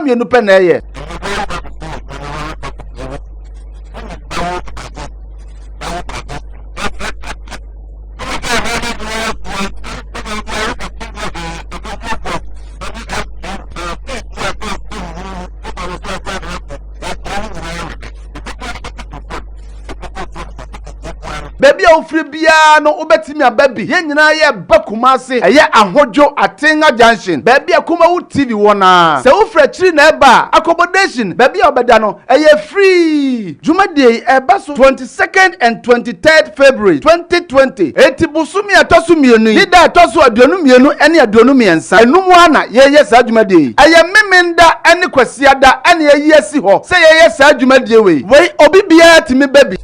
mmienu pɛ na ɛyɛ. Baabi a wofiri biara no wobɛtumi aba bi. Yɛn nyinaa yɛreba Kumasi. Ɛyɛ Ahodwo Atenga Junction, baabi a Kumawu TV wɔ no ara. Sɛ wofiri akyiri na ɛreba a, accommodation, baabi a wobɛda no, ɛyɛ free. Dwumadie yi ɛreba so 22nd and 23rd February 2020. Enti bosome a ɛtɔ so mmienu yi ne da a ɛtɔ so 22 ne 23, ɛno mu ara na yɛreyɛ saa dwumadie yi. Ɛyɛ Memenda ne Kwasiada na yɛayi asi hɔ sɛ yɛyɛ saa dwumadie wei. Wei obi biara tumi ba bi.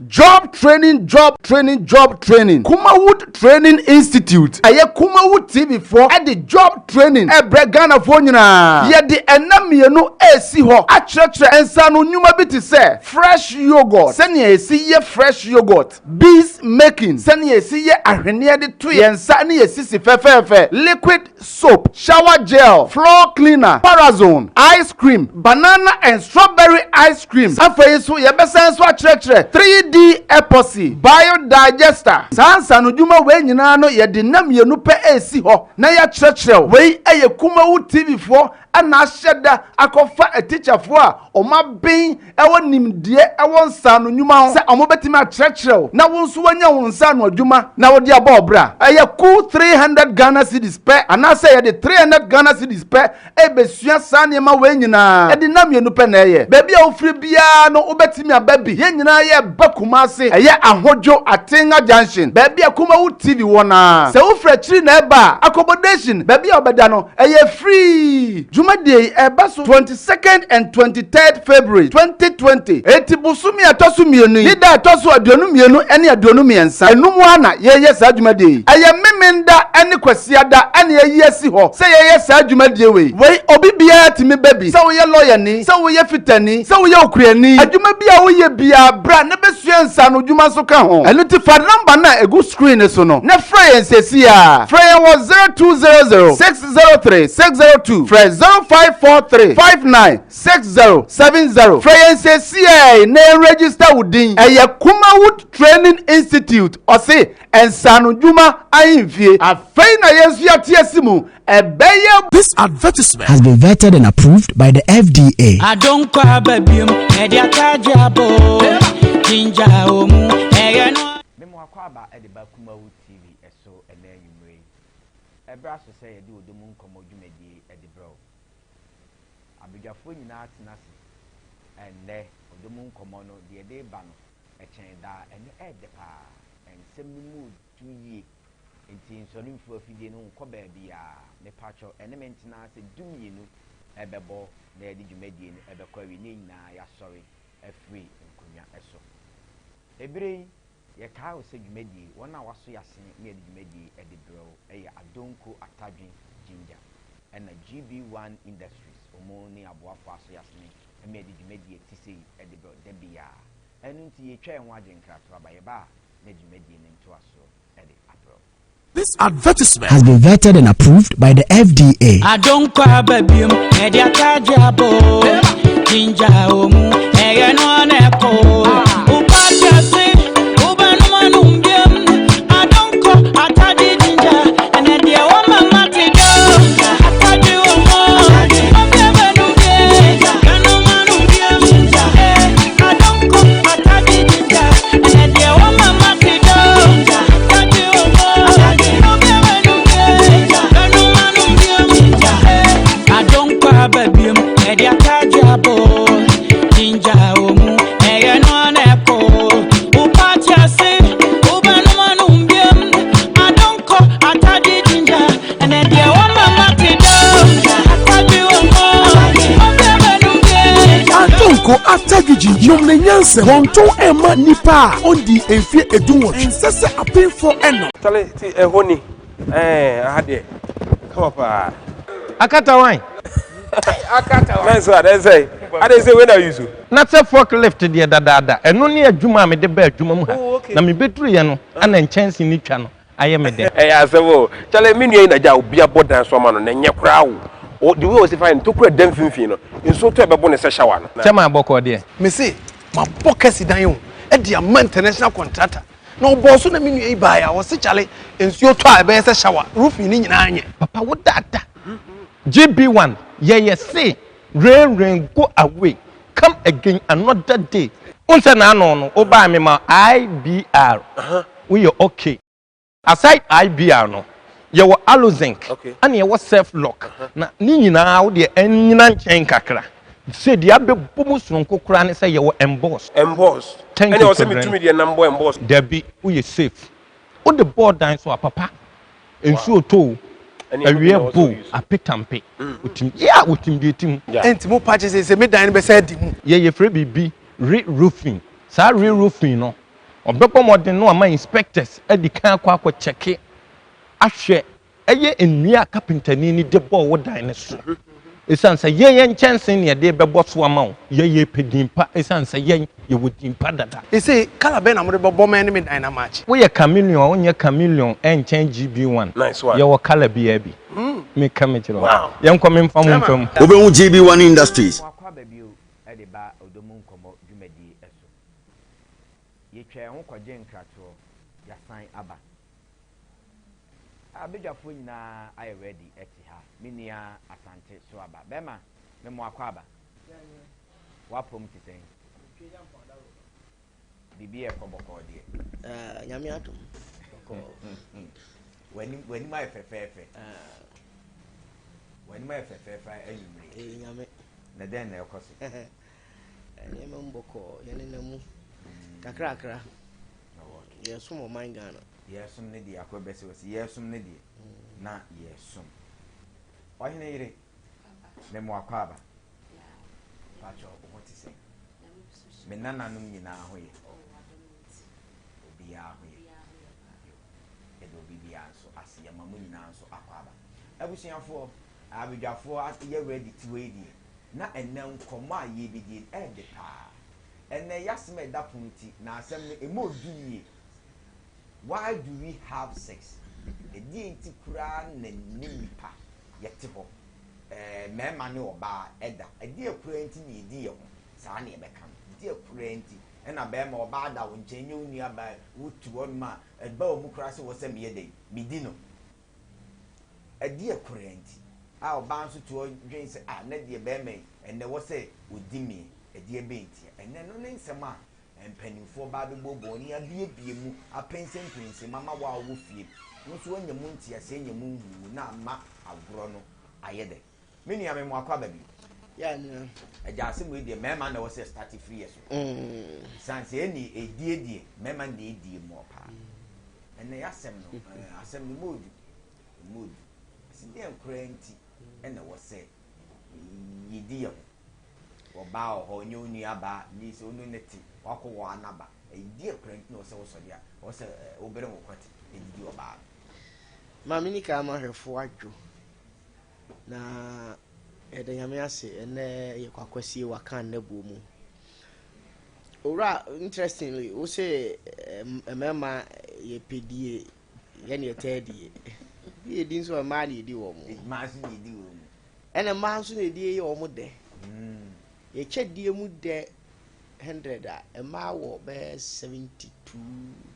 Job training, job training, job training. Kumawood Training Institute, ɛyɛ Kumawood TV foɔ ɛde job training ɛbrɛ Ghanafoɔ nyinaa. Yɛde ɛna mmienu ɛresi hɔ akyerɛkyerɛ nsaano nnwuma bi te sɛ fresh yogurt, sɛnea yɛsi yɛ fresh yogurt, bees making, sɛnea yɛsi yɛ ahweneɛ de to yɛn nsa ne yɛn sisi fɛfɛɛfɛ, liquid soap, shower gel, floor cleaner, parazone, ice cream, banana and strawberry ice cream. Afei nso yɛbɛsan nso akyerɛkyerɛ 3D epoxy, biodigester. Saa nsaanodwuma wei nyinaa no yɛde nna mmienu pɛ resi hɔ na yɛakyerɛkyerɛ wo. Wei yɛ Kumawu TV foɔ na ahyɛ da akɔfa atikyafoɔ a wɔaben wɔ nimdeɛ wɔ nsaano nnwuma ho sɛ wɔbɛtumi akyerɛkyerɛ wo na wo nso woanya wo nsaano adwuma na wode abɔ wo bra. Ɛyɛ ku 300 Ghana cedis pɛ anaasɛ yɛde 300 Ghana cedis pɛ rebɛsua saa nneɛma wei nyinaa. Ɛde nna mmienu pɛ na ɛyɛ. Baabi a wofiri biara no wobɛtumi aba bi. Yɛn nyinaa yɛreba Kumasi. Ɛyɛ Ahodwo, Atenga Junction, baabi a Kumawu TV wɔ no ara. Sɛ wofiri akyiri na ɛreba a, accommodation, baabi a wobɛda no, ɛyɛ free. Dwumadie yi ɛreba so 22nd and 23rd February 2020. Enti bosome a ɛtɔ so mmienu yi ne da a ɛtɔ so 22 ne 23, ɛno mu ara na yɛreyɛ saa dwumadie yi. Ɛyɛ Memenda ne Kwasiada na yɛayi asi hɔ sɛ yɛyɛ saa dwumadie wei. Wei obi biara tumi ba bi, sɛ woyɛ lɔyani, sɛ woyɛ fitani, sɛ woyɛ okuani, adwuma bi a woyɛ biara bra na bɛsua nsaanodwuma nso ka ho. Ɛno nti fa number no a ɛgu screen no so no na frɛ yɛn seesei ara. Frɛ yɛn wɔ 0200 603 602, frɛ 0543 59 6070. Frɛ yɛn seesei na yɛn register wo din. Ɛyɛ Kumawood Training Institute, ɔse nsaanodwuma ahemfie. Afei na yɛn nso yɛate asi mu, ɛbɛyɛ. This advertisement has been vetted and approved by the FDA. Adonkɔ aba biom, ɛde atagye abɔ, ginger wɔ mu, ɛyɛ no. Me mo akwaaba de ba Kumawu TV so ɛnɛ anwummere yi. Ɛberɛ aso sɛ yɛde ɔdɔ mu nkɔmmɔ dwumadie de brɛ wo. Abadwafoɔ nyinaa tena ase ɛnnɛ ɔdɔ mu nkɔmmɔ no deɛ yɛde reba no ɛkyɛn daa. Ɛnnɛ ɛyɛ dɛ paa. Nsɛm no mu redu yie. Nti nsɔre mfiri afidie no ho nkɔ baabiara. Mepakyɛw ɛne me ntena ase dumienu ɛbɛbɔ na yɛde dwumadie no ɛbɛkɔ awie na yɛn nyinaa yɛasɔre afiri nkonnwa so. Ɛberɛ yi Yɛkae wo sɛ dwumadie yi, wɔn a wɔaso yɛn asene na yɛde dwumadie yi de brɛ wo yɛ Adonko Atadwe Ginger ɛna GB One Industries, wɔn ne aboafoɔ a aso yɛn asene ma yɛde dwumadie a ɛte sei de brɛ wo da biara. Ɛno nti yɛtwa yɛn ho agye nkratoɔ aba, yɛba a na dwumadie no ntoasoɔ de abrɛ wo. This advertisement has been vetted and approved by the FDA. Adonkɔ aba biom, ɛde atagye abɔ, ginger wɔ mu, ɛyɛ no na ɛkɔ. Woba wiase, wobɛnom anom biom, adonkɔ atagye ginger, ɛnɛ deɛ wɔma mate dɔ, atagye wɔ mu, obi abɛnom bie, bɛnom anom biom, eh, adonkɔ atagye ginger, ɛnɛ deɛ wɔma mate dɔ, atagye wɔ mu, obi abɛnom bie, bɛnom anom biom, eh, adonkɔ aba biom, ɛde atagye abɔ, ginger wɔ mu, ɛyɛ no na Prɛko atadwigyi nom ne nyansa. Wɔntɔn ɛmma nnipa a ɔndii mfeɛ 18. Ɛnsɛ sɛ apemfoɔ ɛnom. Chale ti ɛhɔ ni ɛɛ aha deɛ kama paa. Akata wan? Akata wan. Nice one ɛsɛ ade sɛ wei na use. Na sɛ fork lift deɛ dadaada ɛno ne adwuma a mede baa adwuma mu ha na mebɛduruiɛ no ana nkyɛnse no twa no ayɛ me dɛ. Ɛyɛ asɛm o. Chale me nua yi na gya obi abɔ dan so ama no na ɛnyɛ koraa o. O the way ɔsi fa yɛ no tokura da mfimfini no nsuo tɔ ɛbɛbo no sɛ shower no. Kyɛ maa bɔkɔɔ deɛ. Me se mabɔ kɛse dan o de ama international contractor na ɔbɔɔ so na me nua yi baeɛ a ɔse kyale nsuo tɔ a ɛbɛyɛ sɛ shower roofing no nyinaa nyɛ. Papa wo dada GB one yɛyɛ se rain rain go away come again another day. Wohu sɛ n'ano no wo baa me ma IBR woyɛ okay. Aside IBR no yɛwɔ Alozinc ɛna yɛwɔ Self Lock na ne nyinaa wo deɛ ɛnyina nkyɛn kakra. Sɛ deɛ abɛbɔ mu sononko koraa ne sɛ yɛwɔ Emboss. Emboss. Thank Ɛnna you ɔsɛ Kwadran. metumi deɛ nam bɔ emboss. Dabi woyɛ safe. Wode bɔɔ dan so a papa nsuo tɔ o Ɛne ɛno bi na awia ɔsɛ bɔ o ɔuse. apetampe otim yeah otim deɛ ɛtim. Yeah. Ɛnti mo pa kyɛ sɛ me dan no bɛsɛ adi mu. Yɛ yɛfrɛ biribi re-roofing. Saa re-roofing no Ɔbɛbɔ mmɔden na wama inspectors adi kan akɔ akɔ kyɛke ahwɛ ɛyɛ nnua a kapentani no de bɔɔ wo dan no so. Esiane sɛ yɛn yɛn nkyɛnsee na yɛde rebɛbɔ so ama wo, yɛn yɛpɛ din pa esiane sɛ yɛn yɛwɔ din pa dada. Ese colour bɛn na mode bɛbɔ mɛ ne me dan no amakye? Woyɛ chameleon a wonyɛ chameleon ɛnkyɛn GB1. Nice one. Yɛwɔ colour biara bi. Meka mekyerɛ wo. Wow. Yɛnkɔ memfa mo mfa mu. Wobɛhu GB1 Industries. Mo akwaaba bio de ba Ɔdɔ Mu Nkɔmmɔ dwumadie so. Yɛtwa yɛn ho kɔgye nkratoɔ, yɛasan aba. Abadwafoɔ nyinaa ayɛ ready te ha. Me nua Asante so aba. Bɛrima, me mo akwaaba. W'apɔm te sɛn? Biribi ɛkɔ bɔkɔɔ deɛ. Ah, Nyame adom, bɔkɔɔ. W'anim, w'anim ayɛ fɛfɛɛfɛ. Ah. W'anim ayɛ fɛfɛɛfɛ anwummere. Ee, Nyame. Na dɛn na ɛkɔ so? Nneɛma mu bɔkɔɔ, yɛnenam mu kakrakra. Yɛsom ɔman Ghana. Yɛsom ne deɛ, akɔ bɛsɛ wɔ sɛ yɛsom ne deɛ na yɛsom. Ɔhene yere, me mo akɔ aba. Pakyɛ wo ho te sɛn? Me nananom nyinaa ho yɛ. Obiara ho yɛ. Yɛda obi biara nso ase. Yɛma mo nyinaa nso akɔ aba. Abusuafoɔ, abadwafoɔ yɛ ready te wei deɛ. Na ɛnnɛ nkɔmmɔ a yɛrebɛdie no, ɛyɛ de paa. Ɛnnɛ y'asɛm a ɛda pono ti, na asɛm no, ɛmu ɔdu yie. Why do we have sex? Ɛdeɛn nti koraa na ne nipa yɛte hɔ, ɛɛ mmarima ne ɔbaa ɛda? Ɛdeɛn koraa nti na yɛdi yɛn ho? Saa na yɛbɛka no. Ɛdeɛn koraa nti ɛna barima, ɔbaa da wo nkyɛn, nyɛ wo nuabaa, wotu hɔnom a, ɛba wo mu koraa sɛ wɔ sɛ meyɛ dɛn? Medi no. Ɛdeɛ koraa nti a ɔbaa nso te hɔ dwen sɛ, ah, nɛ deɛ barima yi, ɛnnɛ wɔ sɛ ɔdi me, ɛdeɛ bɛn nti a? Ɛnnɛ no ne nsɛm a mpanimfoɔ ba abɛbuebue wɔn ani abuebue mu, apɛnsɛmpɛnsɛm ama wo a wowɔ fie no nso woanya mu nteaseɛ, anya mu nhunumu na ama agorɔ no ayɛ dɛ. Me nua me moakɔ aba bio. Yeah, nua. Agya asɛm wei deɛ mmarima na ɛwɔ sɛ start firi yɛ so. San sɛ ɛni ɛdie deɛ mmarima na ɛdie mmoa paa. Ɛnɛ yɛasɛm no asɛm no mu odu mu odu. Ɛsi deɛ nkoraa nti ɛna ɛwɔ sɛ yɛdi yɛ ho. Ɔbaa wɔ hɔ nyɛ wo nua baa ni sɛ ɔno ne te wakɔ wɔ anaba. Ɛdeɛ koraa nti na ɛwɔ sɛ wosɔre a ɛwɔ sɛ wobere wo kɔte ɛdidi ɔbaa no. Maame Nika ama ahwɛfoɔ adwo. Na yɛda Nyame ase ɛnɛ yɛ kwakwasie waka nnabuo mu. Owura, interestingly, wo se mmarima yɛ pɛ die, yɛne yɛtaa die. Bi yɛdi nso mmaa na yɛdi wɔn. Mmaa nso na yɛdi wɔn mu. Ɛna mmaa nso na yɛdi yɛ wɔn dɛ. Yɛkyɛ die mu dɛ 100 a, mmaa wɔ bɛyɛ 72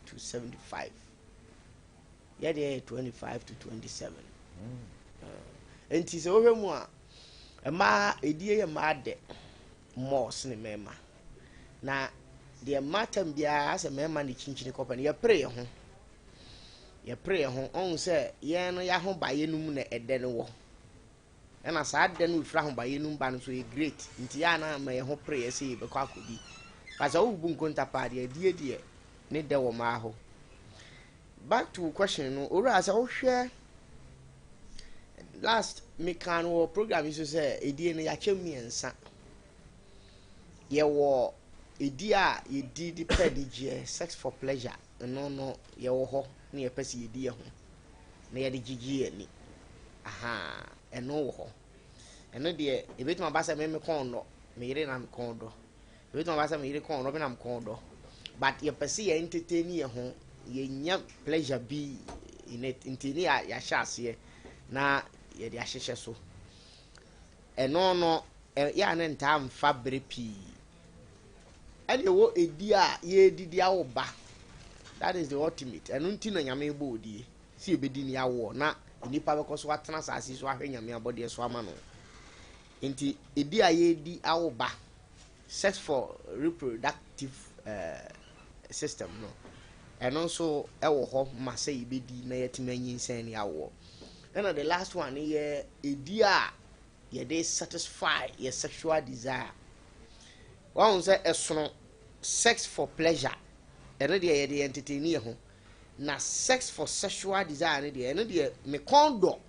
to 75. Yɛde yɛ 25 to 27. Nti sɛ wohwɛ mu a, mmaa ɛdie yɛ mmaa dɛ more sene mmarima. Na deɛ mmaa tam biara sɛ mmarima ne kyinkyini kɔpɛ no, yɛpere yɛn ho. Yɛpere yɛn ho. Ɔhu sɛ yɛn no yɛahobayɛ no mu na ɛdɛ no wɔ. Ɛna saa dɛ no ɛfiri ahobayɛ no mu ba no nso yɛ great. Nti yɛ ana ma yɛn ho pere yɛ sɛ yɛbɛkɔ akɔdi. But sɛ wobu nkonta paa deɛ, ɛdie deɛ ne dɛ wɔ mmaa hɔ. Back to question no, owura, sɛ wohwɛ last meka no wɔ program yi so sɛ ɛdie no yɛakyɛ mmiɛnsa. Yɛwɔ ɛdi a yɛdi de pɛ anigyeɛ, sex for pleasure, ɛno no yɛwɔ hɔ na yɛpɛ sɛ yɛdi yɛn ho na yɛde gyegye yɛn ani. Ahaa, ɛno wɔ hɔ. Ɛno deɛ, ɛbɛtumi aba sɛ me me kɔn dɔ, me yere na me kɔn dɔ. Ɛbɛtumi aba sɛ me yere kɔn dɔ, me na me kɔn dɔ. But yɛpɛ sɛ yɛ entertain yɛn ho, yɛnya pleasure bi in it, nti ne yɛahyɛ aseɛ na yɛde ahyehyɛ so. Ɛno no, ɛyɛ a na ntaa mfa bere pii. Ɛna ɛwɔ ɛdi a yɛredidi awo ba. That is the ultimate. Ɛno nti na Nyame bɔ odie. Sɛ yɛbɛdi ne awoɔ na nnipa bɛkɔ so atena asase so ahwɛ Nyame abɔdeɛ so ama no. Nti ɛdi a yɛredi awo ba, sex for reproductive uh, system no, ɛno nso ɛwɔ hɔ ma sɛ yɛbɛdi na yɛatumi anyinsɛn ne awoɔ. Ɛna the last one yɛ ɛdi a yɛde satisfy yɛ sexual desire. Wahu sɛ ɛsono sex for pleasure, ɛno deɛ yɛde yɛn entertain yɛ ho, na sex for sexual desire no deɛ, ɛno deɛ me kɔn dɔ,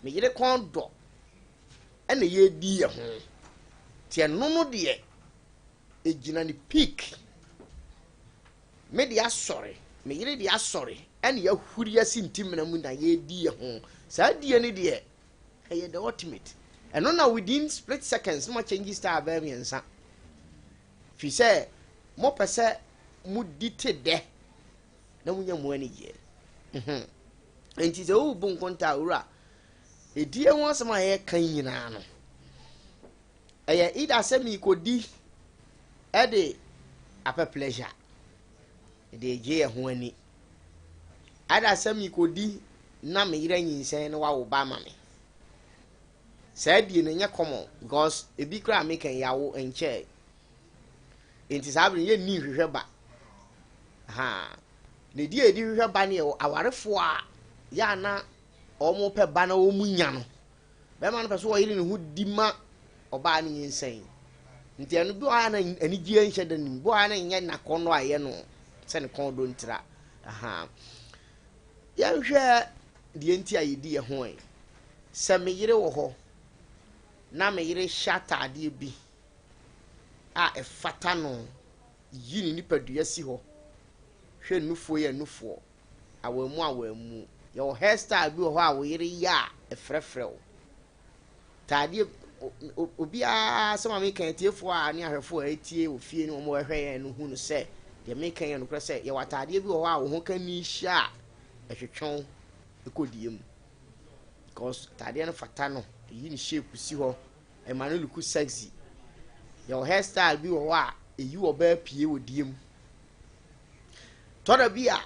me yere kɔn dɔ, ɛna yɛdi yɛ ho. Nti ɛno no deɛ, ɛgyina ne peak. Me de asɔre, me yere de asɔre, ɛna yɛahuri asi ntimena mu na yɛdi yɛ ho. Saa die no deɛ, ɛyɛ the ultimate. Ɛno na within split seconds na change style bɛyɛ mmiɛnsa. Fi sɛ mopɛ sɛ modi te dɛ na monya mu anigyeɛ. Nti sɛ wobu nkonta a, owura, ɛdie ho asɛm a yɛka nyinaa no, ɛyɛ either sɛ meekɔdi ɛde apɛ pleasure, ɛde gye yɛ ho ani, either sɛ meekɔdi na me yerɛ nyinsɛn na wawo ba ama me. Saa die no nyɛ common because ebi koraa meka yi awo nkyɛɛ. Nti saa bere yɛnni nhwehwɛ ba. Ha. Ne di a yɛdi hwehwɛ ba no yɛ awarefoɔ a yɛ ana wɔn pɛ ba na wɔn nya no. Bɛrima no pɛ so ɔyere ne ho di ma ɔbaa no nyinsɛn. Nti ɛno bi wɔ ha na anigyeɛ nhyɛ da nim. Bi wɔ ha na nyɛ n'akɔnnɔ a ɛyɛ no sɛ ne kɔn dɔ ntira. Aha. Yɛnhwɛ deɛ nti a yɛdi yɛn ho ɛ. Sɛ me yere wɔ hɔ na me yere hyɛ ataadeɛ bi a ɛfata no, yi ne nipadua si hɔ, hwɛ nufoɔ yɛ nufoɔ, awamu awamu. Yɛwɔ hairstyle bi wɔ hɔ a wo yere yɛ a ɛfrɛfrɛ wo. Taadeɛ obiara sɛ ma meka atiefoɔ a ne ahwɛfoɔ a ɛtie wɔ fie ne wɔn a wɔhwɛ yɛn no hu no sɛ deɛ meka yɛ nokorɛ sɛ yɛwɔ ataadeɛ bi wɔ hɔ a wo ho ka ni hyɛ a ɛtwetwe wo kɔ die mu. Because ataadeɛ no fata no, ɛyi ne shape si hɔ, ɛma no look sexy. Yɛwɔ hairstyle bi wɔ hɔ a ɛyi ɔbaa pie wɔ die mu. Tɔda bi a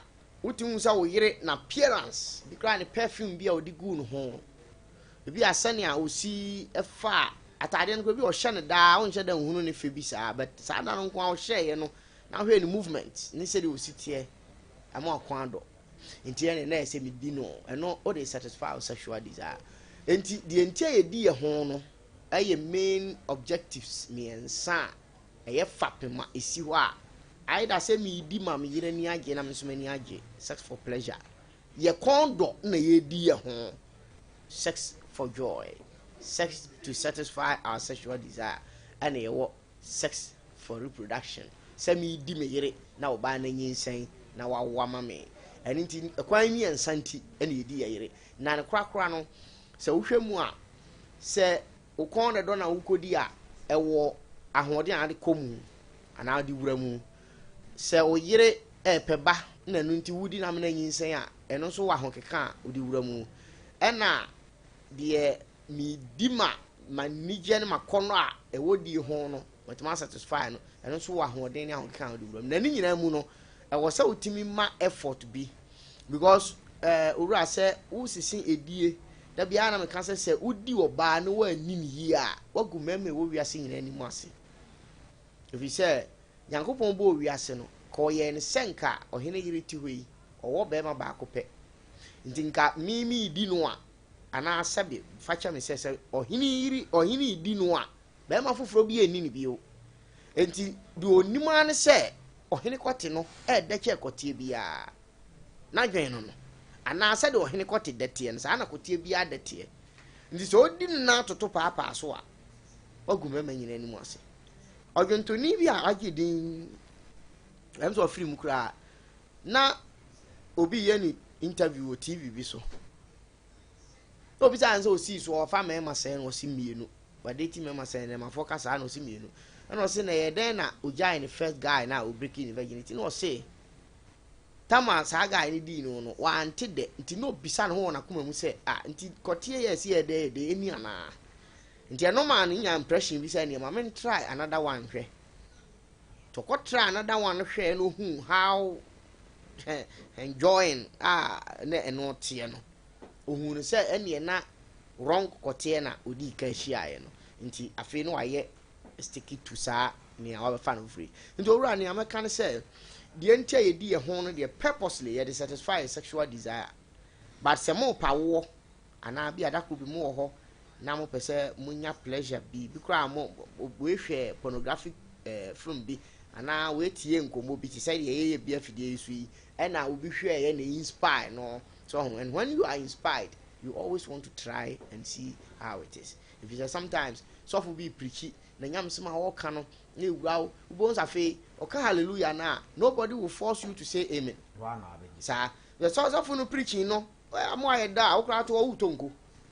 wotumi hu sɛ wo yere na appearance bi koraa ne perfume bi a ɔde gu ne ho, ebi a sɛnea osi fa ataadeɛ no koraa bi a ɔhyɛ no daa, wonhyɛ da nhunu ne fɛ bi saa, but saa da no nko a ɔhyɛeɛ no na ahwɛ ne movement ne sɛdeɛ osi teɛ ɛma ɔkwan dɔ. Nti ɛne na ɛsɛ medi no, ɛno wode satisfy wo sexual desire. Nti deɛ nti a yɛdi yɛ ho no ɛyɛ main objectives mmiɛnsa a ɛyɛ fapem a ɛsi hɔ a either sɛ meedi ma me yere ani agye na me nso m'ani agye, sex for pleasure, yɛ kɔn dɔ na yɛdi yɛ ho, sex for joy, sex to satisfy our sexual desire, ɛna yɛwɔ sex for reproduction, sɛ meedi me yere na ɔbaa no anyinsɛn na wawo ama me. Ɛno nti ɛkwan mmiɛnsa nti ɛna yɛdi yɛ yere. Na ne korakora no, sɛ wohwɛ mu a, sɛ wo kɔn dɛdɔ na wokɔdi a, ɛwɔ ahoɔden a ade kɔ mu anaa ade wura mu. Sɛ wo yere ɛɛpɛ ba na ɛno nti wodi na amena nyinsɛn a, ɛno nso wɔ ahokeka a wode wura mu. Ɛna deɛ medi ma m'anigyeɛ ne m'akɔnnɔ a ɛwɔ die ho no, matumi asatisfy no, ɛno nso wɔ ahoɔden ne ahokeka a wode wura mu. Na ne nyinaa mu no, ɛwɔ sɛ wotumi ma effort bi because owura sɛ wosisi edie da biara na meka sɛ sɛ wodi ɔbaa na woanni ne yie a, woagu mmarima ɛwɔ wiase nyinaa anim ase. Ɛfiri sɛ Nyankopɔn bɔɔ wiase no, ka ɔyɛɛ no sɛ nka ɔhene yere te hɔ yi, ɔwɔ barima baako pɛ. Nti nka me meedi no a, anaa sɛbe fa kyɛ me sɛ sɛ ɔhene yere ɔhene redi no a, barima foforɔ bi anni no bio. Nti deɛ ɔnim ara ne sɛ ɔhene kɔte no ɛɛdɛ kyɛ kɔteɛ biara. N'adwene no no. Anaa sɛdeɛ ɔhene kɔte dɛ teɛ no, saa na kɔteɛ biara dɛ teɛ. Nti sɛ ɔdi no na atoto paapaa so a, wagu mmarima nyinaa anim ase. Ɔdwontoni bi a wagye din, ɛm sɛ ɔfiri mu koraa, na obi yɛ ne interview wɔ TV bi so. Na obisaa no sɛ osii so ɔfa mmarima sɛn na ɔse mmienu. Wadeti mmarima sɛn na ɛmafoɔ ka saa na ɔse mmienu. Ɛna ɔse na ɛyɛ dɛn na ogyae ne first guy na obreki ne virginity na ɔse tam a saa guy no dii no no wante dɛ nti na obisa ne ho wɔ n'akoma mu sɛ ah nti kɔteɛ yɛ ɛse yɛ dɛ yɛ dɛ ɛni anaa nti ɛno maa no nya impression bi sɛ nneɛma men try another one hwɛ nti ɔkɔ try another one no hwɛ na ohuu how enjoying a na ɛno teɛ no ohuu no sɛ ɛneɛ na wrong kɔteɛ na odii kan hyiaeɛ no nti afei na wayɛ sticky to saa nea wabɛfa no firi nti owura nea mɛka ne sɛ deɛ nti a yɛdi yɛ ho no deɛ purposely yɛde satisfy sexual desire but sɛ mo pa woɔ anaa bi adako bi mo wɔ hɔ na mo pɛ sɛ mo nya pleasure bi bi koraa mo wei hwɛ pornographic eh, film bi anaa wei tie nkɔmmɔ bi te sɛ deɛ yɛyɛ bi afidie yi so yi ɛna obi hwɛ yɛ na inspire no so and when you are inspired you always want to try and see how it is if you say sometimes sɔfo bi preachi na nyamsɛm a ɔka no na ewura wo wobɛhu sɛ afei ɔka hallelujah no a nobody will force you to say amen saa sɔfo no preaching no mo ayɛ da a wokora to ɔwo nko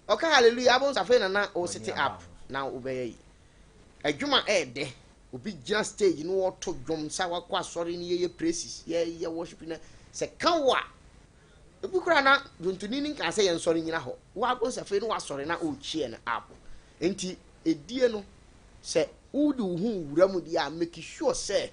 ɔka hallelujah abɛhu sɛ afei nana wo sit up na wobɛyɛ yi adwuma ɛɛdɛ obi gyina stage no wɔto dwom sa wakɔ asɔre no yɛyɛ praises yɛyɛ worship no sɛ ka wo a ebi koraa na dwontoni no nka sɛ yɛnsɔre nyina hɔ wabɔ sɛ afei no wasɔre na ɔrekyie no up nti edie no sɛ wode wo ho wura mu deɛ a make sure sɛ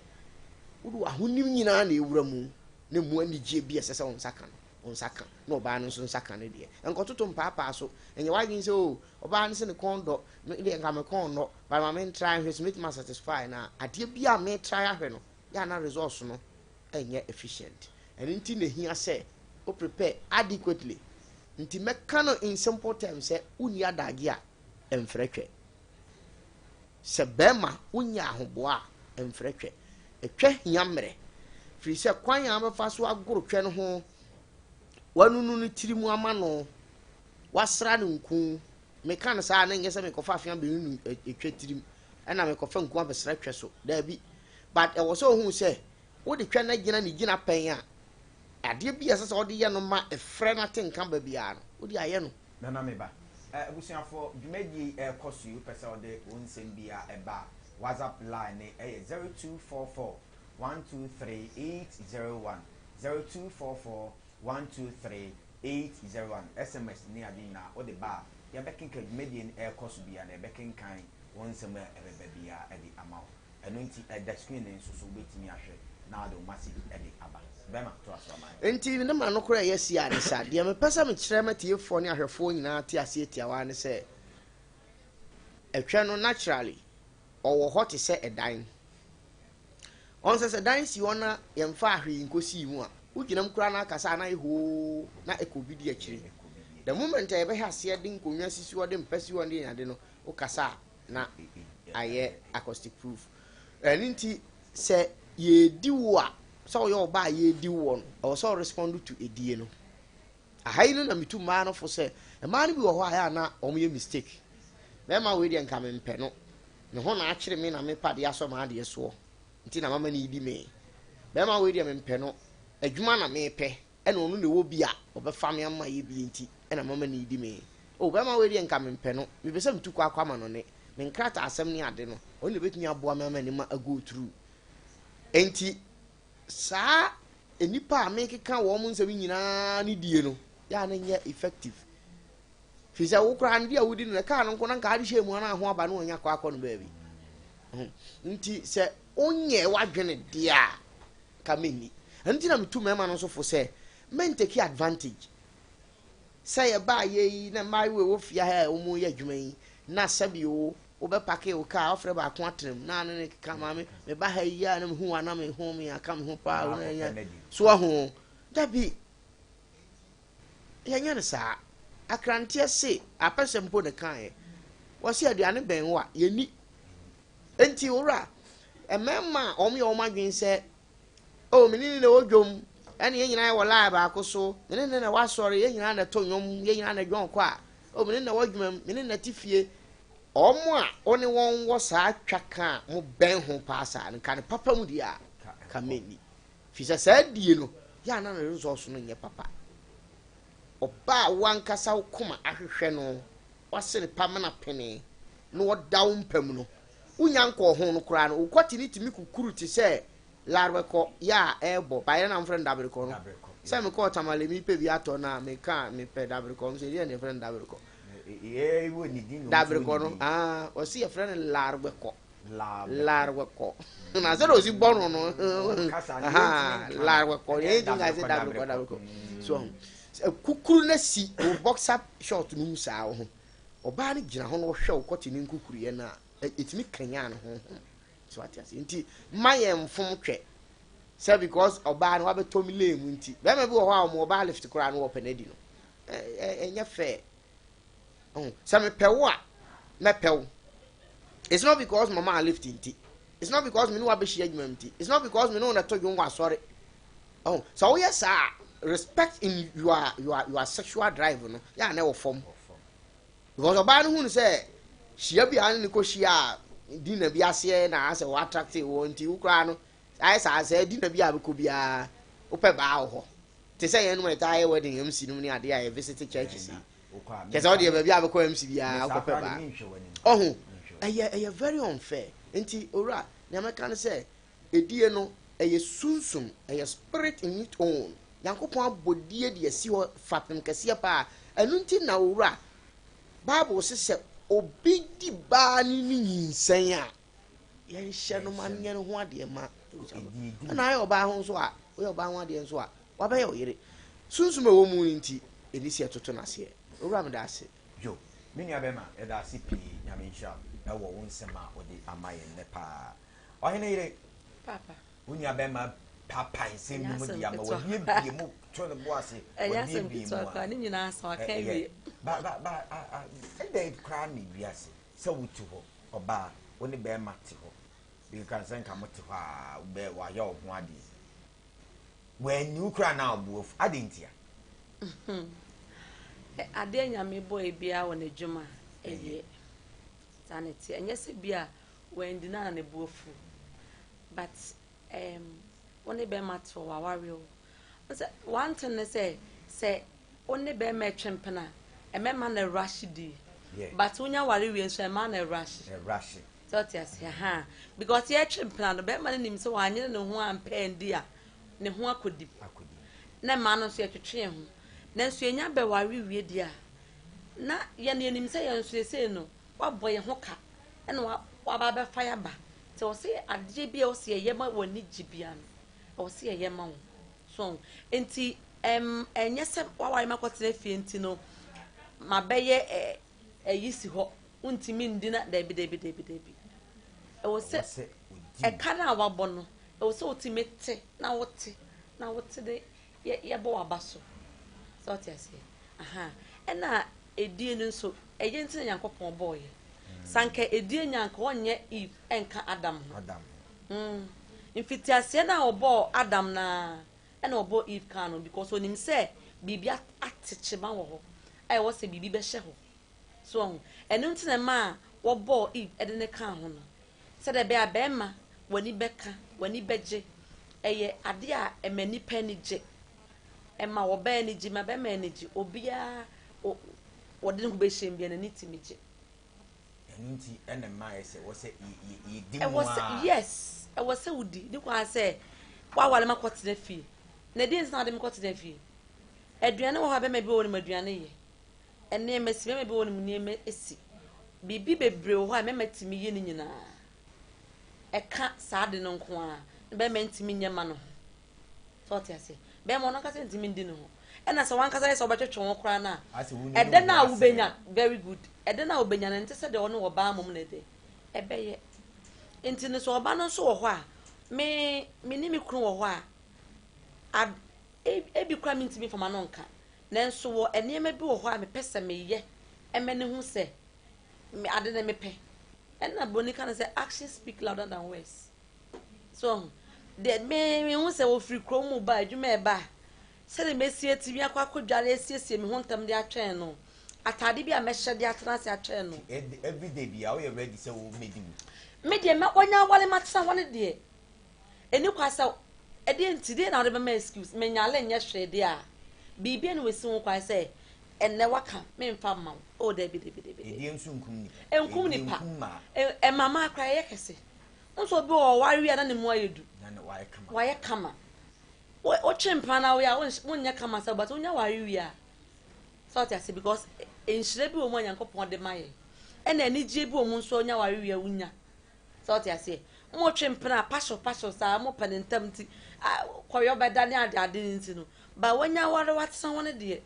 wode w'ahonim nyinaa na ewura mu na mu anigye bi a ɛsɛ sɛ wo nsa ka no wo nsa ka na ɔbaa no nso nsa ka no deɛ nkɔtoto mpaapaa so ɛnyɛ w'adwene sɛ o ɔbaa no sɛ ne kɔn dɔ me deɛ nka me kɔn dɔ but ma me ntra nhwɛ so metumi satisfy na adeɛ bi a me try ahwɛ no yɛ ana results no ɛnyɛ efficient ɛno nti na ehia sɛ o prepare adequately nti mɛka no in simple terms sɛ wonni adagye a ɛmfrɛ twɛ sɛ bɛrima wonya ahoboa a ɛmfrɛ twɛ ɛtwɛ hia mmerɛ firi sɛ kwan a bɛfa so agoro twɛ no ho wanunu ne tiri mu ama no wasra ne nku meka no saa na nyɛ sɛ mekɔfa afea bɛnunu ɛtwa tirim ɛna mekɔfa nku abɛsra twɛ so daabi but ɛwɔ sɛ ohun sɛ wode twɛ no agyina ne gyina pɛn a adeɛ bi a ɛsɛ sɛ wɔde yɛ no ma ɛfrɛ no ate nka ba biara no wode ayɛ no. Nana meba. Abusuafoɔ, dwumadie yi ɛrekɔ so yi, wopɛ sɛ wode wo nsɛm bi a ɛba a, WhatsApp line no ɛyɛ 0244 123 801, 0244 123 801. SMS ne ade nyinaa wode ba a, yɛbɛkenkan dwumadie no ɛrekɔ so biara no, yɛbɛkenkan wo nsɛm a ɛbɛba biara de ama wo. Ɛno nti ɛda screen no nso so wobɛtumi ahwɛ na wode wo message de aba. Bɛma toa so ama yɛn. Nti ne ma no koraa ɛyɛ si a ne sa. Deɛ mepɛ sɛ mekyerɛ m'atiefoɔ ne ahwɛfoɔ nyinaa te aseɛ tiawa ne sɛ ɛtwɛ no naturally ɔwɔ hɔ te sɛ ɛdan. Ɔn sɛ sɛ dan si hɔ na yɛmfa ahwee nkɔsii mu a, wogyina mu koraa na akasa a na ayɛ hoo na ɛkɔ bi di akyire. The moment a yɛbɛhɛ aseɛ de nkonnwa sisi hɔ de mpa si hɔ ne ade no, wokasa a na ayɛ acoustic proof. Ɛno nti sɛ yɛdi wo a, sɛ woyɛ ɔbaa a yɛdi woɔ no, ɛwɔ sɛ respond to edie no. Aha yi no na metu mmaa no fo sɛ mmaa no bi wɔ hɔ a ɛyɛ a na wɔyɛ mistake. Bɛrima wei deɛ nka mempɛ no. Me ho na akyere me na mepa adeɛ asɔ m'adeɛ soɔ nti na mama no redi me. Bɛrima wei deɛ mempɛ no. Adwuma na mepɛ ɛna ɔno na ɛwɔ bi a ɔbɛfa me ama yɛ bi nti ɛna mama no redi me. O bɛrima wei deɛ nka mempɛ no. Mepɛ sɛ metu kɔ akɔ ama no ne me nkrataa asɛm ne ade no ɔno na ɛbɛtumi aboa me ama nneɛma ago through. Enti saa nnipa a mekeka wɔn nsɛm nyinaa ne die no yɛ a na nyɛ effective. Firi sɛ wo koraa no di a wodi no na kaa no nko na nka ade hyɛ mu ana ho aba no wɔnya kɔ akɔ no baabi. Nti sɛ wonyɛ w'adwene deɛ a ka menni. Ɛno nti na metu mmarima no nso fo sɛ mentake advantage. Sɛ yɛbaa yɛ yi na mmaayewa ɛwɔ fie ha a wɔn yɛ adwuma yi na sɛbi o wobɛpark wo kaa wafrɛ baako atena mu na ne ne keka maame meba ha yi a na mehu wa na meho me aka me ho paa wo na ɛnyɛ so aho dabi yɛnyɛ no saa akranteɛ se apɛsɛ mpo ne kaeɛ wɔse aduane bɛn wo a yɛni nti owura mmarima a wɔn yɛ wɔn adwene sɛ oh me ne ne na ɛwɔ dwom ɛne yɛn nyinaa wɔ line baako so me ne ne na ɛwɔ asɔre yɛn nyinaa na ɛto nnwom yɛn nyinaa na ɛdwɔn kɔ a oh me ne na ɛwɔ adwuma mu me ne na ɛte fie. Wɔn a wo ne wɔn wɔ saa twaka a mobɛn ho paa saa no, nka ne papa mu deɛ a, ka menni. Firi sɛ saa die no, yɛ a na ne results no nyɛ papa. Ɔbaa a wo ankasa wo koma ahwehwɛ no, woase ne pa mena pene, na ɔda wo mpa mu no, wonnya nkɔɔ ho no koraa no, wo kɔte no tumi kukuru te sɛ Larwekɔ yɛ a ɛrebɔ, bayerɛ na mofrɛ no daberekɔ no. Sɛ mekɔɔ Tamale mepɛ bi atɔ no a, meka a mepɛ daberekɔ, wɔn sɛ ɛdeɛn na yɛfrɛ no daberekɔ? Daberekɔ no, ah, wɔsi yɛfrɛ no larwekɔ. Larwekɔ. Na sɛ ɔsi bɔ no no, larwekɔ, yɛn ti nka sɛ daberekɔ daberekɔ. So, kukuru na si wo boxer short no mu saa wo ho. Ɔbaa no gyina hɔ na ɔhwɛ wo kɔte ne nkukuruiɛ no a, ɛtumi kanyan ne honhom. So ate ase? Nti mma yɛn mfom twɛ sɛ because ɔbaa no wabɛtɔ me lane mu nti. Bɛrima bi wɔ hɔ a wɔn ɔbaa lift koraa no wɔpɛ no adi no. Ɛnyɛ fair. Oh, sɛ mepɛ wo a, mɛpɛ wo. It's not because mama lift nti. It's not because me ne wabɛhyia adwuma mu nti. It's not because me ne wo na ɛtɔ dwom wɔ asɔre. Oh, sɛ woyɛ saa respect in your your your sexual drive no, yɛ a na ɛwɔ fam. Because ɔbaa no hunu sɛ hyia bi a ne ne kɔ hyia a dinner bi aseɛ na asɛ wɔ attract wɔ nti wo koraa no ayɛ saa sɛ dinner bi a bɛkɔ biara wopɛ baa wɔ hɔ te sɛ yɛn nom a yɛtaa yɛ wedding MC nom ne adeɛ a yɛ visit churches yi kyɛ sɛ wodeɛ baabi a bɛkɔ MC biara wokɔpɛ baa ɔho ɛyɛ ɛyɛ very unfair nti owura nea mɛka ne sɛ edie no ɛyɛ sunsum ɛyɛ spirit in it own Nyankopɔn abɔ die de asi hɔ fapem kɛseɛ paa. Ɛno nti na owura, Bible se sɛ obi di baa ne ne nyinsɛn a, yɛnhyɛ no ma no nyɛ ne ho adeɛ ma. Ɛna ayɛ ɔbaa ho nso a, woyɛ ɔbaa ho adeɛ nso a, wabɛyɛ ɔyere. Sunsum a ɛwɔ mu no nti, ɛni sɛ yɛtoto no aseɛ. Owura meda ase. Yo, me nua bɛma, yɛda ase pii, Nyame nhyira wo ɛwɔ wo nsɛm a wode ama yɛn nnɛ paa. Ɔhene yere. Papa. Wo nua bɛrima paapae nsɛm bi mu de ama wabiebie mu to ne bo ase ɛnyɛ asɛm wabiebie mu ketewa a koraa ne nyinaa asa waka ɛyɛ awie ba ba ba a a ɛdɛn koraa na wiase sɛ wote hɔ ɔbaa wo ne bɛrima te hɔ bi ka sɛ nka mo te hɔ a wobɛ wayɛ wo ho adeɛ wanni wo koraa na ɔbo afu adɛn ntia adeɛ nyame bɔɔ biara wɔ n'adwuma a ɛyɛ saa na ɛteɛ ɛnyɛ sɛ bi a wandi no a ne bo afu But um, wo ne bɛrima te hɔ waware wo. Sɛ one thing ne sɛ sɛ wo ne bɛrima ɛtwe mpena ɛmɛma na rush di. But wonya ware wie nso ɛma na rush. Rush. Sɛ ɔte ase ha because yɛtwe mpena no bɛrima no nim sɛ wanyere ne ho ampɛ ndi a ne ho akɔdi. Na mmaa no nso yɛtwetwe yɛn ho. Nanso yɛnya bɛware wie di a na yɛn yɛnim sɛ yɛn nso yɛsei no wabɔ yɛn ho ka ɛna waba abɛfa yɛaba. Nti ɛwɔ sɛ adeɛ bi a ɛwɔ sɛ yɛyɛ ma w'ani gye bia no, ɛwɔ sɛ yɛyɛ ma wo. So nti ɛm ɛnyɛ sɛ waware ma kɔtena fie nti no mabɛyɛ ɛ ɛyi si hɔ wontumi ndi na dabi dabi dabi dabi. Ɛwɔ sɛ ɛka no a wabɔ no ɛwɔ sɛ wotumi te na wote na wote de yɛ yɛbɔ w'aba so. Sɛ wote aseɛ aha ɛna edie no nso ɛyɛ nti na Nyankopɔn bɔɔ yɛ. Sɛ anka edie nya anka ɔnyɛ Eve ɛnka Adam ho. Adam. Mm. Mfitiaseɛ no a ɔbɔɔ Adam no ara ɛna ɔbɔɔ Eve kaa no because onim sɛ biribi ate kyema wɔ hɔ a ɛwɔ sɛ biribi bɛhyɛ hɔ. So ɔho. Ɛno nti na ɛmaa wɔbɔɔ Eve ɛde ne kaa ho no. Sɛdeɛ ɛbɛyɛ a bɛrima w'ani bɛka, w'ani bɛgye. Ɛyɛ adeɛ a ɛma nipa ani gye. Ɛma ɔbaa ani gye, ma bɛrima ani gye. Obiara wɔde ne ho bɛhyɛ mu biara n'ani tumi gye. Ɛno nti ɛna mmaa yɛ sɛ wɔ sɛ yɛdi mu a. Yes, ɛwɔ sɛ wodi. Ne kwan sɛ wawale ma kɔtena fie. Na ɛdeɛ nti na wode me kɔtena fie? Aduane wɔ hɔ a bɛrima bi wɔ ne mu aduane yɛ. Nneɛma si, bɛrima bi wɔ ne mu nneɛma si. Biribi bebree wɔ hɔ a mmarima tumi yɛ ne nyinaa. Ɛka saa ade no nko ara na bɛrima ntumi nyɛ ma no ho. So ɔte ase? Bɛrima ɔno ankasa ntumi ndi ne ho. Ɛna sɛ wankasa yɛ sɛ ɔbɛtwetwe wo koraa no a, ɛdɛ no a wobɛnya, very good, ɛdɛ no a wobɛnya no nte sɛ deɛ ɔne ɔbaa mmom na ɛdɛ ɛbɛyɛ. Nti no sɛ ɔba no nso wɔ hɔ a, me me ne me kunu wɔ hɔ a, ad, ebi koraa mentumi mfa m'ano nka. Nanso wɔ nneɛma bi wɔ hɔ a mepɛ sɛ meyɛ ɛma no hu sɛ me ade no mepɛ. Ɛna broni ka no sɛ action speak louder than words. So ɔho deɛ me mehu sɛ wɔfiri kurom mu ba adwuma ɛba a sɛdeɛ mɛsi atumi akɔ akɔdware asiesie me ho ntɛm de atwɛn no. Ataade bi a mɛhyɛ de atena ase atwɛn no. Everyday biara woyɛ ready sɛ wo mɛdi wo. Me deɛ mɛ wɔnya awale matena hɔ no deɛ ɛni kwa sɛ ɛdeɛ nti deɛ na wode bɛma excuse menyale nyɛ hwee deɛ a biribi ɛna wɔsi ho kwan sɛ ɛnɛ waka memfa mma wo oh dabi dabi dabi. Ɛdeɛ nso nkum nipa. Nkum nipa. Ɛma maa koraa ɛyɛ kɛse. Nso obi wɔ ɔware wie a na ne mu ayɛ du. Wayɛ kama. Wotwe mpena na woyɛ a wonyɛ kama sɛ but wonya ware wie a Sɛ ɔte ase because nhyira bi wɔ mu a Nyankopɔn de ma yɛn. Ɛna anigyeɛ bi wɔ mu nso a wonya ware wie a wonya. Sɛ ɔte aseɛ. Mo twe mpena a passion passion saa mo pɛ ne ntam nti kɔyɔ bɛda ne ade ade ne nti no. Ba wanya ware watena hɔ no deɛ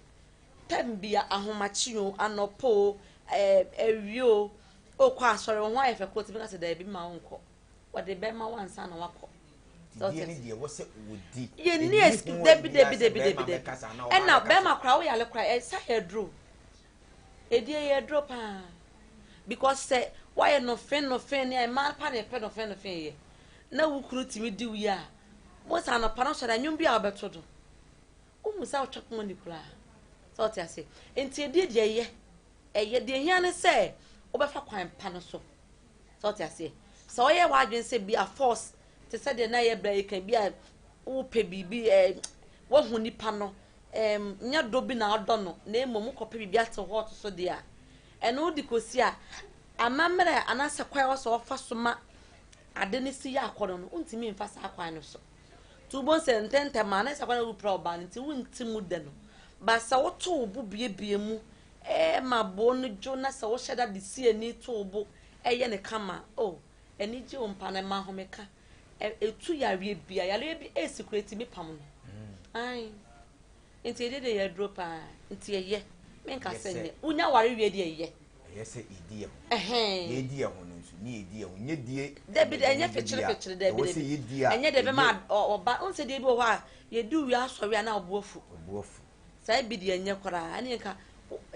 tɛm bia ahomakye o anɔpa o awie o okɔ asɔre wo ho ayɛ fɛ kɔ tumi ka sɛ daabi ma wo nkɔ. Wɔde bɛma wo ansa na wakɔ. Didie ne deɛ ɛwɔ sɛ wɔdi. Yɛnni excuse dabi dabi dabi dabi dabi. Ɛna bɛrima koraa woyale koraa ɛsa yɛ aduro. Edie yɛ aduro paa. Because sɛ woayɛ nɔfen nɔfen ne mmaa pa na ɛpɛ nɔfen nɔfen yɛ. Na wo kunu tumi di wo yie a, mo sɛ anɔpa no sɔre a nnwom bi a wobɛto no. Wohu sɛ wotwa kɔn ni koraa. Sɛ ɔte ase. Nti edie deɛ ɛyɛ. Ɛyɛ deɛ ehia ne sɛ wobɛfa kwan pa no so. Sɛ ɔte aseɛ. Sɛ ɔyɛ w'adwene sɛ bi a force te sɛ deɛ na ɛyɛ berɛ yi kan bi a wopɛ biribi ɛɛ woahu nipa no ɛɛm nyɛ dɔ bi na adɔ no na mmom wokɔpɛ biribi ate hɔ to so deɛ a ɛno wode kɔsi a amammerɛ anaasɛ kwan a wɔsɛ wɔfa so ma ade no si yɛ akɔnɔ no wontumi mfa saa kwan no so. Nti wobɛhu sɛ ntɛntɛm a na ɛsɛ kwan na wopira ɔbaa no nti wonte mu dɛ no. Ba sɛ woto wo bo buebue mu ɛɛ ma bo no dwo na sɛ wohyɛ da de si ani to wo bo ɛyɛ no kama a, oh, anigye wo mpa no, ɛma ahomeka, ɛtu yareɛ bia, yareɛ bi ɛsi koraa ɛtumi pam no. Ae, nti ɛdeɛ deɛ yɛ aduro paa, nti ɛyɛ, menka sɛ nyɛ, wonya ware wie deɛ ɛyɛ. Ɛyɛ sɛ yɛdi yɛ ho. Yɛdi yɛ ho no nso, ne yɛdi yɛ ho, nyɛ die. Dabi, ɛnyɛ fekyere fekyere, dabi, dabi, ɛnyɛ deɛ ɛbɛma ɔba, wohu sɛ deɛ bi wɔ hɔ a, yɛdi wie asɔre a na ɔbo afu. Ɔbo afu. Saa bi deɛ ɛnyɛ koraa, ɛne nka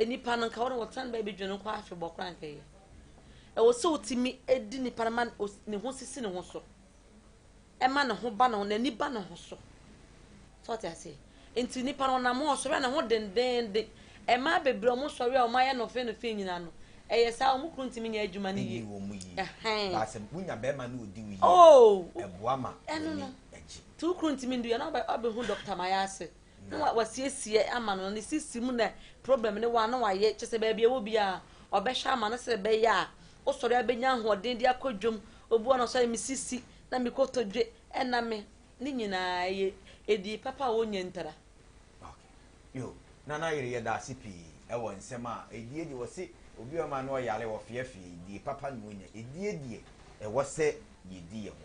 nipa no nka wɔne wɔtena no baabi dwene kɔ afebɔɔ koraa nka ɛyɛ. Ɛwɔ sɛ wotumi di nipa no ma ne ho sisi ne ho so. Ɛma ne ho ba ne ho, n'ani ba ne ho so. Sɛ ɔte aseɛ. Nti nipa no ɔnam hɔ ɔsɔre a ne ho dendeenden. Mmaa bebree a wɔsɔre a wɔayɛ nɔfe nɔfe nyinaa no, ɛyɛ saa wɔn kunu ntumi nyɛ adwuma no yie. Ɛnni wɔn yie. Ɛhɛn. Baasa wonya bɛrima no odi wo yie. Oh! Ɛboa ma ɛno no. w'ani gye. Nti wo kunu ntumi ndu yɛ na wabɛhu Dɔkta Mayase. Na wasiesie ama no, ne sisi mu na problem no wɔ a na wayɛ, kyerɛ sɛ baabi a ɛwɔ biara ɔbɛhwɛ ama no sɛ ɛbɛyɛ a wosɔre a bɛnya ahoɔden de akɔ dwam. Obi wɔ hɔ na ɔsɔre me sisi na me kotodwe ɛna me, ne nyinaa ɛyɛ ɛdii papa a ɔnya ntira. Okay. Yo, Nana yere yɛda ase pii ɛwɔ nsɛm a ɛdie deɛ wɔse obi wɔ ma na ɔyare ɔfeɛfeɛ ɛdie papa na ɔnya ɛdie deɛ ɛwɔ sɛ yɛdi yɛ ho.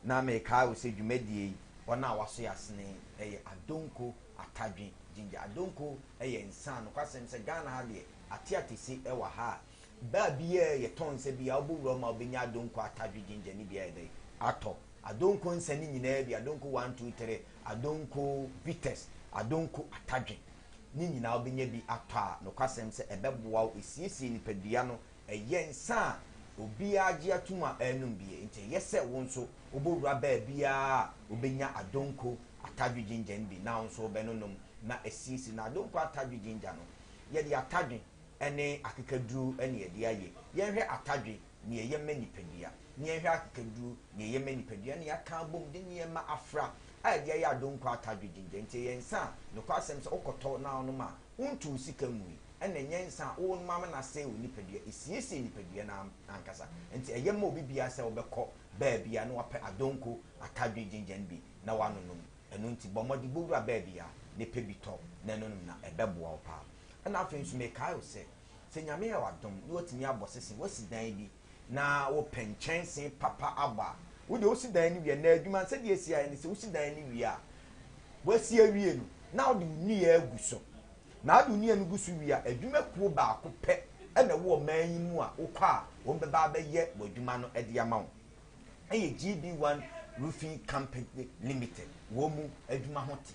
Na mekae wo sɛ dwumadie yi, wɔn a wɔaso yɛn asene yɛ Adonko Atadwe Ginger. Adonko yɛ nsa a nokwasɛm sɛ Ghana ha deɛ ate atese wɔ ha a, baa biara a yɛtɔn nsa biara wobɔ wura mu a wobɛnya Adonko Atadwe Ginger no bi ayɛ dɛn? Atɔ. Adonko nsa no nyinaa bi, Adonko one, two, three, Adonko Bitters, Adonko Atadwe, ne nyinaa wobɛnya bi atɔ a nokwasɛm sɛ ɛbɛboa wo, ɛsiesie nipadua no Ɛyɛ nsa a obiara gye atom a ɛrenom bi, enti ɛyɛ sɛ wo nso wobɔwura baabiara a wobɛnya adonko atadwe ginger no bi na wo nso wobɛnonom na asiesie. Na adonko atadwe ginger no, yɛde atadwe ne akekaduro na yɛde ayɛ. Yɛnhwɛ atadwe, nea ɛyɛ ma nipadua, na yɛnhwɛ akekaduro, nea ɛyɛ ma nipadua, na yɛaka abom de nneɛma afra a yɛde ayɛ adonko atadwe ginger. Enti ɛyɛ nsa a nokwasɛm sɛ wokɔtɔ na wonom a, wontu wo sika ngui. Ɛna ɛnyɛ nsa a wonom ama no asɛe wo nipadua, ɛsiesie nipadua no ankasa. Nti ɛyɛ ma obi biara sɛ wobɛkɔ baabi a na wapɛ adonko, atadwe, ginger no bi na wanonom. Ɛno nti bɔ mmɔden bɔ wura baabi a na pɛ bi tɔ na ɛnonom na ɛbɛboa wo paa. Ɛna afei nso mekae wo sɛ, sɛ Nyame ayɛ wo adom na woatumi abɔ sese, woasi dan bi na wopɛ nkyɛnsee papa abɔ a, wo deɛ wosi dan no wie a, na adwuma no sɛdeɛ ɛsi ayɛ ne sɛ wosi dan no wie a, woasi awie no na wode wo nnua agu so. Na wode wo nnua no gu so wie a, adwuma kuo baako pɛ na ɛwɔ ɔman yi mu a wokɔ a wɔbɛba abɛyɛ w'adwuma no de ama wo. Ɛyɛ GB1 Roofing Company Limited. Wɔn mu adwuma ho te.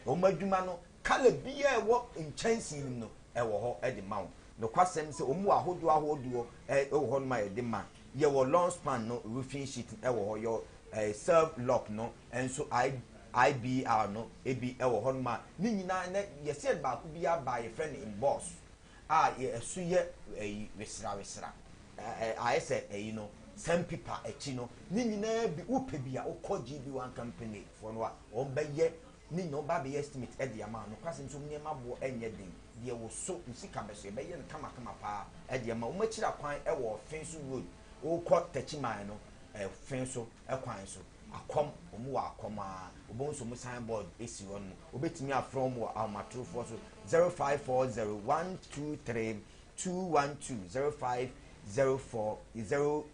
Wɔn adwuma no, kala biara a ɛwɔ nkyɛnsee no mu no, ɛwɔ hɔ de ma wo. Nokwasɛm sɛ wɔn wɔ ahodoɔ ahodoɔ wɔ hɔnom a yɛde ma. Yɛwɔ long span no roofing sheet wɔ hɔ, yɛwɔ self lock no nso IBR no bi wɔ hɔnom a ne nyinaa nɛ yɛsɛ yɛde baako bi aba a yɛfrɛ no emboss. a yɛ ɛso yɛ ɛyi wesrawesra ɛ ayɛ sɛ ɛyi no sandpaper akyi no ne nyinaa bi wopɛ bi a wokɔ GB1 company foɔ no a wɔn bɛyɛ ne nyinaa wɔn ba abɛyɛ estimate ɛde ama wo. Nokwasɛm sɛ wɔn nneɛma boɔ ɛnyɛ den deɛ woso wo sika bɛso yɛbɛyɛ no kamakama paa ɛde ama wo. Wɔn akyiri akwan ɛwɔ Ɔfenso road wokɔ Techiman no Ɛfenso kwan so. Akɔm, wɔn wɔ akɔm aa. Wobɛhu sɛ wɔn sign board si hɔ nom. Wobɛtumi afrɛ wɔn wɔ ahomatorofoɔ so 0540 123 212 0504 0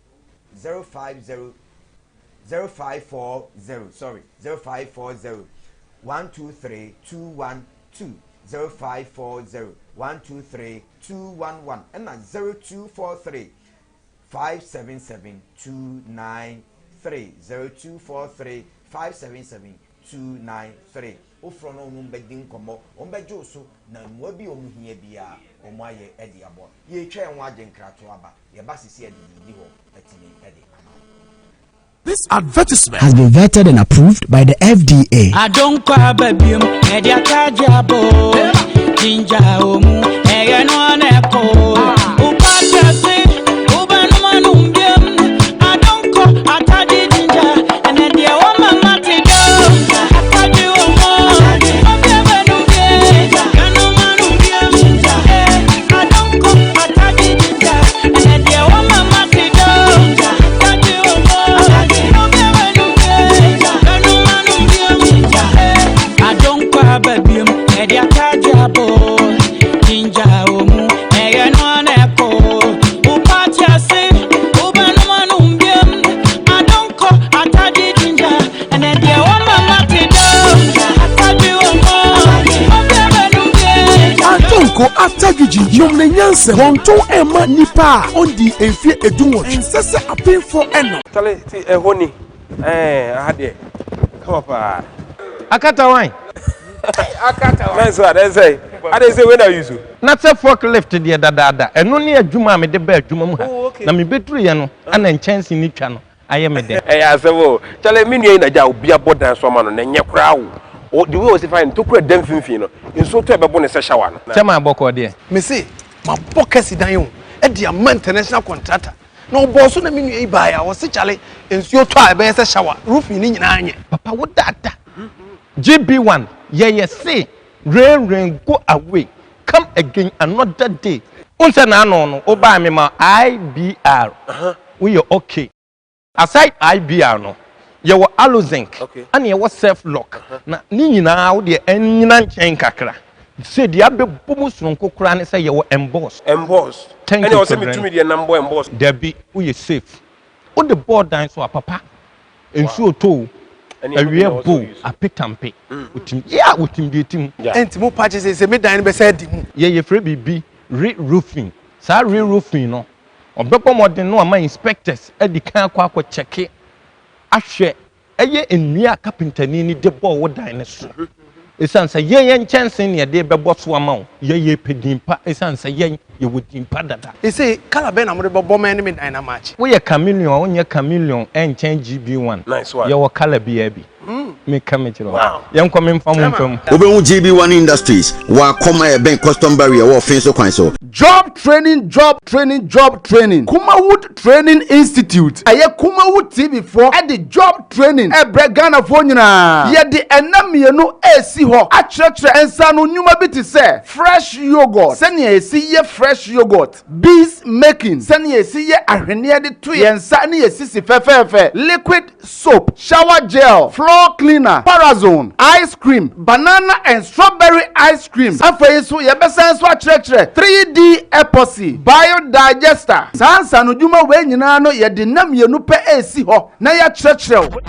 050 0540 sorry 0540 123 212 0540 123 211 ɛna 0243 577 293 0243 577 293 Wofrɛ no wɔn bɛdi nkɔmmɔ, wɔn bɛgye wo so na mmoa bi a wɔn hia biara wɔn ayɛ de aboa. Yɛretwa yɛn ho agye nkratoɔ aba, yɛba sisi a deɛ ɛdi hɔ atumi de ama wo. This advertisement has been vetted and approved by the FDA. Adonkɔ aba biom, ɛde atagye abo. Ginger omu, ɛyɛ no ana ɛkɔ. Upa tɛse, uba numa num biom. Adonkɔ atagye ginger, ɛnɛ deɛ wɔma mate do. Atagye omu, obi aba num bie, kanuma num biom. Eh, adonkɔ atagye ginger, ɛnɛ deɛ wɔma mate do. Atagye omu, obi aba num bie, kanuma num biom. Eh, adonkɔ aba biom, ɛde atagye abo. Ginger omu, ɛyɛ no ana ɛkɔ. Upa tɛse, uba numa num biom. Adonkɔ atagye ginger, ɛnɛ deɛ wɔma mate do. Atagye omu, obi aba num bie. Adonko atadwigyi nom ne nyansa wɔntɔn ɛma nipa a ɔndi mfie 18. Ɛnsɛ sɛ apemfoɔ ɛnom. Chale ti ɛhɔ ni ɛɛ aha deɛ kama paa. Akata wan? Nice one ɛsɛ ade sɛ wei na use. Na sɛ fork lift deɛ dadaada ɛno ne adwuma a mede baa adwuma mu ha Oh, okay. na mebɛduruiɛ no ana nkyɛnse no twa no ayɛ me dɛ. Ɛyɛ asɛm o. Chale me nua yi na gya obi abɔ dan so ama no na ɛnyɛ koraa o. O the way ɔsi fa yɛ no tokura da mfimfini no nsuo tɔ a ɛbɛbo no sɛ shower no. Kyɛ maa bɔkɔɔ deɛ. Mese mabɔ kɛse dan o de ama international contractor na ɔbɔɔ so na me nua yi baeɛ a ɔse kyale nsuo tɔ a ɛbɛyɛ sɛ shower roofing no nyinaa nyɛ. Papa wo dada GB one yɛyɛ se rain rain go away come again another day. Wohu sɛ n'ano no wo baa me ma IBR woyɛ okay. Aside IBR no yɛwɔ Alozinc ɛna yɛwɔ self lock na ne nyinaa wo deɛ ɛnyina nkyɛn kakra sɛ deɛ abɛbɔ mu soronko koraa ne sɛ yɛwɔ emboss. Emboss Thank ɛne you ɛwɔ sɛ Kwadran. metumi deɛ nam bɔ emboss. Dabi woyɛ safe wode bɔɔ dan so a papa nsuo tɔ o Ɛne ɛno bi awia na ɛwɔ sɛ bo o woyi so. apetampe wotim yeah wotim deɛ ɛtim. Yeah. Ɛnti mo pa kyɛ sɛ sɛ me dan no bɛsɛ adi mu. Yɛ yɛfrɛ biribi re-roofing saa re-roofing no Ɔbɛbɔ mmɔden na wama inspectors adi kan akɔ akɔ kyɛke ahwɛ ɛyɛ nnua a kapentani no de bɔɔ wo dan no so. Esiane sɛ yɛn yɛn nkyɛnsee na yɛde rebɛbɔ so ama wo, yɛn yɛpɛ din pa esiane sɛ yɛn yɛwɔ din pa dada. Ese colour bɛn na mode bɛbɔ me ne me dan no amakye? Woyɛ chameleon a wonyɛ chameleon ɛnkyɛn GB1. Nice one. Yɛwɔ colour biara bi. Meka mekyerɛ wo. Yɛnkɔ memfa mo mfa mu. Wobɛhu GB1 Industries wɔ Akɔm a ɛbɛn Custom Barrier wɔ Ɔfen so kwan so. Job training job training job training Kumawood Training Institute ɛyɛ Kumawood TV foɔ de job training ɛbrɛ Ghanafoɔ nyinaa. Yɛde ɛna mmienu ɛresi hɔ akyerɛkyerɛ nsaano nnwuma bi te sɛ fresh yoghurt, sɛnea yɛsi yɛ fresh yoghurt, beads making, sɛnea yɛsi yɛ ahweneɛ de to yɛn nsa ne yɛn sisi fɛfɛɛfɛ, liquid soap, shower gel, floor cleaner, parazone, ice cream, banana and strawberry ice cream. Afei nso yɛbɛsan nso akyerɛkyerɛ 3D epoxy, biodigester. Saa nsaanodwuma wei nyinaa no yɛde nna mmienu pɛ resi hɔ na yɛakyerɛkyerɛ wo.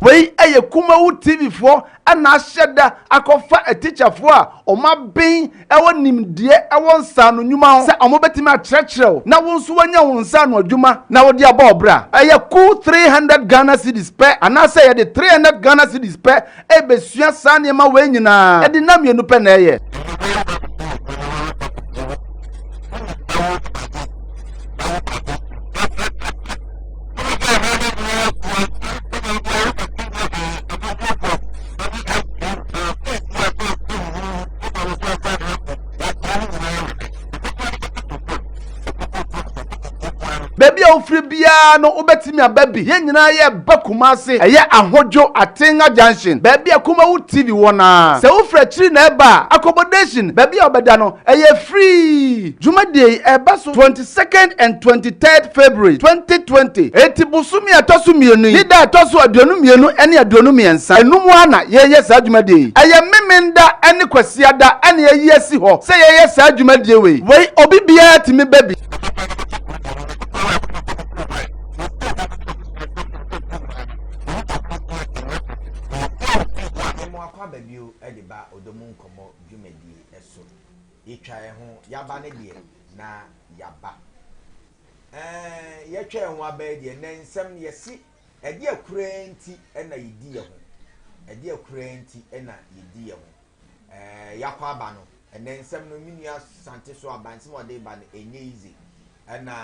Wei yɛ Kumawu TV foɔ na ahyɛ da akɔfa atikyafoɔ a wɔn aben wɔ nimdeɛ wɔ nsaano nnwuma ho sɛ wɔbɛtumi akyerɛkyerɛ wo na wo nso woanya wo nsaano adwuma na wode abɔ wo bra. Ɛyɛ ku 300 Ghana cedis pɛ anaasɛ yɛde 300 Ghana cedis pɛ rebɛsua saa nneɛma wei nyinaa. Ɛde nna mmienu pɛ na ɛyɛ. Baabi a wofiri biara no wobɛtumi aba bi. Yɛn nyinaa yɛreba Kumasi. Ɛyɛ Ahodwo Atenga Junction, baabi a Kumawu TV wɔ no ara. Sɛ wofiri akyiri na ɛreba a, accommodation, baabi a wobɛda no, ɛyɛ free. Dwumadie yi ɛreba so 22nd and 23rd February 2020. Enti bosome a ɛtɔ so mmienu yi ne da a ɛtɔ so 22 ne 23, ɛno mu ara na yɛreyɛ saa dwumadie yi. Ɛyɛ Memenda ne Kwasiada na yɛayi asi hɔ sɛ yɛyɛ saa dwumadie wei. Wei obi biara tumi ba bi. Mo akwaaba bio de ba ɔdɔ mu nkɔmmɔ dwumadie so. Yɛtwa yɛn ho, yɛaba ne deɛ na yɛaba. Ɛɛ yɛtwa yɛn ho aba yi deɛ nɛ nsɛm no yɛse ɛdeɛ koraa nti na yɛdi yɛn ho. Ɛdeɛ koraa nti na yɛdi yɛn ho. Ɛɛ yɛakɔ aba no ɛnɛ nsɛm no me nua Sante so aba nsɛm a ɔde ba no ɛnyɛ easy. Ɛna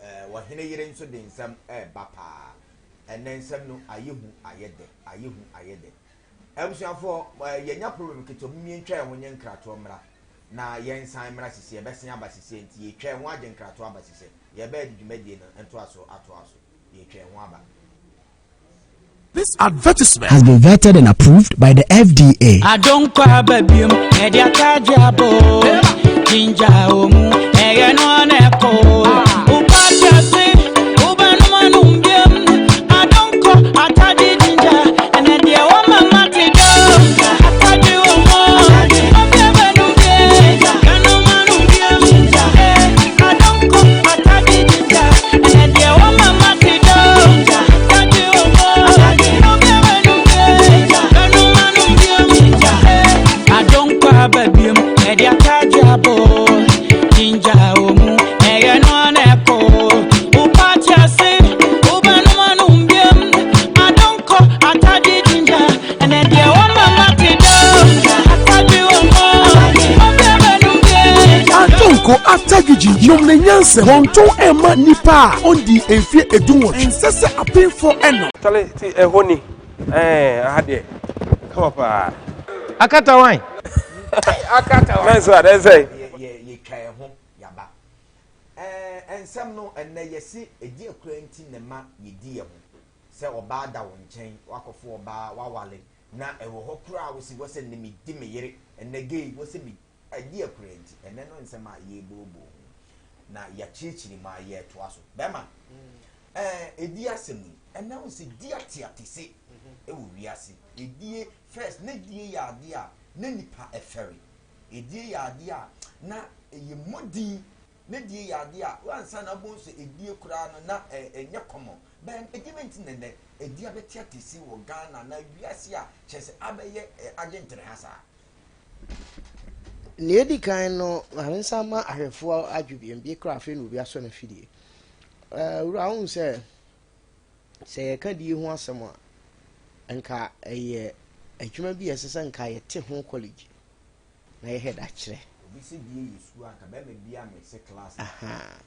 ɛɛ ɔhene yere nso de nsɛm ɛɛba paa. Ɛnɛ nsɛm no ayɛ hu ayɛ dɛ ayɛ hu ayɛ dɛ. Abusuafoɔ yɛnya problem ketewa mom yɛntwa yɛn ho nyɛ nkratoɔ mmra na yɛnsan mmra sisi yɛbɛsen aba sisi nti yɛtwa yɛn ho agye nkratoɔ aba sisi yɛbɛyɛ de dwumadie no ntoaso atoa so yɛtwa yɛn ho aba. This advertisement has been vetted and approved by the FDA. Adonkɔ aba biom, ɛde atagye abɔ. Ginger omu, ɛyɛ no ana ɛkɔ. Wopate ase, wobɛnom anom biom. Adonkɔ, atagye ginger, ɛnɛ deɛ wɔma mate dɔ. Atagye omu, obi abɛnom bie, kanom anom biom. Eh, adonkɔ, atagye ginger, ɛnɛ deɛ wɔma mate dɔ. Atagye omu, obi abɛnom bie, kanom anom biom. Eh, adonkɔ aba biom, ɛde atagye abɔ. Ginger omu, ɛyɛ no ana ɛkɔ. Wopate ase, wobɛnom anom biom. Adonkɔ, atagye ginger, ɛnɛ deɛ wɔma mate dɔ. Atagye omu, obi abɛnom bie. Adonko atagigi nom ne nyansa wɔntɔn ɛma nipa a ɔndi mfie 18 ɛnsɛ sɛ apemfoɔ ɛnom. Chale ti ɛhɔ ni ɛɛ aha deɛ kama paa. Akata wan. Akata wan. Mɛnso a dɛn sɛ. Yɛ yɛtwa yɛn ho yaba. Ɛɛ nsɛm no ɛnɛ yɛsi edi akura nti na ɛma yɛdi yɛn ho sɛ ɔbaa da wo nkyɛn wakɔfo ɔbaa wawale na ɛwɔ hɔ koraa wosi wɔ sɛ nnɛ medi me yere ɛnɛ gay wɔ sɛ me adi akura nti ɛnɛ no nsɛm a yɛbooboo ho na yɛakyirikyiri mu a yɛtoa so bɛrima ɛɛ edi asɛm yi ɛnɛ wo sɛ di ateate se ɛwɔ wiase edie first ne die yɛ adeɛ a ne nipa ɛfɛre edie yɛ adeɛ a na ɛyɛ mmɔdin ne die yɛ adeɛ a wansa na abɔ nso edie koraa no na ɛnyɛ kɔmɔ bɛn edi bɛ nti nɛnɛ edi abɛte ate si wɔ Ghana na wiase a kyerɛ sɛ abɛyɛ ɛ agye ntere ha saa. Nea edi kan no, maame nsa ma ahwɛfoɔ adwo bi, mbie koraa afei na obi asɔ n'afidie. Ɛɛ wura wohu sɛ sɛ yɛka die ho asɛm a, nka ɛyɛ adwuma bi a ɛsɛ sɛ nka yɛte ho college na yɛhɛ da kyerɛ. Obi sɛ die yɛ sukuu anka bɛrima bi a mese class. Ahaa.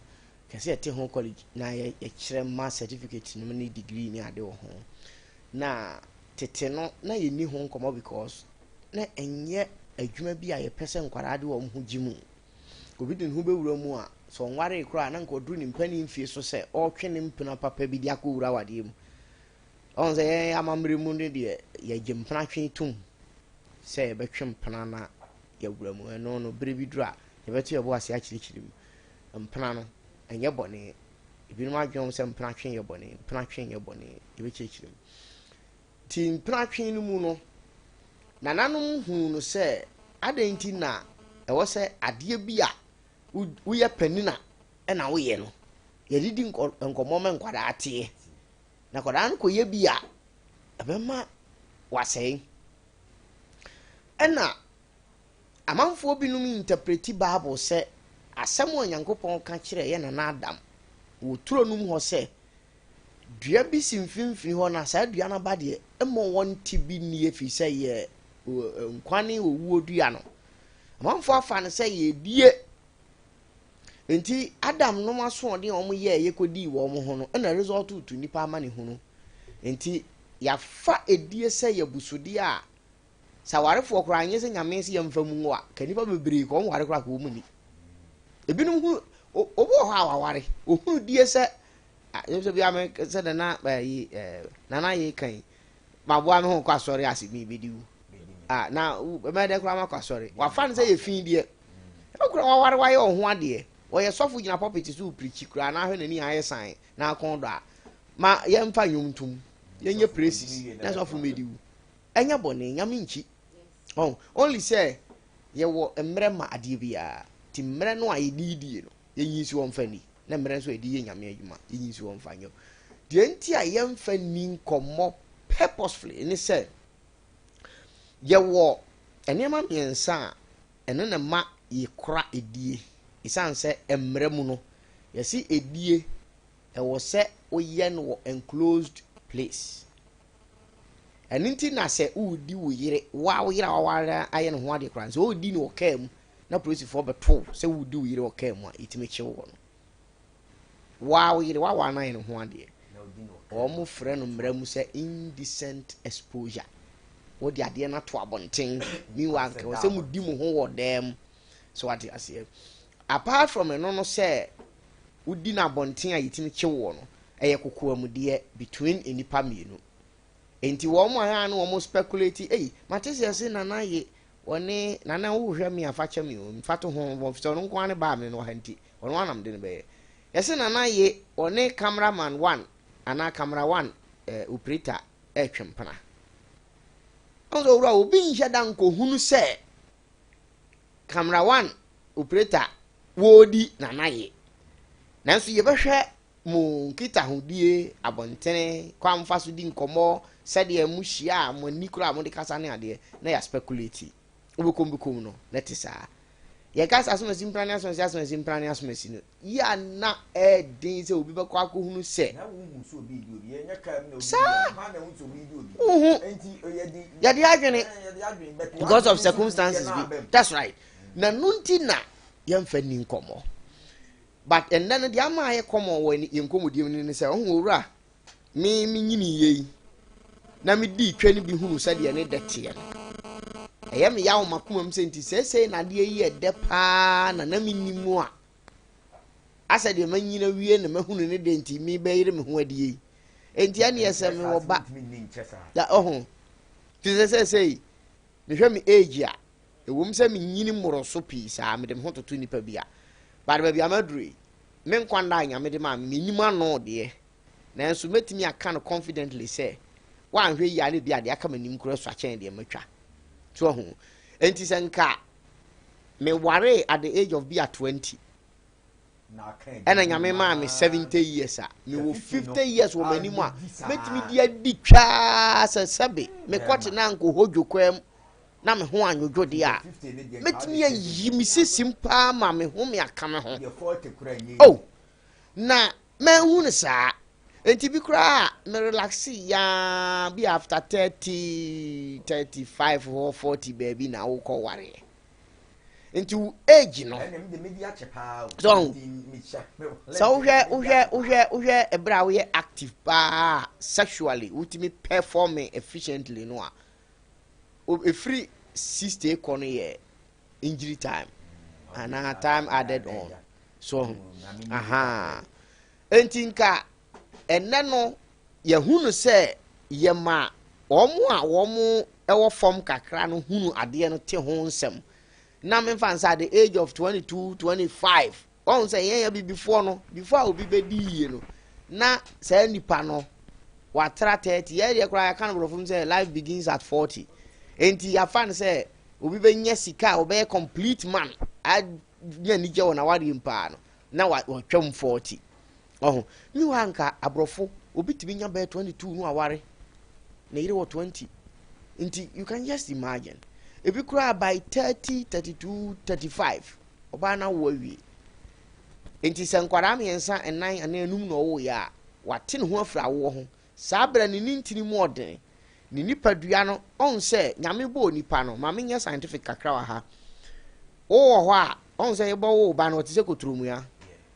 Kɛsɛ yɛte ho college na yɛkyerɛ ma certificate no ne degree ne ade wɔ ho. Na tete no na yɛnni ho nkɔmmɔ because na ɛnyɛ adwuma bi a yɛpɛ sɛ nkwadaa de wɔn ho gye mu. Obi de ne ho bɛwura mu a, sɛ ɔnwaree koraa a, na nka ɔduru ne mpanin mfie so sɛ ɔretwe ne mpena papa bi de akɔwura awadeɛ mu. Ɔhu sɛ yɛn amammerɛ mu no deɛ, yɛgye mpena twe tom sɛ yɛbɛtwe mpena na yɛawura mu. Ɛno no, berɛ bi duru a, yɛbɛto yɛn bo ase akyerɛkyerɛ mu. Mpena no, ɛnyɛ bɔne. Ebinom adwene wɔn sɛ mpena twe yɛ bɔne. Mpena twe nyɛ bɔne. Yɛbɛkyerɛkyerɛ mu. Nti mpena twe no mu no, nananom huu no sɛ adɛn nti na ɛwɔ sɛ adeɛ bi a woyɛ panin a ɛna woyɛ no, yɛde di nkɔmmɔ ma nkwadaa teɛ. Na nkwadaa no kɔyɛ bi a, Ɛbɛma wasɛe. Ɛna amanfoɔ binom interpreti Bible sɛ asɛm a Onyankopɔn ka kyerɛɛ yɛn nana Adam wɔ turo no mu hɔ sɛ, Dua bi si mfimfini hɔ na saa dua no aba deɛ, mmɔ wɔnte bi nni ɛfiri sɛ yɛ nkwa ne owuo dua no. Amanfoɔ afa no sɛ yɛdie. Nti Adam nom asoɔden a wɔn yɛɛ yɛkɔdii wɔn ho no na result to nnipa amanehunu. Nti yɛafa edie sɛ yɛ abusudeɛ a Sɛ awarefoɔ koraa nyɛ sɛ Nyame se yɛmfa mu ngo a, ka nnipa bebree ka wɔn ware koraa ka wɔn nni. Ebinom hunu, obi wɔ hɔ a waware, ohunu die sɛ, sɛ bia me sɛ nana ɛyi ɛɛ nana yɛ kan yi, maboa me ho kɔ asɔre ase mi bedi wu. Ah, na ɛmɛ dɛ koraa makɔ asɔre. Wafa no sɛ yɛ fi deɛ. Ɛbɛ koraa waware wayɛ ɔho adeɛ. Wɔyɛ sɔfo gyina pulpit so pirikyi koraa na ahwɛ n'ani ayɛ san na akɔn dɔ a. Ma yɛmfa nnwom ntom. Yɛnyɛ praises na sɔfo medi wu. Ɛnyɛ bɔne, Nyame nkyi. Ɔho, only sɛ yɛwɔ mmerɛ ma adeɛ biara. Nti mmerɛ no a yɛde redie no, yɛnyi nsi hɔ mfa nni. Na mmerɛ nso a yɛde yɛ Nyame adwuma, yɛnyi nsi hɔ mfa nyɛ. Deɛ nti a yɛmfa nni nkɔmmɔ purposefully ne sɛ, yɛwɔ nneɛma mmiɛnsa a ɛno na ɛma yɛkora edie. Ɛsiane sɛ mmerɛ mu no, yɛse edie ɛwɔ sɛ woyɛ no wɔ enclosed place. Ɛno nti na sɛ woredi wo yere, wo ara wo yere a waware ayɛ ne ho adeɛ koraa no, sɛ woredi no wɔ kaa mu na polisifoɔ bɛto wo sɛ woredi wo yere wɔ kaa mu a, yɛtumi kye wo wɔ no. Wo ara wo yere, waware no ayɛ ne ho adeɛ. Wɔfrɛ no mmara mu sɛ indecent exposure. Wode adeɛ no ato abɔnten. Meanwhile, nka wɔ sɛ modi mo ho wɔ dan mu. So wate aseɛ? Apart from ɛno no sɛ wodi no abɔnten a yɛtumi kye woɔ no, ɛyɛ kokoamudeɛ between nnipa mmienu. Enti wɔn a ɛyɛ a na wɔn speculate, ei, mate sɛ yɛse Nana ye, wɔne, Nana wohwɛ me a fa kyɛ me o, mfa to ho, sɛ ɔno nko ara ne ba a me no wɔ ha nti, ɔno ara na mede no bɛyɛ. Yɛse Nana ye, ɔne camera man one anaa camera one eh, operator ɛretwe mpena. Ɔn sɛ owura, obi nhyɛ da nkɔhunu sɛ camera one operator wɔredi Nana ye. Nanso yɛbɛhwɛ mo nkitahodie, abɔntene, kwan a mofa so di nkɔmmɔ, sɛdeɛ mohyia a mo ani koraa a mode kasa ne adeɛ, na yɛaspekuleti. Wobɛkɔm bɛkɔm no, na ɛte saa. Yɛka sɛ asomasi mpena ne asomasi, asomasi mpena ne asomasi no, yɛ a na ɛyɛ den sɛ obi bɛkɔ akɔhunu sɛ. Saa! Wohu. Yɛde adwene because of circumstances bi. That's right. Na no nti na yɛmfa nni nkɔmmɔ. But ɛnnɛ no deɛ ama ayɛ common wɔ yɛn nkɔmmɔdie mu no ne sɛ, ɔho owura, me menyiniiɛ yi na medii twa no bi hunu sɛdeɛ ne dɛ teɛ no, ɛyɛ me yaw m'akoma mu sɛ nti seesei na adeɛ yi yɛ dɛ paa na na menni mu a, asɛ deɛ manyini awie na mahunu ne dɛ nti mebɛyere me ho adie yi. Enti ɛneɛ sɛ mewɔ ba, da ɔho, te sɛ seesei mehwɛ me age a, Ɛwom sɛ minnyini mmoroo so pii saa, mede me ho toto nnipa bi a, but baabi a maduru yi, me nkwa nna a Nyame de maa me, mennim ano deɛ, nanso mɛtumi aka no confidently sɛ, woanhwɛ yie a na ebia deɛ aka m'anim koraa sua kyɛn deɛ matwa. So wahu? Enti sɛ nka mewaree at the age of bi a 20, ɛna Nyame maa me 70 years a, mewɔ 50 years wɔ m'anim a, mɛtumi de adi twaa sɛ sɛbe mekɔte na ankɔhɔ dwokwaa mu na me ho anwodwo deɛ a, mɛtumi ayi me sisim paa ma me home aka me ho. Oh, na manhu no saa. Enti bi koraa a, me relaxe yaa bi after 30, 35 hɔ 40 baabi na wokɔ wareɛ. Nti wo age no, so sɛ wohwɛ wohwɛ wohwɛ wohwɛ ɛberɛ a woyɛ active paa sexually wotumi perform efficiently no a, ɛfiri 60 kɔ no yɛ injury time anaa time added on so aha enti nka ɛnɛ no yɛhunu sɛ yɛma wɔn a wɔn ɛwɔ fam kakra no hunu adeɛ no te ho nsɛm na memfa nsa at the age of 22 25 Wahu sɛ yɛn abibifoɔ no, before a obi bɛdi yie no, na saa nipa no watra 30. Yɛn deɛ koraa yɛka no borɔfo mu sɛ life begins at 40. Enti yɛafa no sɛ obi bɛnya sika a ɔbɛyɛ complete man, anya anigye wɔ n'awareɛ mu paa no, na watwam 40. Ɔho. Meanwhile nka aborɔfo, obi tumi nya bɛyɛ 22 no aware. Ne yere wɔ 20. Nti you can just imagine. Ebi koraa by 30, 32, 35, ɔbaa no awo awie. Nti sɛ nkwadaa mmiɛnsa, nnan anaa enum na ɔwoeɛ a, wate ne ho afiri awoɔ ho. Saa berɛ no ne ntini mu ɔdene. Ne nipadua no, ɔhu sɛ Nyame bɔɔ nipa no, ma menyɛ scientific kakra wɔ ha. Wowɔ hɔ a, ɔhu sɛ yɛbɔ wo ba no, ɔte sɛ koturomua.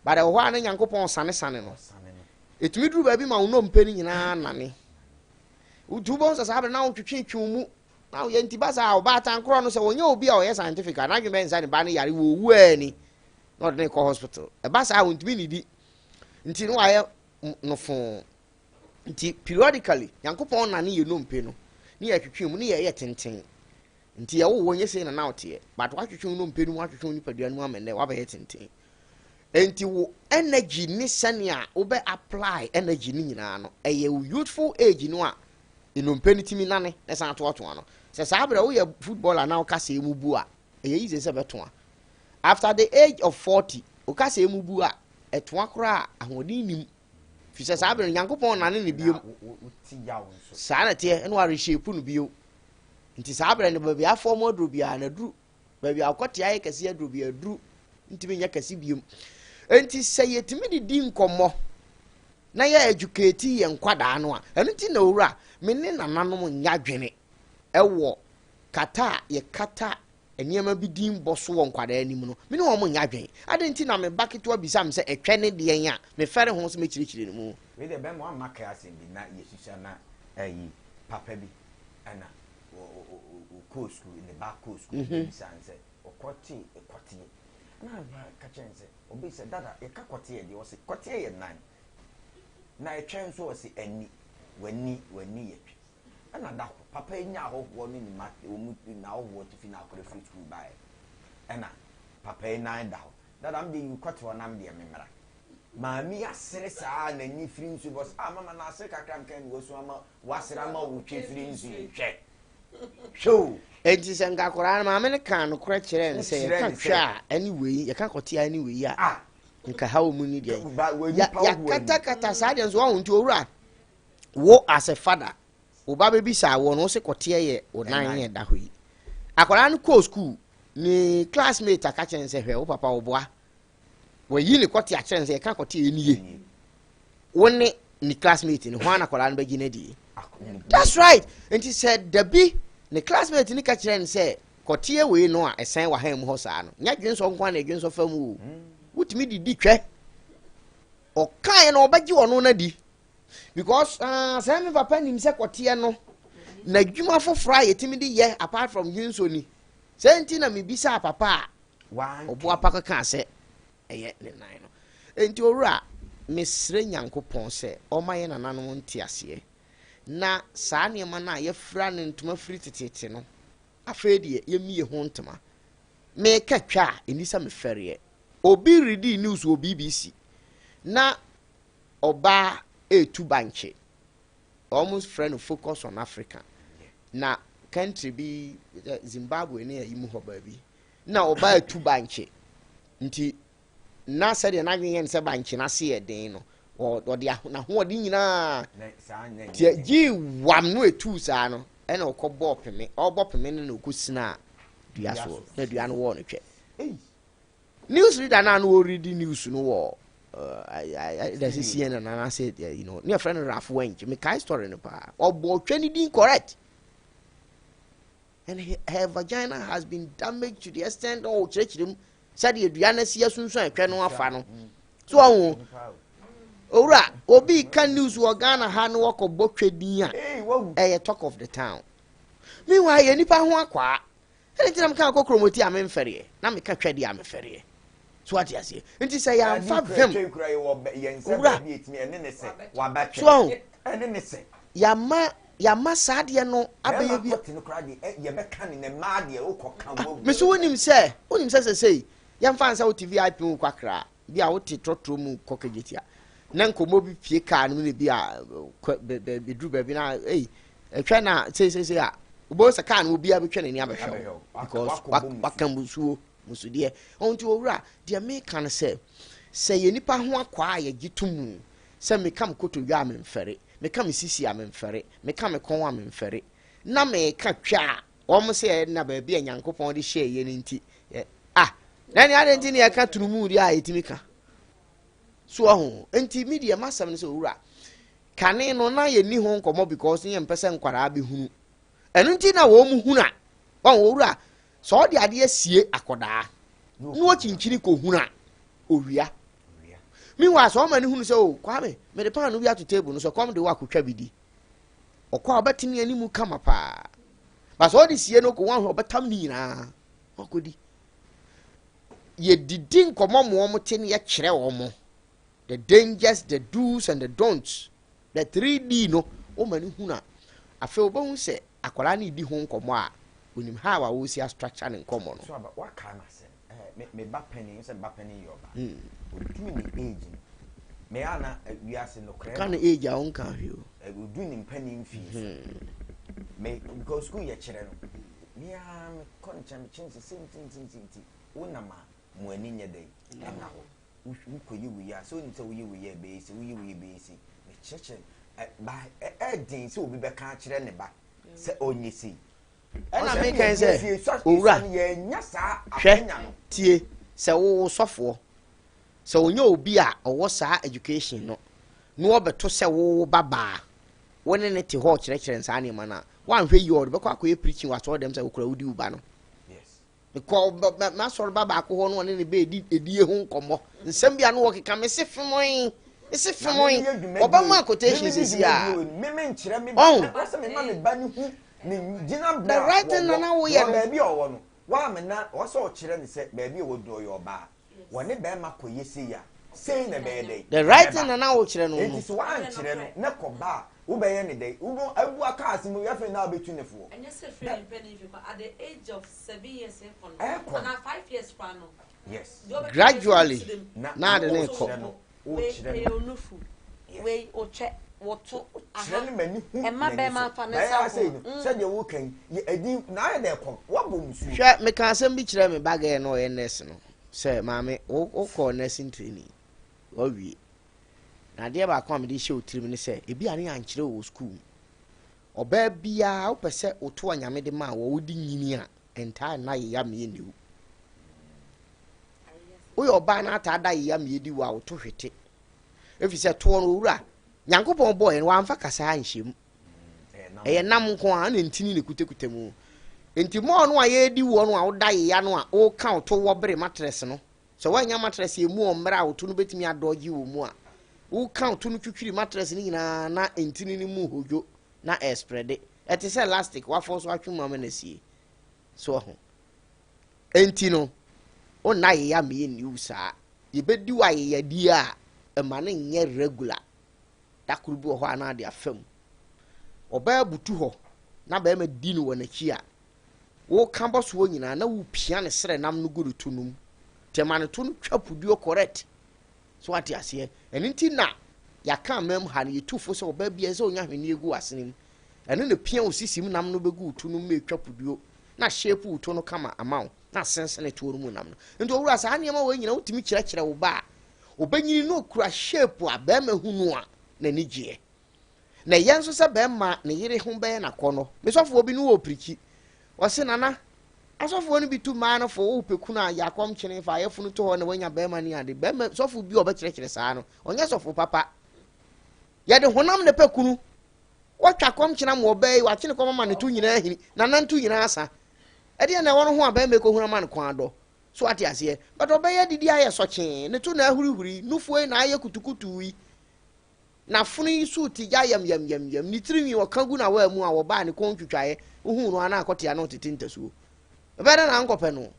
But ɛwɔ hɔ a na Nyankopɔn sanesane no. Ɛtumi duru baabi ma wo nnompe no nyinaa nane. Nti wobɛhu sɛ saa berɛ na wotwetwetwe wo mu. Na woyɛ nti ba saa ɔbaatan korɔ no sɛ wɔnyɛ obi a ɔyɛ scientific a, n'adwene bɛyɛ sɛ ne ba no yare wɔ owu ani na ɔde no kɔ hospital. Ɛba saa a ɔntumi nnidi. Nti na wayɛ no foo. Nti periodically Nyankopɔn nane yɛ nnompe no ne yɛtwetwe mu ne yɛyɛ tenten. Nti yɛwo wo nyɛ sei na na woteɛ but woatwetwe wo nnompe no mu atwetwe wo nipadua no mu ama nnɛ woabɛyɛ tenten. Nti wo energy ne sɛnea wobɛ apply energy no nyinaa no ɛyɛ wo youthful age no a nnompe no tumi nane na ɛsan toatoa no. Sɛ saa berɛ woyɛ footballer na wo kasɛɛ mu bu a ɛyɛ easy sɛ bɛtoa. After the age of 40 wo kasɛɛ mu bu a ɛtoa koraa a ahoɔden nnim. Firi sɛ saa berɛ no Nyankopɔn nane no bio. Saa na ɛteɛ ɛna wareshape no bio. Nti saa berɛ no baabi afɔ mu aduro biara na aduru. Baabi a ɔkɔte ayɛ kɛse aduro biara aduru. Ntumi nyɛ kɛse biom. Nti sɛ yɛtumi de di nkɔmmɔ na yɛ educate yɛn nkwadaa no a, ɛno nti na owura me ne nananom nyɛ adwene ɛwɔ kata a yɛkata nneɛma bi din bɔ so wɔ nkwadaa anim no, me ne wɔn nyɛ adwene. Adɛn nti na me ba ketewa bisa me sɛ ɛtwɛ ne deɛn a, mefɛre ho sɛ mɛkyerɛkyerɛ ne mu? Wei deɛ bɛma wamma kae asɛm bi na yɛsusua na ayi papa bi ɛna ɔkɔɔ sukuu ne ba kɔɔ sukuu mm -hmm. bisa no sɛ ɔkɔte kɔteɛ na ne ba ka kyerɛ no sɛ ɔbi sɛ dada yɛka kɔteɛ deɛ ɔse kɔteɛ yɛ nan na ɛtwɛn nso ɔse ani w'ani w'ani yɛ twe Ɛna da koro, papa yi nyaa ahɔhoɔ ne ne mma, wɔn n'ahɔhoɔ te fi n'akora firi sukuu baeɛ. Ɛna papa yi nan da hɔ. Dada me deɛ yi kɔte hɔ na me deɛ me mmra. Maame yi asere saa n'ani firi nsuo bɔ sɛ, ah mama na asere kakra nka ni wasu ama wasere ama wo twe firi nsuo yi hwɛ. Hwɛ o. Enti sɛ nka akwadaa no maame no kaa nokorɛ kyerɛɛ no sɛ yɛka twa a ɛne wei, yɛka kɔte a ɛne wei a, nka haw mu ni deɛ. Yɛakatakata saa deɛ nso wahu nti owura Wo as a father, wo ba bɛbisa wo no, wo se kɔteɛ yɛ wo nan ne ɛda hɔ yi. Akwadaa no kɔɔ school, ne classmate aka kyerɛ no sɛ hwɛ wo papa ɔboa. Wayi ne kɔte akyerɛ no sɛ yɛka kɔteɛ nie. Wo ne ne classmate no, hwan na akwadaa no bɛgye no adie? That's right. Nti sɛ dabi ne classmate no ka kyerɛ no sɛ kɔteɛ wei no a ɛsɛn wɔ han mu hɔ saa no, nyɛ dwensɔ nko ara na ɛdwensɔ fa mu o. Wotumi didi twɛ. Ɔkaeɛ no ɔbɛgye ɔno no adi. Because ah, sɛ me papa nim sɛ kɔteɛ no n'adwuma foforɔ a yɛtumi de yɛ apart from dwensɔ ni. Sɛ nti na mebisaa papa a ɔboa pa kɔkaa sɛ ɛyɛ ne nan no. Enti owura, mesrɛ Nyankopɔn sɛ ɔma yɛn nananom nteaseɛ na saa nneɛma no a yɛafira no ntoma firi teteete no, afei deɛ yɛmmie ho ntoma. Meka twa a, ɛnni sɛ mefɛreɛ. Obi redi news wɔ BBC na ɔbaa retu bankye. Wɔn frɛ no Focus on Africa. Na country bi Zimbabwe ne ayi mu hɔ baabi. Na ɔbaa retu bankye. Nti na sɛdeɛ n'adwene yɛ no sɛ bankye n'ase yɛ den no, ɔde n'ahoɔden nyinaa nti gyee wam no etu saa no ɛna ɔkɔ bɔɔ peme. Ɔbɔ peme no na ɔkɔ sinaa dua soɔ na dua no wɔɔ no twɛ. News reader no a na ɔredi news no wɔ ɛda sɛ CNN anaasɛ you know ne yɛfrɛ no Ralph Wench mekae story no paa ɔbɔ ɔtwa ne din correct and her vagina has been damaged to the extent ɔwɔ kyerɛkyerɛ mu sɛdeɛ dua no asi asunsuan twɛ no afa no so ɔho owura obi ka news wɔ Ghana ha no wɔkɔbɔ twɛ din a ɛyɛ talk of the town meanwhile yɛ nipa ho akwaa Ɛne nti na meka kokromoti a memfɛreɛ, na meka twɛdeɛ a mefɛreɛ. So wate aseɛ? Nti sɛ yɛamfa vim, owura, so ahu, yɛama yɛama saa adeɛ no abɛyɛ bi. Ah, me so wonim sɛ wonim sɛ sɛsei yɛmfa nsa wote VIP mu kɔ akra Bi a wote trɔtrɔ mu kɔ Kejetia na nkɔmmɔ bi pie kaa no mu na bi a bɛduru baabi na ei ɛhwɛ na seisei a wobɛhu sɛ kaa no obiara bɛtwa n'ani abɛhwɛ wo because waka musuo musudeɛ. Ɔho nti owura deɛ meka no sɛ sɛ yɛ nipa ho akwaa a yɛgye to mu. Sɛ meka me kotodwe a memfɛre, meka me sisi a memfɛre, meka me kɔn a memfɛre, na meka twa a wɔn sɛ ɛna baabi a Nyankopɔn de hyɛɛ yɛn nti, ah, na ɛne adɛn nti na yɛka tunumu deɛ a yɛtumi ka? So ɔho, nti me deɛ m'asɛm no sɛ owura, kane no na yɛnni ho nkɔmmɔ because ne yɛmpɛ sɛ nkwadaa bɛhunu. Ɛno nti na wɔn mu hunu a, wɔn owura, sɛ ɔde adeɛ sie akɔdaa na ɔkyinkyini kɔhunu a, owia. Meanwhile, sɛ ɔma no hunu sɛ, o, Kwame, mede paano bi ato table no so, kɔm de wo akɔtwa bi di. Ɔkɔ a ɔbɛtene animu kama paa. Ba sɛ ɔde sie no kɔ wɔn ahwɛ ɔbɛtam ne nyinaa ɔkɔdi. Yɛdidi nkɔmmɔ ma wɔn te ne yɛkyerɛ wɔn the dangers, the do's and the don'ts. The 3D no, woma no hunu a, afei wobɛhu sɛ akwadaa no redi ho nkɔmmɔ a, onim how a wɔresi astructure ne nkɔmmɔ no. So aba waka no asɛm eh, me me ba panin sɛ ba panin yɛ ɔba ɔduru ne age no me a na eh, wiase nokorɛ Ka ne age a wonka hwee o. Ɔduru ne mpanin mfie so me because school yɛ kyerɛ no me a mekɔ nkyɛn mekye no sɛ sɛ nti nti nti nti wonam a mo ani nyɛ dɛn ɛna hɔ wokɔyɛ wei a sɛ wonim sɛ woyɛ wei a ɛbɛyɛ sei woyɛ wei a ɛbɛyɛ sei mekyerɛkyerɛ no ba ɛden sɛ obi bɛka akyerɛ ne ba sɛ ɔnyɛ sei ɛna meka sɛ owura hwɛ tie sɛ wo sɔfoɔ sɛ ɔnyɛ obi a ɔwɔ saa education no na ɔbɛto sɛ wo ba baa wo ne ne te hɔ kyerɛkyerɛ nsaa nneɛma no a woanhwɛ yie ɔde bɛkɔ akɔyɛ preaching wɔ asɔre dɛm sɛ wokura wodi wo ba no. Mekɔɔ m'asɔreba baako hɔ na ɔne ne bɛ redi edie ho nkɔmmɔ. Nsɛm bi a na wɔkeka, mese femoe, mese femoe. Ɔbɛma quotation sisi a. Ɔn. The right thing na na woyɛ no. Baabi a ɔwɔ no, wamena, ɔsɛ ɔkyerɛ no sɛ baabi a ɔwɔ duro ɔyɛ ɔbaa. Wɔne bɛrima kɔyɛ sei a, sei na ɛbɛyɛ dɛn? The right thing na na wokyerɛ no no. Enti sɛ woankyerɛ no na kɔba a, wobɛyɛ ne dɛn? Wobɛ abu aka asɛm yi afei na wobɛtu ne foɔ. Ɛnyɛ sɛ firi ne mpanin mfe kɔ, at the age of 7 years rekɔ no, Ɛrekɔ no. anaa 5 years koraa no, Yes. deɛ ɔbɛka Gradually, yɛ sɛ na ade no rekɔ. Wokyerɛ no, wei wokyerɛ ɛyɛ no. onufu, wei otwɛ, woto, aha, Kyerɛ no m'ani hu ɛma n'ani bɛrima so. nfa ne Na ɛyɛ nsa ara sei nko. no, sɛdeɛ woka yi, yɛ ɛdi na ayɛ dɛ ɛkɔm, woabɔ musuo. Hwɛ, meka asɛm bi kyerɛɛ me ba girl no a ɔyɛ nurse no sɛ, Maame, wo wokɔɔ nursing training, woawie. Na adeɛ baako a mede hyɛ wo tirim ne sɛ, ebi a ne yɛankyerɛ wo wɔ sukuu mu. Ɔbaa biara, wopɛ sɛ woto a Nyame de maa wɔ wode nyini a, ɛntaa nna yeya mmea nni wo. Woyɛ ɔbaa na ataa da yeya mmea di wo a, woto hwete. Ɛfiri sɛ toɔ no, owura, Nyankopɔn bɔɔ yɛn, wamfa kasaa anhyɛ mu. Ɛyɛ nam nko ara na ntini na ɛkutakuta mu. Nti mɔɔ no a yɛredi woɔ no a woda yeya no a woka wo to wɔ bere matress no, sɛ woannya matress a ɛmu ɔmmerɛ a wo to no bɛtumi adɔgye wɔ mu a, woka wo to no twitwiri matress no nyinaa na ntini no mu hodwo na ɛresprɛde. Ɛte sɛ elastic, wafɔ so atwe mu ama no asie. So ho. Enti no, wonna yeya ma yɛnni wo saa. Yɛbɛdi wo ayeyadie a, ɛma no nyɛ regular. Da koro bi wɔ hɔ a na ade afa mu. Ɔbaa butu hɔ na barima di no wɔ n'akyi a, woka bɔ soɔ nyinaa na wopia ne serɛ nam no gu ne to no mu. Nti ɛma ne to no twa puduo correct. So wate aseɛ? Ɛno nti na yɛaka amam ha no, yɛtu fo sɛ ɔbaa biara sɛ ɔnya ahweneɛ gu w'asene mu. Ɛno na pia wo sisi mu nam no bɛgu wo to no mu ma ɛtwa puduo na shape wo to no kama ama wo na asensene toɔ no mu nam no. Nti owura saa nneɛma wei nyinaa wotumi kyerɛkyerɛ wo ba a, ɔbɛnyini na ɔkura shape a barima hu no a n'ani gyeɛ. Na ɛyɛ nso sɛ barima ne yere ho bɛyɛ n'akɔnnɔ. Me sɔfoɔ bi no wɔ pirikyi. Ɔse nana, asɔfoɔ no bi tu mmaa no fo, wopɛ kunu a yɛ akɔmkyene, fa ayafunu to hɔ na woanya barima ne ade. Barima, sɔfo bi a ɔbɛkyerɛkyerɛ saa no, ɔnyɛ sɔfo papa. Yɛde honam na ɛpɛ kunu. Wɔtwa akɔmkyene ama ɔbaa yi, wakyene kɔm ama ne to nyinaa ahini, nananto nyinaa asa. Ɛdeɛn na ɛwɔ no ho a barima ɛkɔhunu ama no kɔn adɔ? So wate aseɛ? But ɔbɛyɛ adidi ayɛ sɔkyee, ne to na ahurihuri, nufoɔ yi na ayɛ kutukutuu yi, n'afono yi so te gya yamyamyamyam, ne tirinwi ɔka gu n'awaa mu a wɔbaa ne kɔn twitwaeɛ, wohuu no a na akɔte ano tete ntasuo. Ɛbɛyɛ dɛ na ankɔpɛ no.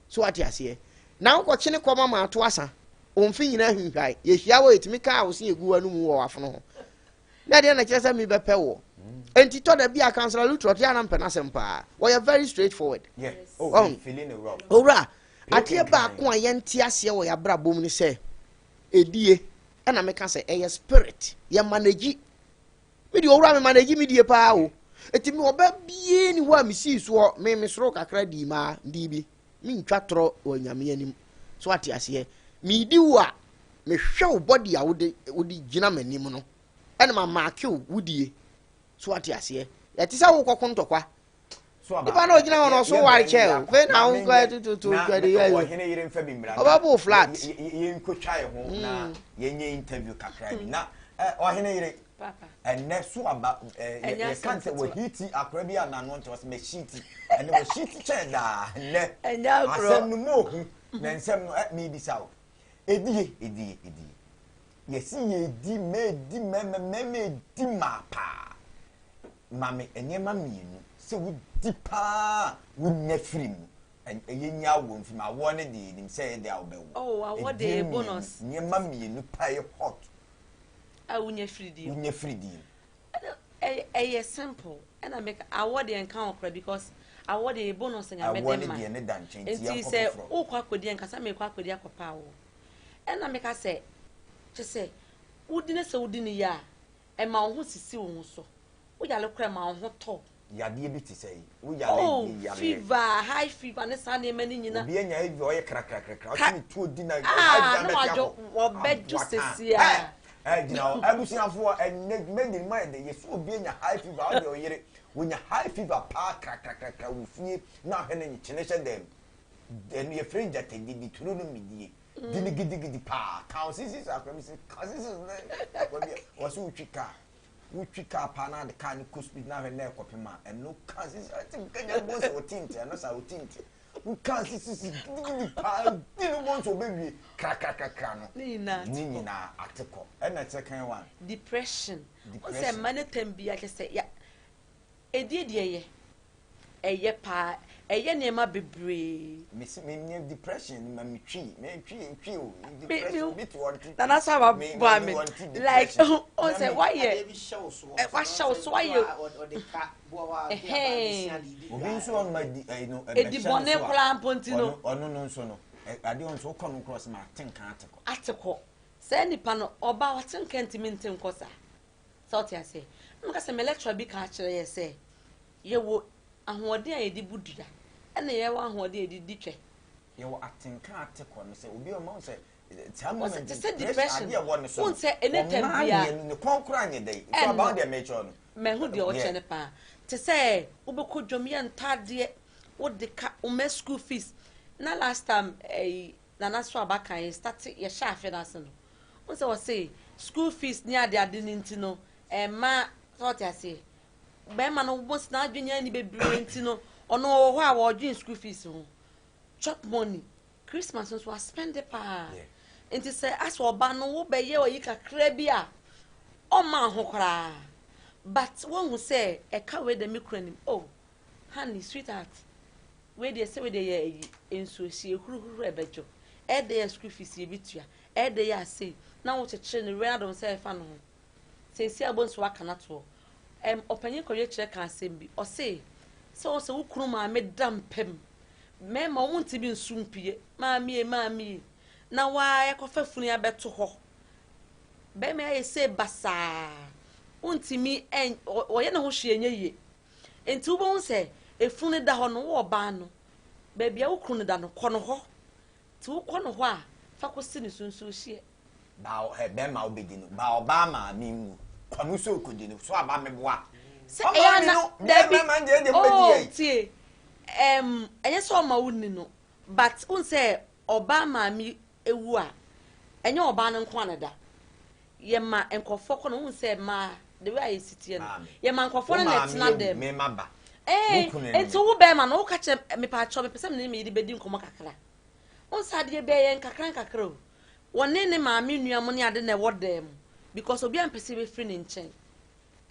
So wate aseɛ? Na wokɔkyene kɔm ama ato asa, wo mfe nyinaa hwinhwae, yɛhyia wo a yɛtumi kaa wo se yɛgu w'anomu wɔ w'afono ho. Na ɛdeɛ na ɛkyerɛ sɛ mebɛpɛ woɔ. Enti tɔ da bi a Councillor Lutterodt yɛ a na mpɛ n'asɛm paa. Wɔyɛ very straight forward. Oh, Ɔn, owura, adeɛ baako a yɛnte aseɛ wɔ yɛabrabɔ mu ne sɛ, edie, ɛna meka sɛ ɛyɛ spirit, yɛ manage. Me deɛ owura me manage me die paa o. Eti me ɔba bie ni hɔ a mesii soɔ, me mesoro kakra dii maa, dii bi. Mentwa torɔ wɔ Nyame anim. So ate aseɛ? Medi wo a, Mehwɛ wo body a wode wode gyina m'anim no ɛna ma maake wo wodie. So wate aseɛ? Ɛte sɛ wokɔko ntɔkwa. Nipa na ogyina hɔ no ɔso ware kyɛ o. Fei na wo nkɔ tututu twɛde yɛ yi. Ɔhene yere mfa bi mmra. Ɔbɛbo wo flat. Yɛnkɔtwa yɛ ho na yɛnyɛ interview kakra bi. Na ɔhene yere ɛnɛ so aba yɛka sɛ wɔhiti akora bi a n'ano nte ɔsɛ mɛhyiti ɛnɛ wɔhyiti kyɛn daa nnɛ asɛm no mu ohu na nsɛm no mebisa wo ɛdie ɛdie ɛdie Yɛse yɛdi mɛdi mɛmɛ mɛmɛ di maa paa. Mame nneɛma mmienu sɛ wodi paa wonya firi mu. Yɛnya awoɔ mfiri mu. Awoɔ no deɛ yɛnim sɛ ɛyɛ deɛ a wobɛwo. Oh, awoɔ deɛ yɛ bonus. Nneɛma mmienu paa yɛ hot. A wonya firi die. Wonya firi die. Ɛyɛ simple. Ɛna meka awoɔ deɛ nka ho koraa because awoɔ deɛ yɛ bonus Nyame de ma. Awoɔ no deɛ ne da nkyɛn nti yɛnkɔ foforɔ. Nti sɛ wokɔ akɔdi a nka sɛ mekɔ akɔdi akɔpɛ awoɔ. Ɛna meka sɛ, kyerɛ sɛ, wodi na sɛ wodi no yie a, ɛma wo ho sisi wo ho so. Wo yare koraa ɛma wo ho tɔ wo. Yadeɛ bi te sɛ yi? Wo yare Oh, yareɛ. fever, high fever ne saa nneɛma no nyina. Obi anya HIV ɔyɛ krakrakrakra, ɔse ne tuo di na Ah, high na fever bɛte wadwo, akɔ. wɔbɛdwo Aboa kaa. sesie a. Ɛ, ɛ, gyina hɔ. Abusuafoɔ, ɛnnɛ dwumadi no mu ayɛ dɛ. Yɛse obi anya high fever, wo deɛ ɔyere, wonya high fever paa krakrakrakra wɔ fie na ahwɛ no nkyene hyɛ dɛm. Ɛno yɛfrɛ no gyatadidi, turo no mmedie. Di no gidigidi paa. Ka wo sisi so akora bi sɛ ka sisi so na akora bi wɔ sɛ wotwi kaa. Wotwi kaa paa na ade kaa no kɔ speed na ahwɛ na ɛkɔpem a ɛno ka sisi so ɛte kanya bɔ sɛ ɔte nti ɛno saa ɔte nti. Woka sisi so gidigidi paa di no bɔ sɛ ɔbɛwie krakrakrakra no. Ne nyinaa Ne nyinaa ate kɔ. Ɛna second one. Depression. Wo sɛ Depression. mma ne tam bi akyɛ sɛ ya ɛdie deɛ yɛ. Ɛyɛ paa, ɛyɛ nneɛma bebree. Mesi me nya depression ma me twi, me twi twi o depression obi te wɔn ti. Nana so aba boa me like o sɛ wayɛ wahyɛ wo so wayɛ. Obi nso ɔno ma di ɛyi no ɛbɛhyɛ Edi bɔne koraa mpo nti no. Ɔno no nso no adeɛ ɔno nso wokɔ no korɔ sɛ ma ate nka ate kɔ. Ate kɔ saa nipa no ɔba ɔte nka ntumi nte nkɔ saa sɛ ɔte aseɛ. Meka sɛ me lecturer bi ka akyerɛ yɛ sɛ. Yɛwɔ ahoɔden a yɛde bu dua, ɛna yɛwɔ ahoɔden a yɛde di twɛ. Yɛwɔ atenka ate kɔ no sɛ obi ɔma wo sɛ saa Wɔsɛ moment te sɛ pressure depression. adeɛ ɛwɔ ne so no Wohu sɛ ɛne tɛm ɔmaa biara deɛ ne kɔn koraa nyɛ dɛ so ɛnnɔ. about deɛ mekyerɛ no. Mahu deɛ ɔkyerɛ Yeah. no paa. Te sɛ wobɛkɔ dwam yɛ ntɔ adeɛ, wode ka, woma school fees. Na last time ɛyi Nana so aba kan yɛ start yɛhyɛ afe no ase no, wohu sɛ wɔse school fees ne ade ade no nti no ɛmma sɛ ɔte aseɛ. Bɛrima no wobɔ si n'adwene ani bebree nti no ɔno ɔwɔ hɔ a wɔdwen school fees ho chop money Christmas nso aspɛnde paa nti sɛ asɛ ɔba no wobɛyɛ ɔyi kakra bi a ɔma ho koraa but wohu sɛ ɛka wei dɛ me kura nim oh honey sweetheart wei deɛ sɛ wei deɛ yɛ ayi nsuohyie huruhuru ɛbɛdwo ɛdɛ yɛ school fees yɛ bi tua ɛdɛ yɛ asei na wokyekyere no wei adom sɛ ɛfa no ho Seesei a wobɛhu sɛ waka no ato hɔ. Ɛm, Ɔpanyin Kwadwo Kyerɛ ka asɛm bi. Ɔse, sɛ wohu sɛ wo kunu maame da mpa mu, mmarima wɔntumi nsu mpue, maame e, maame e, na waa yɛkɔfa funu yi abɛto hɔ. Barima yi ayɛ sei basaa, wontumi ɛn, ɔyɛ ne ho hwee nyɛ yie. Enti wobɛhu sɛ efunu no da hɔ no, wo ɔbaa no, baabi a wo kunu no da no, kɔ no hɔ. Nti wokɔ no hɔ a, fa kɔsi ne so nsuo hyeɛ. Ba ɛ bɛrima a wobɛdi no ba ɔbaa maame nwu kɔ no sɛ ɔkɔdi no so aba meboa sɛ ɛyɛ ana dabi oh tie ɛm ɛnyɛ sɛ ɔma wo ni no but n sɛ ɔbaa maame ewu a ɛnyɛ ɔbaa no nko ana da yɛma nkurɔfoɔ kɔ no n sɛ mmaa the way a yɛsi teɛ no yɛma nkurɔfoɔ no na ɛtena dɛm ɛɛ nti wo bɛrima no woka kyerɛ mepaakyɛw mepɛ sɛ mene me yere bɛdi nkɔmmɔ kakra Wohu sɛ adeɛ bɛyɛ yɛn nkakra nkakra o. Wɔne ne maame nua mo ne ade na ɛwɔ dan mu because obiara mpɛ sɛ yɛbɛfiri ne nkyɛn.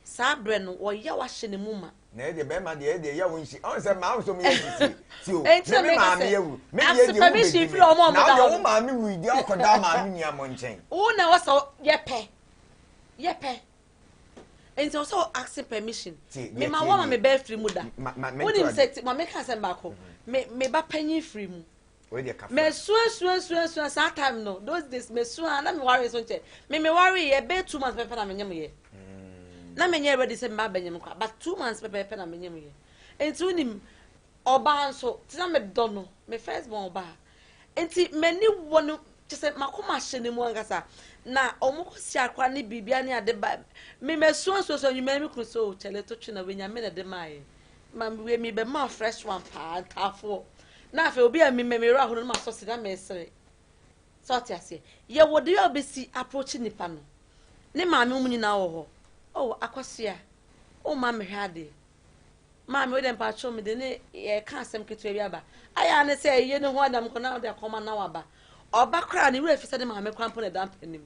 Saa berɛ no wɔyaw ahyɛ ne mu ma. Na ɛdeɛ bɛrima deɛ ɛdeɛ yaw nsi ɔn sɛ maa nso mi yɛ sisi ti o Enti na me me meka maame sɛ, yɛ wu me ask deɛ deɛ wo permission bɛdi firi me wɔn a wɔda na hɔ ɔdeɛ no. wo maame wui deɛ ɔkɔ da maame nua mo nkyɛn. Wo na ɛwɔ sɛ yɛpɛ yɛpɛ nti ɛwɔ sɛ wo ask permission. Tie Me deɛ ma tie wɔma nie me ba afiri mu da. ma ma me Wonim nto sɛ ade. ti ma meka asɛm baako me me ba panyin firi mu. Wei deɛ kafra. Mesua sua sua sua saa time no those days mesua na me ware nso nkyɛ me me ware yɛ bɛyɛ 2 months pɛpɛ na menyem yɛ na menyɛ ready sɛ meba abɛnyem koraa but 2 months pɛpɛɛpɛ na menyem yɛ nti wonim ɔbaa nso te na medɔ no me first born ɔbaa nti m'ani wɔ no. Kyerɛ sɛ m'akoma ahyɛ ne mu ankasa. Na wɔn kɔ si akora ne biribia ne ade ba. Me masuasuasua nnwuma yi me kunu sɛ o kyɛlɛ to twe na wei nyame na ɛde maa yɛ. Ma wei mi bɛ maa fresh one paa ntaafoɔ. Na afei obi a mi mɛ mi werɛ ahono no ma sɔ si na mɛsere. Sɛ ɔte aseɛ. Yɛ wɔ deɛ ɔbɛsi approach nipa no. Ne maame mu nyinaa wɔ hɔ. Oh akɔsoa. O ma mehwɛ adeɛ. Maame wo deɛ mpakyɛw mede ne yɛka asɛm ketewa bi aba. Ayɛ a ne sɛ ɛyɛ ne ho adam kɔ na ɔde akɔma na waba. Ɔba koraa ne werɛ fi sɛ ne maame koraa mpo na ɛda mpa no mu.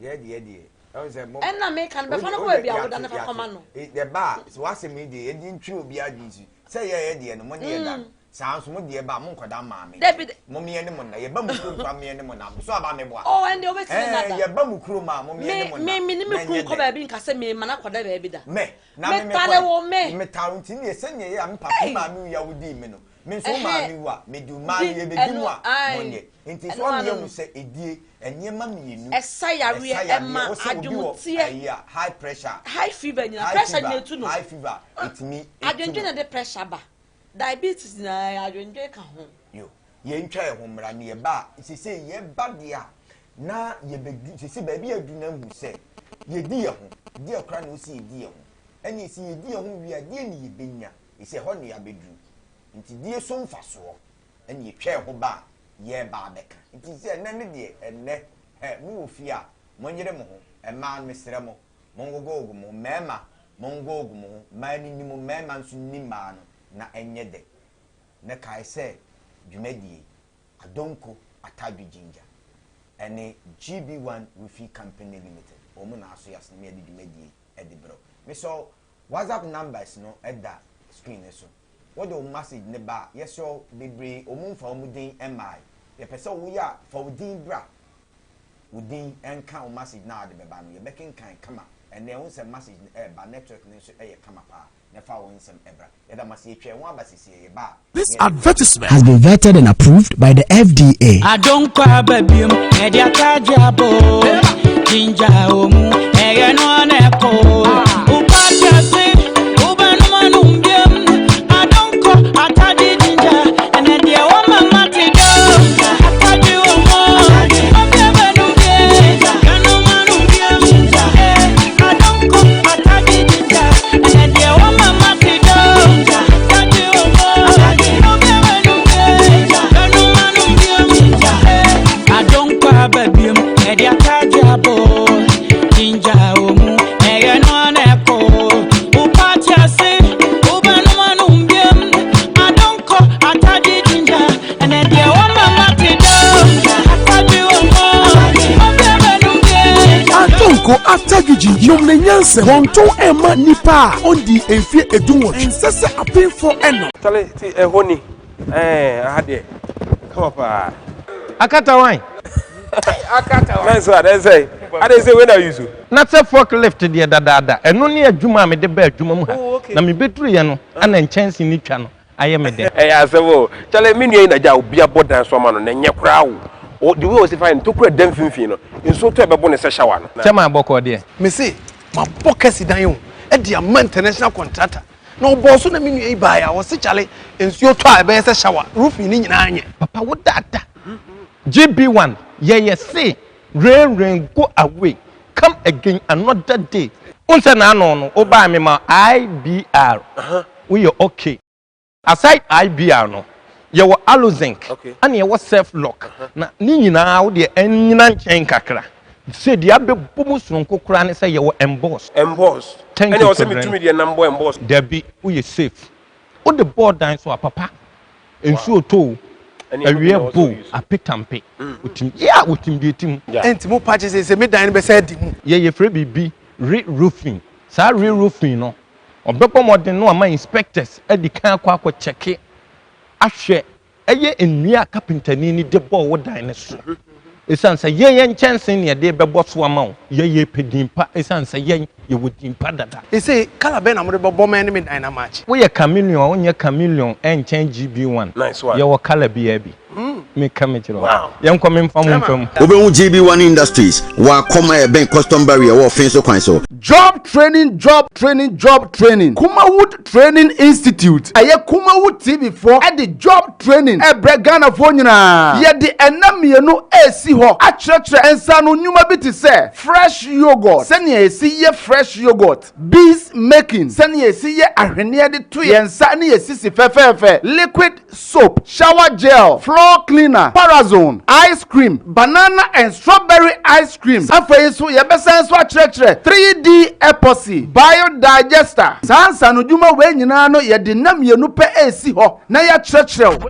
Yɛ deɛ deɛ. Ɛhu sɛ mo. Ɛna meka no bɛfa no kɔ baabi a woda no fa kɔma no. Yɛba a sɛ w'asɛm yi deɛ yɛde ntwi obi adwene si sɛ yɛyɛ deɛ no mo ne yɛda no. Saa nso mo deɛ ba a mo nkɔda maame. Dabi nkyɛn. Mo meɛ ne mo nna. Yɛba mo kurom koraa meɛ ne mo nna. So aba meboa. Oh ɛnde wobɛtumi ne nna da. Ɛɛ yɛba mo kurom a mo meɛ ne mo nna. Me me ne me Na kunu ɛnyɛ nkɔ dɛ. baabi nka sɛ mema no akɔda baabi da. Me na me Metare mekɔe. wo me. Metare wo nti neɛ sɛdeɛ ɛyɛ a me papa me Ei! maame wuiɛ a wodii me no me nso wo Ɛhɛn. maame wu a medi wo maa no Di yɛbɛdi ɛno mu a ae. monyɛ. Nti Ɛno so ama ano yɛahu no. sɛ ɛdie nneɛma mmienu Ɛsa yareɛ ɛsa yareɛ ɛma wo sɛ obi wɔ adwemuteɛ. ayi a high pressure High fever nyinaa high pressure fever nyinaa etu no. high fever ɛtumi ɛtu Adwendwen no. na ɛde pressure ba. Diabetes nyinaa ɛyɛ adwendwen ka ho. Yo, yɛntwa yɛn ho mmra na yɛba a, seesei yɛba deɛ a, na yɛbɛdu, seesei baabi a adu no ahu sɛ yɛdi yɛn ho, deɛ koraa na ɔsi yɛdi yɛn ho, ɛne sɛ yɛdi yɛn ho wie a, deɛ ne yɛbɛnya, seesei ɛhɔ na yɛabɛduru, nti die so mfasoɔ ɛne yɛtwa yɛn ho ba a, yɛreba abɛka. Nti sɛ ɛnnɛ ne deɛ, ɛnnɛ, hɛ, mowɔ fie a, monyere mo ho, mmaa no mesrɛ mo, mongogogo mo ho, mmarima, mongogo mo ho, mmaa no nni mo, mmarima nso nni mmaa no, na ɛnyɛ dɛ. Na kae sɛ dwumadie yi, Adonko Atadwe Ginger ɛne GB One Roofing Company Limited wɔn na aso yɛasene ma yɛde dwumadie yi de brɛ wo. Mesrɛ wo, WhatsApp numbers no da screen no so. Wode wo message no ba a, yɛsrɛ wo bebree wɔn mfa wɔn din mmae. Yɛpɛ sɛ woyɛ a, fa wo din bra. Wo din nka wo message no a wode bɛba no. Yɛbɛkenkan kama. Ɛnnɛ wohu sɛ message no ɛreba, network no nso yɛ kama paa. Na fa wo nsɛm bra. Yɛda mo ase, yɛtwa yɛn ho aba seesei, yɛba a, This ne yɛde advertisement Has been vetted and approved by the FDA. Adonkɔ aba biom, ɛde atagye abɔ Ginger wɔ mu, ɛyɛ no ara na ɛkɔ Wopate ase, wobɛnom anom biom Adonkɔ, atagye ginger, ɛnɛ deɛ wɔma mate dɔ Atagye wɔ mu, obi abɛnom bie, yɛnom anom biom Eh, adonkɔ, atagye ginger, ɛnɛ deɛ wɔma mate dɔ Atagye wɔ mu, obi abɛnom bie, yɛnom anom biom Eh, adonkɔ aba biom, ɛde atagye abɔ Ginger wɔ mu, ɛyɛ no ara na ɛkɔ Wopate ase, wobɛnom anom biom Adonkɔ, atagye ginger, ɛnɛ deɛ wɔma mate dɔ Atagye wɔ mu, obi abɛnom bie Adonko Atadwigyi nom ne nyansa wɔntɔn ɛma nnipa a ɔndi mfie edunwɔtwe. Ɛnsɛ sɛ apemfoɔ ɛnom. Chale ti ɛhɔ ni ɛɛ aha deɛ kama paa. Akata wan? Nice one ɛnsɛ ade sɛ wei na use. Na sɛ fork lift deɛ dadaada ɛno ne adwuma a mede baa adwuma mu ha na mebɛduruiɛ no ana nkyɛnse no twa no ayɛ me dɛ. Ɛyɛ asɛm o. Chale me nua yi na gya obi abɔ dan so ama no na ɛnyɛ koraa o. O the way ɔsi fa yɛ no tokura da mfimfini no nsuo tɔ ɛbɛbo no sɛ shower no. Kyɛ maa bɔkɔɔ deɛ. Mese mabɔ kɛse dan o de ama international contractor na ɔbɔɔ so na me nua yi baeɛ a ɔse kyale nsuo tɔ a ɛbɛyɛ sɛ shower roofing no nyinaa nyɛ. Papa wo dada GB one yɛyɛ se rain rain go away come again another day. Wohu sɛ n'ano no wo baa me ma IBR woyɛ okay. Aside IBR no yɛwɔ Alozinc ɛna yɛwɔ self lock na ne nyinaa wo deɛ ɛnyina nkyɛn kakra sɛ deɛ abɛbɔ mu soronko koraa ne sɛ yɛwɔ emboss. Emboss Thank ɛne you ɔsɛ Sovereign. metumi deɛ nam bɔ emboss. Dabi woyɛ safe wode bɔɔ dan so a papa nsuo tɔ o Ɛne ɛno bi awia na ɔsɛ bɔ o ɔyi so. apetampe wotim yeah wotim deɛ tim. Ɛnti mo pa kye sɛ me dan no bɛsɛ adi mu. Yɛ yɛfrɛ biribi re roofing saa re roofing no ɔbɛbɔ mmɔden na wama inspectors adi kan akɔ akɔ kyɛke ahwɛ ɛyɛ nnua a kapentani no de bɔɔ wo dan no so. Esiane sɛ yɛn yɛn nkyɛnsee na yɛde rebɛbɔ so ama wo, yɛn yɛpɛ din pa esiane sɛ yɛn yɛwɔ din pa dada. Ese colour bɛn na mode bɛbɔ mɛ ne me dan no amaakye? Woyɛ chameleon a wonyɛ chameleon ɛnkyɛn GB one. Nice one. Yɛwɔ colour biara bi. Meka me kyerɛ wo. Yɛnkɔ me mfa mo mfa mu. Wobɛhu GB1 Industries wɔ Akɔm a ɛbɛn Custom Barrier wɔ Ɔfen so kwan so. Job training job training job training Kumawood Training Institute ɛyɛ Kumawood TV foɔ de job training ɛbrɛ Ghanafoɔ nyinaa. Yɛde ɛna mmienu ɛresi hɔ akyerɛkyerɛ nsaano nnwuma bi te sɛ fresh yoghurt, sɛnea yɛsi yɛ fresh yoghurt, bees making, sɛnea yɛsi yɛ ahweneɛ de to yɛn nsa ne yɛn sisi fɛfɛɛfɛ, liquid soap, shower gel, floor cleaner, parazone, ice cream, banana and strawberry ice cream. Afei nso yɛbɛsan nso akyerɛkyerɛ 3D epoxy, biodigester. Saa nsaanodwuma wei nyinaa no yɛde nna mmienu pɛ resi hɔ na yɛakyerɛkyerɛ wo.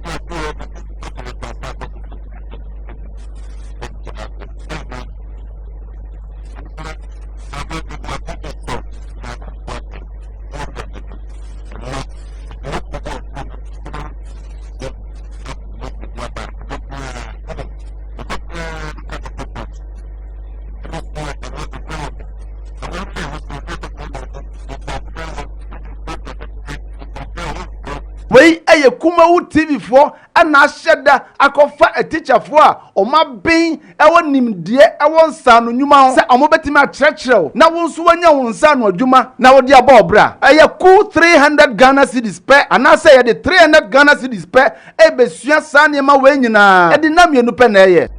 Wei yɛ Kumawu TV foɔ na ahyɛ da akɔfa atikyafoɔ a wɔn aben wɔ nimdeɛ wɔ nsaano nnwuma ho sɛ wɔbɛtumi akyerɛkyerɛ wo na wo nso woanya wo nsaano adwuma na wode abɔ wo bra. Ɛyɛ cool 300 Ghana cedis pɛ anaasɛ yɛde 300 Ghana cedis pɛ rebɛsua saa nneɛma wei nyinaa. Ɛde nna mmienu pɛ na ɛyɛ.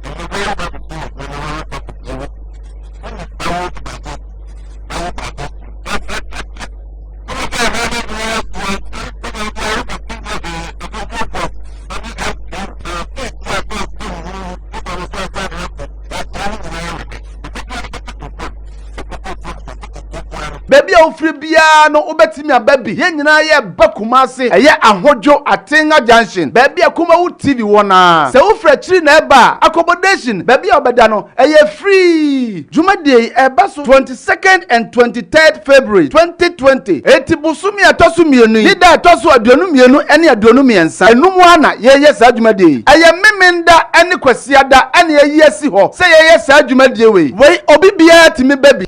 Baabi a wofiri biara no wobɛtumi aba bi. Yɛn nyinaa yɛreba Kumasi. Ɛyɛ Ahodwo Atenga Junction, baabi a Kumawu TV wɔ no ara. Sɛ wofiri akyiri na ɛreba a, accommodation, baabi a wobɛda no, ɛyɛ free. Dwumadie yi ɛreba so 22nd and 23rd February 2020. Enti bosome a ɛtɔ so mmienu yi ne da a ɛtɔ so 22 ne 23, ɛno mu ara na yɛreyɛ saa dwumadie yi. Ɛyɛ Memenda ne Kwasiada na yɛayi asi hɔ sɛ yɛyɛ saa dwumadie wei. Wei obi biara tumi ba bi.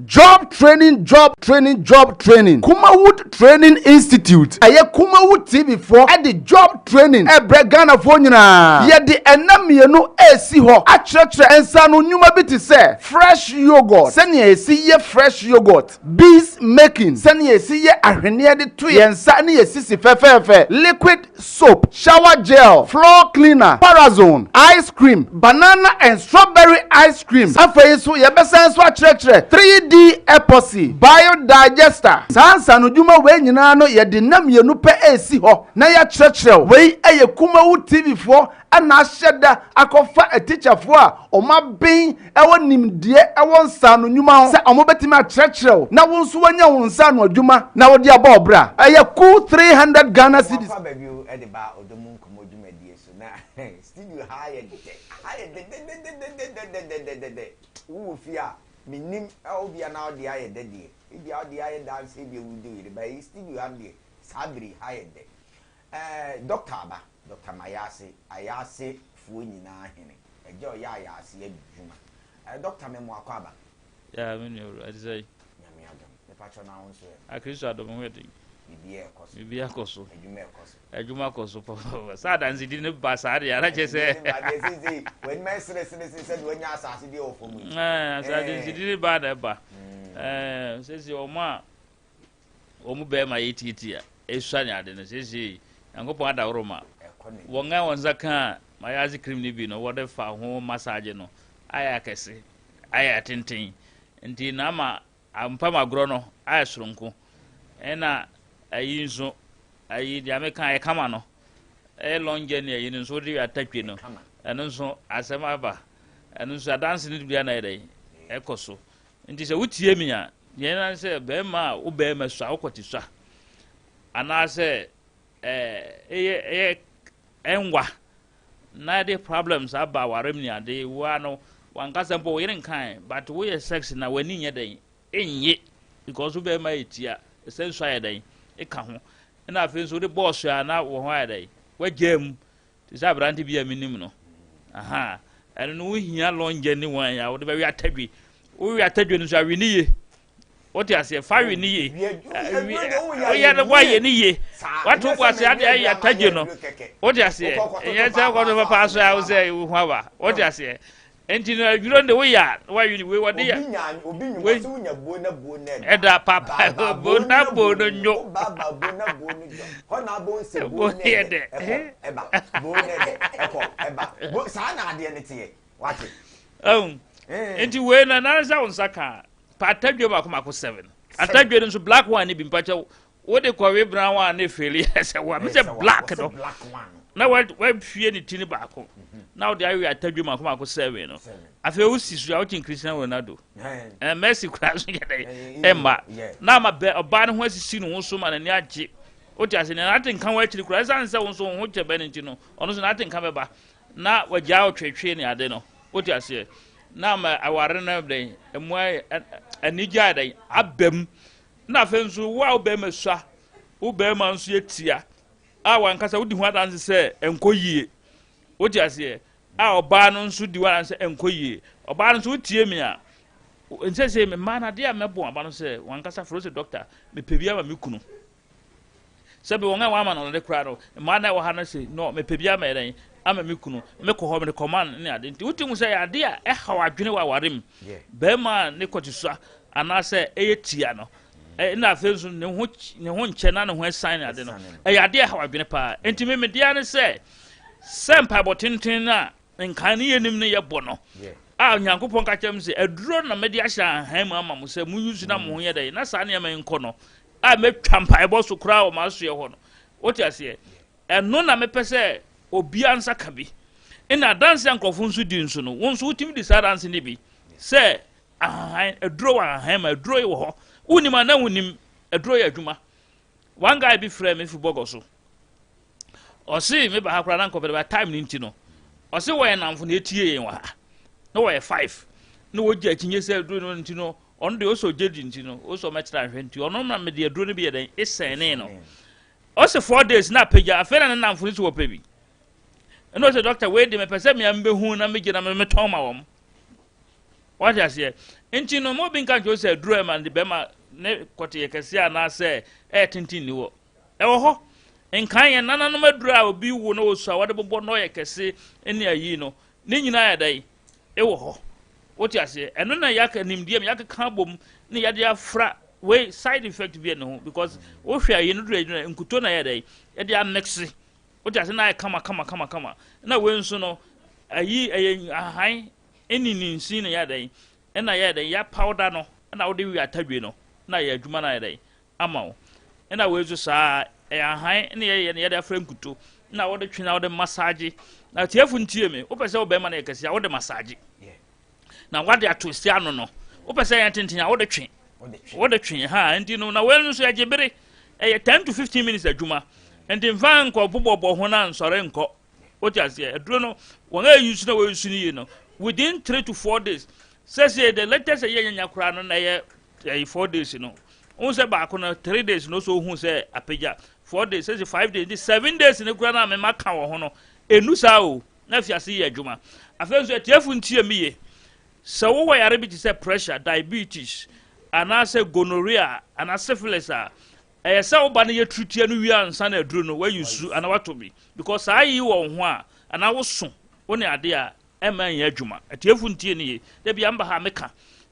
Job training job training job training Kumawood Training Institute ɛyɛ Kumawood TV foɔ ɛde job training ɛbrɛ Ghanafoɔ nyinaa. Yɛde ɛna mmienu ɛresi hɔ akyerɛkyerɛ nsaano nnwuma bi te sɛ fresh yoghurt, sɛnea yɛsi yɛ fresh yoghurt, bees making, sɛnea yɛsi yɛ ahweneɛ de to yɛn nsa ne yɛn sisi fɛfɛɛfɛ, liquid soap, shower gel, floor cleaner, parazone, ice cream, banana and strawberry ice cream. Afei nso yɛbɛsan nso akyerɛkyerɛ 3D epoxy, biodigester. Saa nsaanodwuma wei nyinaa no yɛde nna mmienu pɛ resi hɔ na yɛakyerɛkyerɛ wo. Wei yɛ Kumawu TV foɔ na ahyɛ da akɔfa atikyafoɔ a wɔn aben wɔ nimdeɛ wɔ nsaano nnwuma ho sɛ wɔbɛtumi akyerɛkyerɛ wo na wo nso woanya wo nsaano adwuma na wode abɔ wo bra. Ɛyɛ cool 300 Ghana cedis. Moafa baabi o de ba ɔdɔ mu nkɔmmɔ dwumadie so na studio ha ayɛ dɛ ha ayɛ dɛdɛdɛdɛdɛdɛdɛdɛdɛdɛ wowɔ fie a menim obia na wode ayɛ dɛ deɛ ebia wode ayɛ danse ebia wode yere ba yi studio ha deɛ saa bere ha yɛ dɛ ɛɛ dɔkta aba dɔkta Mayase Ayase foɔ nyinaa hene Agya ɔyɛ ayaase adwuma. Eh doctor me mo akɔ aba. Yeah me nua bro ɛte sɛn. Nyame adom. Mepa kyɛw na wo nso ɛ. Ah Kristo adom ho yɛ den. Biribiara ɛkɔ so. Biribiara kɔ so. Adwuma ɛkɔ so. Adwuma kɔ so papaapa. Sɛ adansedi no ba saa deɛ ana kyerɛ sɛ. Adansedi no ba deɛ seesei w'anim ayɛ seresere sɛ deɛ wanya asase bi wɔ fam yi. Ɛɛ sɛ adansedi no ba na ɛba. Ɛɛ seesei wɔn a wɔn bɛrima yɛ tiatia esua ne ade no seesei Nyankopɔn adaworo ma wɔn a wɔn nsa kaa mayaaze cream no bi no wɔde fa ho massage no ayɛ akɛse ayɛ atenten nti na ama mpam agorɔ no ayɛ soronko ɛna ayi nso ayi deɛ meka ayɛ kama no ɛyɛ long journey ayi no nso wode atatwe no ɛno nso asɛm aba ɛno nso adanse no bia na ɛyɛ dɛ ɛkɔ so Nti sɛ wotie me a, deɛ ɛna ne sɛ bɛrima a wo bɛrima sua, wokɔte sua, anaasɛ ɛyɛ ɛyɛ ɛnwa na ɛde problems aba aware mu ne ade woa no wankasa mpo wo yere nkae but woyɛ sex na w'ani nyɛ dɛn ɛnnye because wo bɛrima yɛ tia ɛsɛ nso ayɛ dɛn ɛka ho ɛna afei nso wode bɔɔso a na wɔ ho ayɛ dɛn wagyaa mu te sɛ aberante bi a menim no aha ɛno no wohia long journey wɔn a wode bɛwe atadwe wowe atadwe no nso awe ne ye wote aseɛ fa we ne ye woyɛ no woayɛ ne ye wato bo ase ade ayɛ atadwe no wote aseɛ ɛnyɛ sɛ wokɔto papa so a wo sɛ wo ho aba wote aseɛ nti no adwuro de woyɛ a wawe ne wei wɔde yɛ wei ɛda papa bo na bo no nyo bo yɛ dɛ nti wei na nansa wo nsa ka Pa atadwe baako baako seven. Atadwe no nso black one ne bi mpakyɛw. Wo de kɔwe brown one ne feli ɛsɛ wa. Mi sɛ black no. Na wahwie ne ti ne baako. Mhm. Na wode awe atadwe mako mako seven no. Afei wosi so a wokyin Cristiano Ronaldo. Eh, Messi kura so yɛ dɛ. Ɛma. Na ama bɛ ɔbaa no ho asisi ne ho so ma n'ani agye. Wote ase ne n'ate nka wɔ akyiri kura. Ɛsiane sɛ wo nso wo ho kyɛ bɛ no nti no, ɔno nso n'ate nka bɛba. Na wagyaa ɔtwetwe ne ade no. Wote aseɛ? Na ama aware no dɛn ɛmu ayɛ anigye ayɛ dɛn aba mu. Na afei nso wo a wo bɛrima sua, wo bɛrima nso yɛ tia a wankasa wodi ho adanse sɛ ɛnkɔ yie. Wote aseɛ? A ɔbaa no nso di ho adanse sɛ ɛnkɔ yie. Ɔbaa no nso wotie me a, nsɛ sɛ mmaa no adeɛ a mɛbɔ aba no sɛ wankasa frɛ sɛ dɔkta, mepɛ bi ama me kunu. Sɛbi wɔn a wɔama no de koraa no, mmaa na ɛwɔ ha no se, no, mepɛ bi ama yɛn, ama me kunu, mekɔ hɔ, mede kɔma no ne ade. Nti wote hu sɛ ɛyɛ ade a ɛhaw adwene wɔ aware mu. Barima a ne kɔte sua anaasɛ ɛyɛ tia no, ɛna afei nso ne ho ne ho nkyɛ na ne ho asiane ne ade no, ɛyɛ ade a ɛhaw adwene paa. Nti me medeɛ ne sɛ, sɛ mpaebɔ tenten no a nkan ne yɛnim no yɛbɔ no, a Onyankopɔn ka kyerɛ me sɛ, aduro na mede ahyɛ ahan mu ama mo sɛ monyi na mo ho yɛ dɛ, na saa nneɛma yi nkɔ no, a mɛtwa mpaebɔ so koraa wɔ m'asoɛ hɔ no wote aseɛ ɛno na mepɛ sɛ obia nsa ka bi ɛna adanse a nkurɔfo nso di nso no wo nso wotumi di saa adanse no bi sɛ ahahan aduro wɔ ahahan ma aduro wɔ hɔ wonim a na wonim aduro yɛ adwuma one guy bi frɛ me fi bɔgɔ so ɔse meba ha koraa na nkɔpɛ ba time no nti no ɔse wɔyɛ namfo na ɛtie yɛn wɔ ha na wɔyɛ five na wɔgye akyinye sɛ aduro no nti no Ɔno deɛ ɔsɛ ɔgye di nti no ɔsɛ ɔmɛkyerɛ ahwɛ nti ɔno na mede aduro no bi yɛ dɛn esɛnee no ɔsɛ 4 days na apagya afei na ne namfo no sɛ wɔpɛ bi ɛna ɔsɛ dɔkta wei de mepɛ sɛ mea mbɛhu na megye na metɔn ma wɔn wate aseɛ nti no mo bi nka nkyerɛ sɛ aduro ɛma de bɛma ne kɔte yɛ kɛseɛ anaasɛ ɛyɛ tenten ni hɔ ɛwɔ hɔ nkan yɛn nananom aduro a obi wo na ɔsu a wɔde bobɔ na ɔyɛ kɛse ne ayi no ne nyinaa yɛ dɛn wɔ hɔ. Wote aseɛ? Ɛno na yɛaka nimdeɛ mu, yɛakeka abom ne yɛde afra wei side effect bi ne ho because wohwɛ ayi no duro no nkuto na yɛ dɛ yɛde amexe. Wote aseɛ na ayɛ kama kama kama kama. Na wei nso no ayi ɛyɛ ahan ɛne ne nsin na yɛ dɛ ɛna yɛ dɛ yɛ powder no ɛna wode wi atadwe no na yɛ adwuma na yɛ dɛ ama wo. Ɛna wei nso saa ɛyɛ ahan ne yɛyɛ no yɛde afra nkuto na wode twe na wode massage. Na tiefo ntie me, wopɛ sɛ wo bɛrima no yɛ kɛse a wode massage. Na wade ato si ano no, wopɛ sɛ yɛn tenten a wode twe. Wode twe ha nti no na wei nso yɛgye bere ɛyɛ 10 to 15 minutes adwuma. Nti mfa nkɔ bobɔbɔ ho na nsɔre nkɔ. Wote aseɛ? Aduro no, wɔn a ɛyi su na wɔyi su no yie no, within 3 to 4 days. Sɛsɛ the latest ɛyɛ nyanya koraa no na ɛyɛ ɛyɛ 4 days no. Wohu sɛ baako no 3 days no so wohu sɛ apagya 4 days sɛsɛ 5 days nti 7 days no koraa na mema ka wɔ ho no ɛnu saa o na afi ase yɛ adwuma. Afei nso atiefo ntie me yie. Sɛ wowɔ yare bi te sɛ pressure, diabetes anaasɛ gonorrhea anaa syphilis a ɛyɛ sɛ woba no yɛ turutia no wie ansa na aduro no wayi su anaa wato bi because saa yi wɔ wo ho a anaa woso wo ne ade a ɛmma nyɛ adwuma. Atiefo ntie ne ye. Da bia mba ha meka.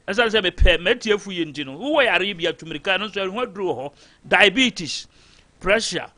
Ɛsiane sɛ mepɛ m'atiefo yie nti no, wowɔ yare bi a tumirika no nso ɛho aduro wɔ hɔ. Diabetes, pressure,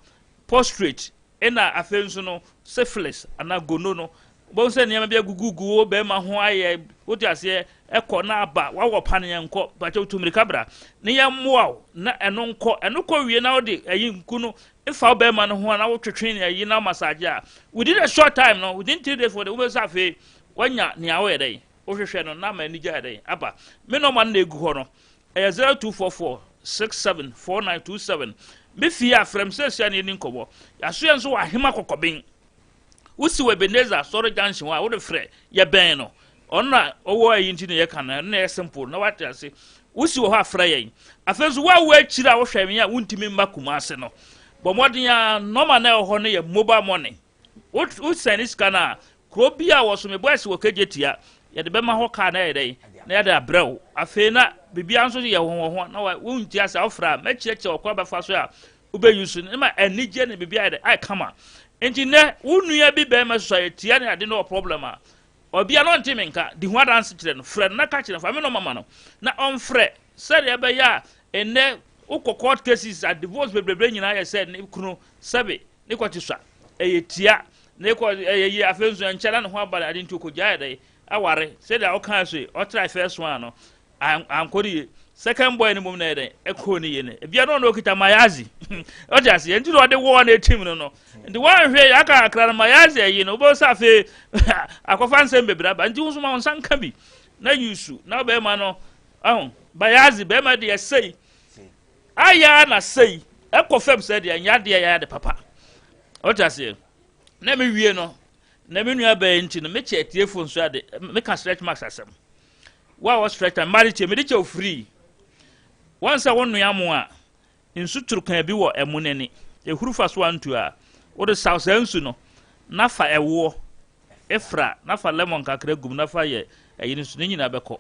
prostrate, ɛna afei nso no syphilis anaa gono no. Wobɛhu sɛ nneɛma bi agugugu wo bɛrima ho ayɛ wote aseɛ ɛkɔ na aba wawɔ paneɛ nkɔ bakyɛ tumirika bra ne yɛmmoa wo na ɛno nkɔ ɛno kɔ wie na wode ɛyi nku no efa wo bɛrima no ho a na wotwetwe ne ayi na massage a within a short time no within 3 days 4 days wobɛsɛ afei wanya nea woyɛ dɛn wohwehwɛ no na ama anigye ayɛ dɛn aba me nɔma no na egu hɔ no ɛyɛ 0244 674927. Me fie a, frɛ me seesei na yɛnni nkɔmmɔ. Yɛasoɛ nso wɔ Ahema Kɔkɔben. Wosi wɔ Ebenezer Asɔre junction hɔ a, wode frɛ, yɛbɛn no. Ɔno na ɔwɔ ayi nti na yɛka no, ɛno na ɛyɛ simple na wate ase. Wosi wɔ hɔ a frɛ yɛn. Afei nso wo a wowɔ akyiri a wohwɛ me a wontumi mma Kumase no, bɔ mmɔden ara, nɔma no a ɛwɔ hɔ no yɛ mobile money. Wo sɛne sika no a, kuro bi a wɔso me boys wɔ Kejetia, yɛde bɛma hɔ kaa na yɛ dɛn na yɛde abrɛ wo. Afei na biribiara nso yɛ ho wɔ ho na wonti ase a wofrɛ a mɛkyerɛkyerɛ ɔkwan bɛfa so a wobɛyi so ne ma anigye ne biribiara yɛ dɛn ayɛ kama. Nti nnɛ wo nua bi bɛrima soso a yɛtia ne ade no wɔ problem a, ɔbia no ɔnte me nka, di ho adanse kyerɛ no, frɛ no na ka kyerɛ no, fa me nɔma ma no na ɔmfrɛ sɛdeɛ ɛbɛyɛ a nnɛ wokɔ court cases a divorce bebrebe nyinaa yɛ sɛ ne kunu sɛbe Ne kɔ te sua, ɛyɛ tia, ne kɔ ɛyɛ yie, afei nso ɛnkyɛ na ne ho aba ne ade nti ɔkɔgyae dɛn aware, sɛdeɛ ɔkaa so yi, ɔtrae first one no, ankɔ ne yie, second boy no mmom na ɛyɛ dɛn, ɛkɔɔ ne yie no, ebia na ɔno ɔkita mayazi, ɔte aseɛ, nti na ɔde wɔɔ no atim no no, nti wɔanhwɛ yɛ aka akra no mayazi ayi no, wobɛhu sɛ afei akɔfa nsɛm bebree aba, nti wo nso ma wo nsa nka bi, na yusu, na bɛrima no, aho, bayazi, bɛrima deɛ sei, Ayɛ ara na sei ɛkɔ fam sɛ deɛ ɛnyɛ adeɛ ɛyɛ ade papa. Wote aseɛ? Na me wie no, na me nua bɛyɛ nti no, mekyɛ atiefo nso ade, meka stretch marks asɛm. Wo a wɔ stretch marks, mmaa de kyɛ, mede kyɛ wo free. Wɔn sɛ wo noa mo a, nsu turukan bi wɔ ɛmo n'ani, ehuru fa so antu a, wode saw saa nsu no, na fa ɛwoɔ efra, na fa lemon kakra gum na fa yɛ ɛyi no so, ne nyinaa bɛkɔ.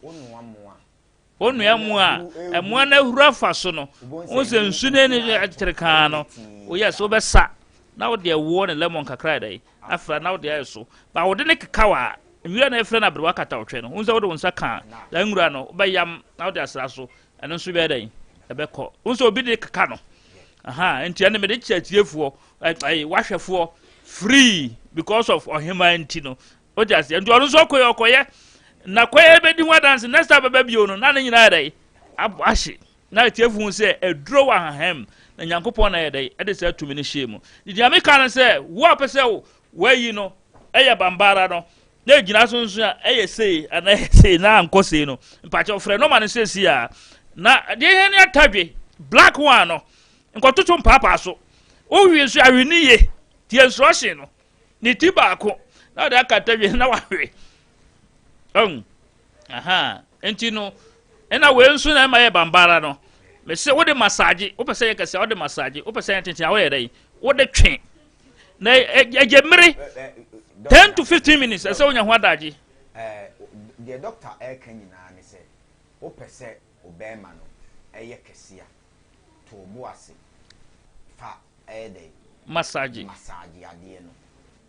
Wo noa mo a, Onua mu a mmoa no ahuru afa so no, wohu sɛ nsu no ani kyere kaa no, woyɛ sɛ wobɛsa na wode ɛwoɔ ne lemon kakra dɛ afra na wode ayɛ so. Ba wode ne kekaw a, nwura na ɛfrɛ no aberewa katawotwɛ no, wohu sɛ wode wo nsa ka saa nwura no, wobɛyam na wode asra so, ɛno nso bɛyɛ dɛn? Ɛbɛkɔ. Wohu sɛ obi de keka no. Aha, nti ɛne mede kyerɛ atiefoɔ, ɛɛ wahwɛfoɔ free because of ɔhemaa nti no, Wote aseɛ? Nti ɔno nso ɔkɔyɛ ɔkɔyɛ na kɔyɛ bɛdi ho adanse next time bɛba bio no na ne nyinaa yɛ dɛ abɔ ahye na atiefo hu sɛ aduro wɔ ahahan na Nyankopɔn na yɛ dɛ ɛde saa tumi no hyɛɛ mu. Nti deɛ meka no sɛ wo a pɛ sɛ wayi no ɛyɛ bambara no na egyina so nso a ɛyɛ sei anaa ɛyɛ sei na ankɔ sei no mpakyɛ frɛ nɔma no seesei a na deɛ yɛn ne atadwe black one no nkɔtoto mpaapaa so wowie nso awe ne yie tie instruction no ne ti baako na ɔde akata wie na wahwe ɔn aha nti no ɛna wei nso na ɛma yɛ bambara no mese wode masaagye wopɛ sɛ yɛ kɛse wode masaagye wopɛ sɛ yɛ tenten a woyɛ dɛn wode twe na ɛgye mmere 10 to 15 minutes ɛsɛ wonya ho adagye deɛ dɔkta ɛreka nyinaa ne sɛ wopɛ sɛ ɔbɛrima no ɛyɛ kɛse a to bo ase fa ɛyɛ dɛn? Massage. Massage adeɛ no.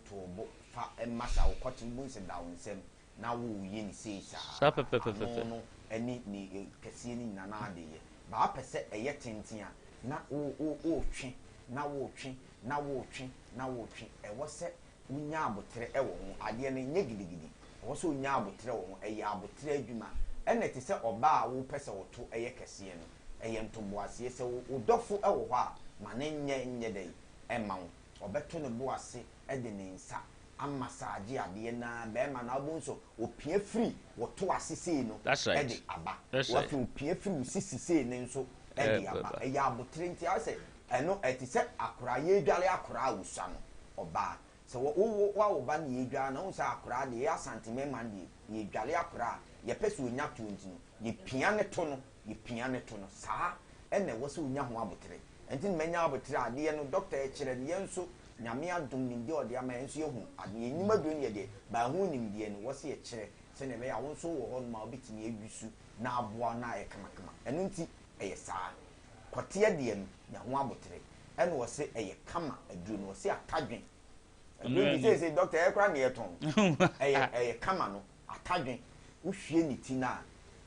To wo bo fa massa wo kɔte wo sɛ da wo nsam na wo yɛ ne sei saa. Saa pɛpɛpɛpɛ. Ano no ɛne ne kɛseɛ no nyinaa na ade yɛ. Ba wopɛ sɛ ɛyɛ tenten a na wo wo wotwe na wotwe na wotwe na wotwe. Ɛwɔ sɛ wonya aboterɛ wɔ ho. Adeɛ no nyɛ gidigidi. Ɛwɔ sɛ wonya aboterɛ wɔ ho. Ɛyɛ aboterɛ adwuma. Ɛna ɛte sɛ ɔbaa a wopɛ sɛ wo to yɛ kɛseɛ no. Ɛyɛ ntoboaseɛ. Sɛ wo dɔfo wɔ hɔ a, ma no nyɛ nyɛ dɛn mma wo. Ɔbɛto ne bo ase de ne nsa amasaagye adeɛ no ara. Barima no ara wobɛhu sɛ ɔpia firi wo to ase sei no de aba. Afei ɔpia firi wo sisi sei no nso de aba. Ɛyɛ aboterɛ nti ayɛ sɛ ɛno ɛte sɛ akoraa, yɛredware akoraa a ɔsua no, ɔbaa. Sɛ wo wo woawo ba na yɛredware no a, wohu sɛ akoraa deɛ, yɛ Asante mmarima no deɛ, yɛredware akoraa a, yɛpɛ sɛ ɔnya toɔ nti no, yɛpia ne to no Yɛpia no to no saa ɛna ɛwɔ sɛ onya ho aboterɛ. Ɛnti na manya aboterɛ a adeɛ no doctor ɛkyerɛ no yɛn nso Nyame adom nimdeɛ a ɔde ama yɛn nso yɛhu adeɛ yɛnnim aduro no yɛ deɛ but ɛho nimdeɛ no wɔ sɛ yɛkyerɛ sɛdeɛ ɛbɛyɛ a wo nso wowɔ hɔ nom a wobɛtumi ayusu na aboa wo na ayɛ kamakama ɛno nti ɛyɛ saa. Kɔteɛ deɛ no nya ho aboterɛ ɛna ɔse ɛyɛ kama aduro no ɔse atadwen aduro bi seesei doctor ɛyɛ koraa na yɛtɔn ɛyɛ ɛyɛ kama no Atadwe, wo hwie ne ti no a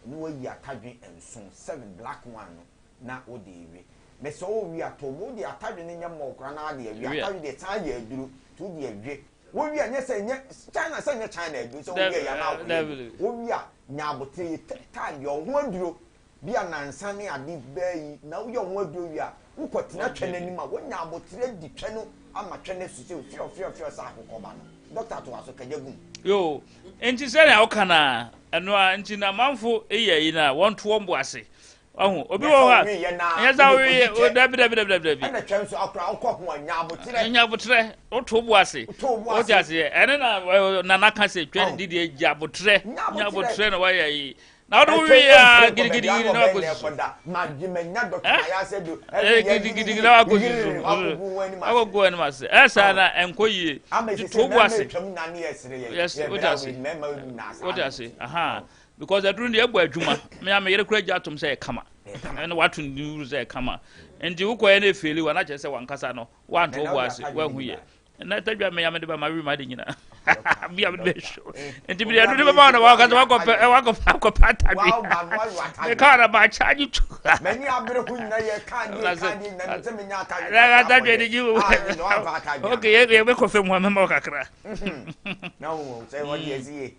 na wayi atadwe nson, seven black one no na wo de rewe. Mesɛ wo we a tɔ mu, wo de atadwe no nyɛ mɔɔ koraa na ade awe, atadwe deɛ san yɛ aduro, nti wo de awe. Wo we a nyɛ sɛ nyɛ China sɛ nyɛ China aduro sɛ wo we a yɛ na akɔyɛ aduro. Wo we a nya abotere yɛ time deɛ ɔho aduro bi a nansa ne ade bɛɛ yi na woyɛ wo ho aduro wie a, wokɔtena twɛ no anim a, wonya aboterɛ di twɛ no ama twɛ no asu sɛ fiɔ fiɔ fiɔ sɛ akokɔ ba no. Dɔkta toa so, kagya gum. Yoo, nti sɛnea woka no a, ɛno ara nti na amanfo yɛ yi no a, wɔnto wɔn bo ase. Ɔho obi wɔ hɔ a ɛnyɛ sɛ wowie dabi dabi dabi dabi dabi. Ɛna twɛn so akora wokɔ ho a nya aboterɛ. Nya aboterɛ woto bo ase. Wote aseɛ ɛne na nana ka sɛ twɛn didi gya aboterɛ nya aboterɛ na wayɛ yi. Na wode wowie a gidigidigidi na wakɔ susu. Gidigidigidi na wakɔ susu. Wakɔ gu anim ase. Ɛsaa na ɛnkɔ yie. To bo ase. Yes wote ase. Wote ase. Aha. Because aduru no deɛ ɛbɔ adwuma. Me a me yere kora gye atom sɛ ɛkama. Ɛna wato ne wuru sɛ ɛkama. Nti wokɔyɛ no efeeli wa na kyerɛ sɛ wankasa no wanto wo bo ase wahu yɛ. Na tadwa me ya mede ba ma wi ma de nyina. Bi a mede bɛ show. Nti me aduru no bɛma na wakasa wakɔpɛ wakɔpɛ akɔpɛ atadwe. Me ka na ba charge tu. Mani abere ho nyina yɛ ka die ka die nyina sɛ menya atadwe. Na atadwe de gyi wo. Okay, yɛ yɛ bɛkɔ fam hɔ mɛma wo kakra. Na wo sɛ wɔde asie.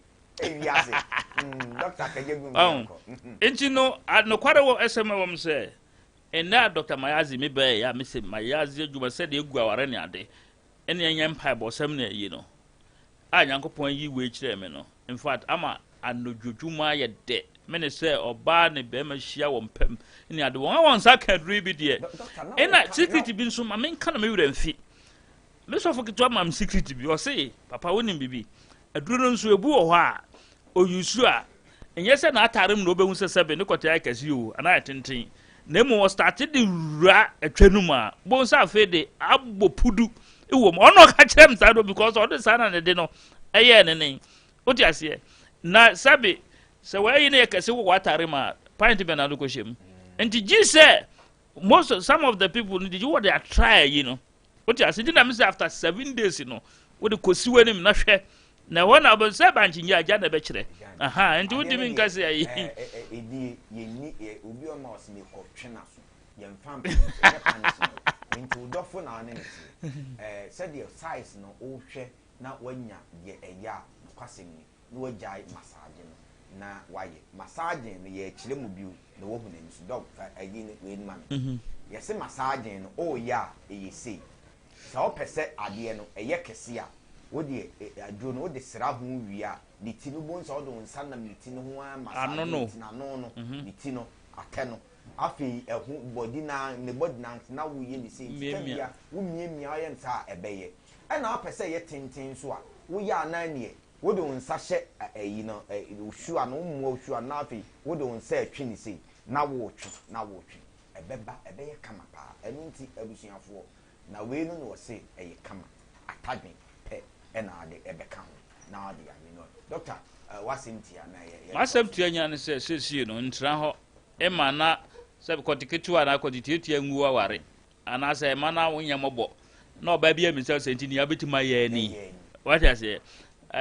Nti no, nokware wɔ ɛsɛm ɛwɔ mu sɛ, ɛnnɛ a Dr. Mayazi me bɛɛ yɛ a mese Mayazi adwuma sɛdeɛ egu aware ne ade, ɛne ɛnyɛ mpaebɔsɛm na ɛyi no, a Nyankopɔn ayi wei kyerɛɛ me no, in fact, ama anodwodwuma ayɛ dɛ, mene sɛ ɔbaa ne bɛrima hyia wɔ mpam ne ade, wɔn a wɔn nsa ka aduru yi bi deɛ, ɛna secret bi nso ma menka na me werɛ mfi. Me sɔfo ketewa maa me secret bi. Ɔse, papa wonim biribi? Aduro no nso ebu wɔ hɔ a, ɔyusu a, ɛnyɛ sɛ n'atare mu na wobɛhu sɛ sɛbe ne kɔte ayɛ kɛse o, anaa ayɛ tenten. Na mmom ɔstarte de wura ɛtwa no mu a, wobɛhu sɛ afei de abɔ pudu wɔ mu. Ɔno ɔka kyerɛ me saa no because ɔde saa na ne de no ɛyɛɛ ne nen. Wote aseɛ? Na sɛbe sɛ wɔayi no yɛ kɛse wɔ w'atare mu a, pint bɛn na wode kɔhyɛ mu? Nti gye sɛ most some of the people no de gye wɔde atry ayi no. Wote ase? Nti na mese after 7 days no, wode kɔsi w'anim na hwɛ. Na ɛhɔ na wobɛ sɛ bankye nyɛ agya na ɛbɛkyerɛ. Aha, nti wotumi nka sɛ ayi. Ɛdie yɛnni obi ɔma ɔsɛ mekɔtwe n'aso yɛmfa mpɛ punishment nti wo dɔfo na ɔne ne teɛ sɛdeɛ size no wohwɛ na woanya deɛ ɛyɛ a nokwasɛm ni na wagyae massage no na wayɛ massaging no yɛkyerɛ mu bio na wahu n'ani so dɔg fa ayi no wei no ma me yɛse massaging no ɔɔyɛ a ɛyɛ sei sɛ wopɛ sɛ adeɛ no ɛyɛ kɛse a wodeɛ aduro no wode sra ho wie a ne ti no bohu sɛ wode wo nsa nam ne ti no ho ara massage ne ti no ano no ne ti no atɛ no afei ɛho body na ne body na na woyɛ ne sei nti sɛ bia womiamia woyɛ no saa a ɛbɛyɛ ɛna wopɛ sɛ ɛyɛ tenten nso a woyɛ a na neɛ wode wo nsa hyɛ ayi no wo shoe ano wommoa wo shoe ano na afei wode wo nsa retwe ne sei na woretwe na woretwe ɛbɛba ɛbɛyɛ kama paa ɛno nti abusuafoɔ na wei no na ɔse ɛyɛ kama atadwen pɛ ɛna ade ɛbɛka ho na ade awe no doctor w'asɛm tia na yɛ M'asɛm tia nyinaa ne sɛ seesei no ntra hɔ ma na sɛ kɔte ketewa anaa kɔte tiatia ngu w'aware anaasɛ ɛma na wonyɛ mmɔbɔ na ɔbaa bi ammisa sɛ nti nea wobɛtumi ayɛ ni wate aseɛ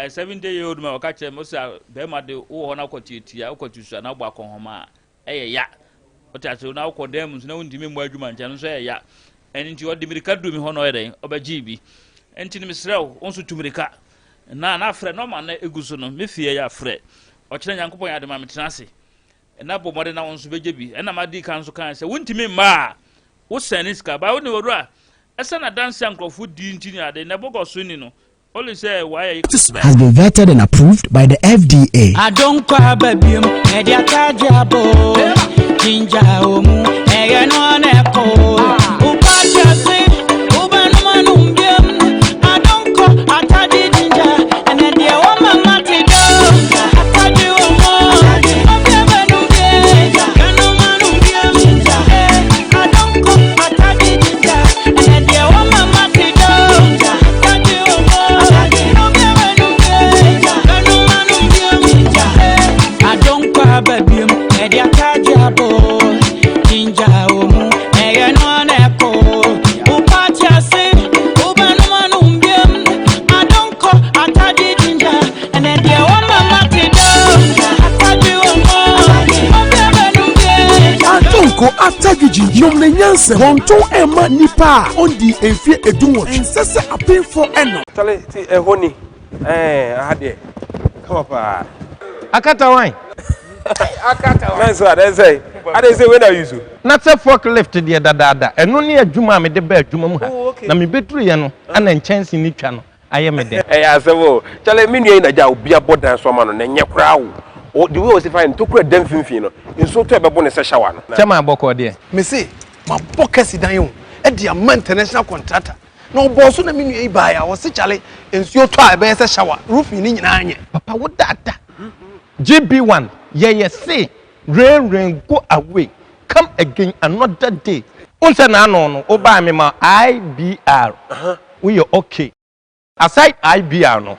70 year old man ɔka kyerɛ me sɛ bɛrima de wowɔ hɔ na wokɔ tiatia wokɔ tusu anaa wobɔ akɔnhɔma a ɛyɛ ya wote aseɛ na wokɔ dan mu nso na wontumi mmɔ adwuma nkyɛn no nso ɛyɛ ya ɛno nti ɔde mirika duru mi hɔ na ɔyɛ dɛn ɔbɛgyee bi nti no mesrɛ wo wo nso tu mirika na na afrɛ na ɔma no egu so no me fie yɛ afrɛ ɔkyerɛ Nyankopɔn yɛ adema metena ase na bɔ mmɔden na wo nso bɛgye bi ɛna madi kan nso kan sɛ wontumi mma a wosɛn ne sika ba wo ne owura ɛsɛ na danse a nkurɔfo di nti ne ade na ɛbɔgɔ so ni no only sɛ wayɛ Has been vetted and approved by the FDA. Adonkɔ aba biom, ɛde atagye abɔ. Ginger omu, ɛyɛ no na ɛkɔ. Wopate ase, wobɛnom anom biom. Adonkɔ, atagye ginger, ɛnɛ deɛ wɔma mate dɔ. Atagye wɔ mu, obi abɛnom bie, bɛnom anom biom. Eh, adonkɔ, atagye ginger, ɛnɛ deɛ wɔma mate dɔ. Atagye wɔ mu, obi abɛnom bie, bɛnom anom biom. Eh, adonkɔ aba biom, ɛde atagye abɔ. Ginger omu, ɛyɛ no na ɛkɔ. Wopate ase, wobɛnom anom biom. Adonkɔ, atagye ginger, ɛnɛ deɛ wɔma mate dɔ. Atagye wɔ mu, obi abɛnom bie. Adonko atadwigyi nom ne nyansa wɔntɔn ɛma nipa a ɔndi mfie 18 nsɛ sɛ apemfoɔ ɛnom. Tale ti ɛhɔ ni ɛɛ aha deɛ kama paa. Akata wan. Akata wan. Nanso adan sɛ adan sɛ wei na ayi so. Na sɛ forklift deɛ dadaada ɛno ne adwuma a mede ba adwuma mu ha na mebɛduruiɛ no ana nkyɛnse no twa no ayɛ me dɛ. Ɛyɛ asɛm o. Kyale me nua yi na gya obi abɔ dan so ama no na ɛnyɛ koraa o. O the way osi fa yɛ no tokura da mfimfini no nsuo tɔ ɛbɛbo no sɛ shower no. Kyɛ maa bɔkɔɔ deɛ. Me se mabɔ kɛse dan o de ama international contractor na ɔbɔɔ so na me nua yi baeɛ a ɔse kyale nsuo tɔ a ɛbɛyɛ sɛ shower roofing no nyinaa nyɛ. Papa wo dada GB one yɛyɛ se rain rain go away come again another day. Wohu sɛ n'ano no wo baa me ma IBR woyɛ okay. Aside IBR no,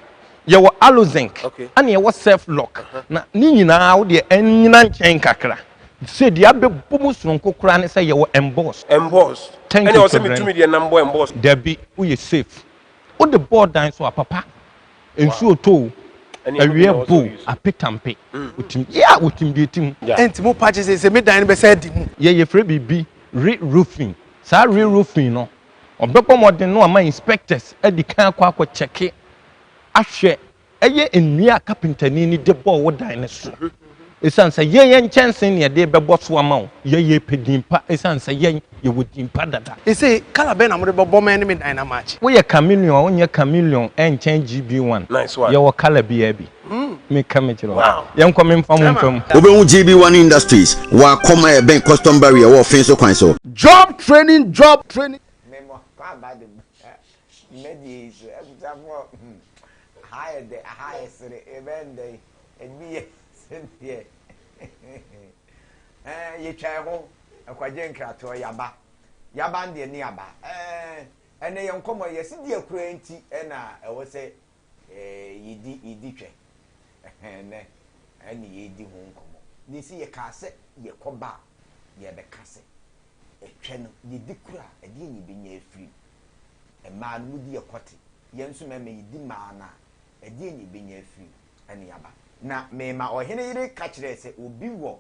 yɛwɔ Alozinc ɛna yɛwɔ Self Lock na ne nyinaa wo deɛ ɛnyina nkyɛn kakra. Sɛ deɛ abɛbɔ mu sononko koraa ne sɛ yɛwɔ Emboss. Emboss. Thank Ɛna you ɛwɔ sɛ Children. metumi deɛ nam bɔ emboss. Dabi, woyɛ safe. Wode bɔɔ dan so a papa, nsuo tɔ o, Ɛne ɛno bi na awia ɛwɔ sɛ bɔ o, ɔuse. apetampe, wotim, yeah, wotim deɛ ɛtim. Yeah. Ɛnti mo pa kyɛ sɛ sɛ me dan no bɛsɛ adi mu. Yɛ yɛfrɛ biribi re-roofing. Saa re-roofing no, Ɔbɛbɔ mmɔden na wama inspectors adi kan akɔ akɔ kyɛke ahwɛ ɛyɛ nnua a kapentani no de bɔɔ wo dan no so. Esiane sɛ yɛn yɛn nkyɛnsee na yɛde rebɛbɔ so ama wo, yɛn yɛpɛ din pa esiane sɛ yɛn yɛwɔ din pa dada. Ese colour bɛn na mode bɛbɔ me ne me dan no amakye? Woyɛ chameleon a wonyɛ chameleon ɛnkyɛn GB1. Nice one. Yɛwɔ colour biara bi. Meka mekyerɛ wo. Yɛnkɔ memfa mo mfa mu. Wobɛhu GB1 Industries wɔ Akɔm a ɛbɛn Custom Barrier wɔ Ɔfee so kwan so. Job training job training. Mema akwaaba de dwumadie yi so abusuafoɔ hmm aha yɛ dɛ aha yɛ sere ebɛn dɛ ebi yɛ sɛdeɛ ɛɛ yɛtwa ɛho ɛkwagye nkratoɔ yaba yaba deɛ ne yaba ɛɛ ɛnɛ yɛn nkɔmɔ yɛsi deɛ kura nti ɛna ɛwɔ sɛ Ɛɛ, yɛdi, yɛdi twɛ. Ɛnnɛ, ɛne yɛredi ho nkɔmmɔ. Na ɛsi yɛkaa sɛ yɛkɔba a, yɛrebɛka sɛ, ɛtwɛ no, yɛdi koro a, ɛdeɛn na yɛbɛnya afiri mu? Mmaa no, modi yɛ kɔte. Yɛn nso mmarima, yɛdi mmaa no a, ɛdeɛn na yɛbɛnya afiri mu? Ɛne aba. Na mema ɔhene yere ka kyerɛɛ sɛ obi wɔ,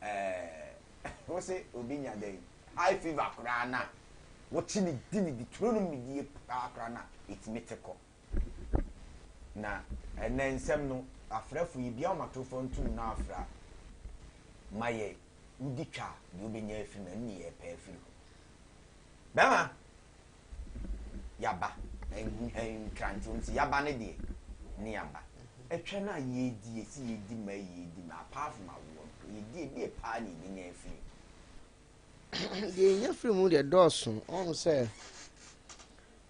ɛɛ, wo se obi nya dɛn? High fever koraa no a, wokye no di no di, turo no mu die paa koraa no a, ɛtumi te kɔ. Na ɛnnɛ nsɛm no, afrɛfo yi, bia wɔn atorofoɔ ntom no afra ma yɛ, wodi twa a, deɛ wobɛnya afiri mu, ɛno ne yɛrepɛ afiri hɔ. Bɛrima, yaba, nkrante, wɔn si yaba ne deɛ, ne yaba. Ɛtwa no a yɛredi, yɛsi yɛdi ma yɛdi ma, apart from awoɔ no, yɛdi ɛdeɛ paa na yɛbɛnya afiri mu. Deɛ yɛnya firi mu deɛ dɔɔso, ɔho sɛ,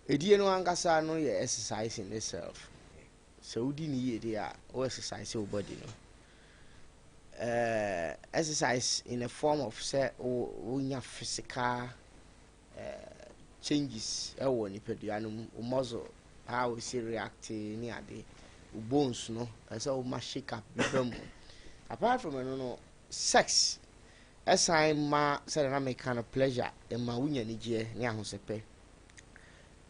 Edie no ankasa no yɛ exercise in itself. Sɛ wodi no yie deɛ a, wo exercise wo body no. Uh, exercise in a form of sɛ wonya physical uh, changes ɛwɔ nipadua no mu, wo muscle, how esi react ne ade, wo bones no, ɛsɛ woma shake up bi ba mu. Apart from ɛno no, sex ɛsan ma sɛdeɛ na meka no pleasure, ɛma wonya anigyeɛ ne ahosɛpɛ.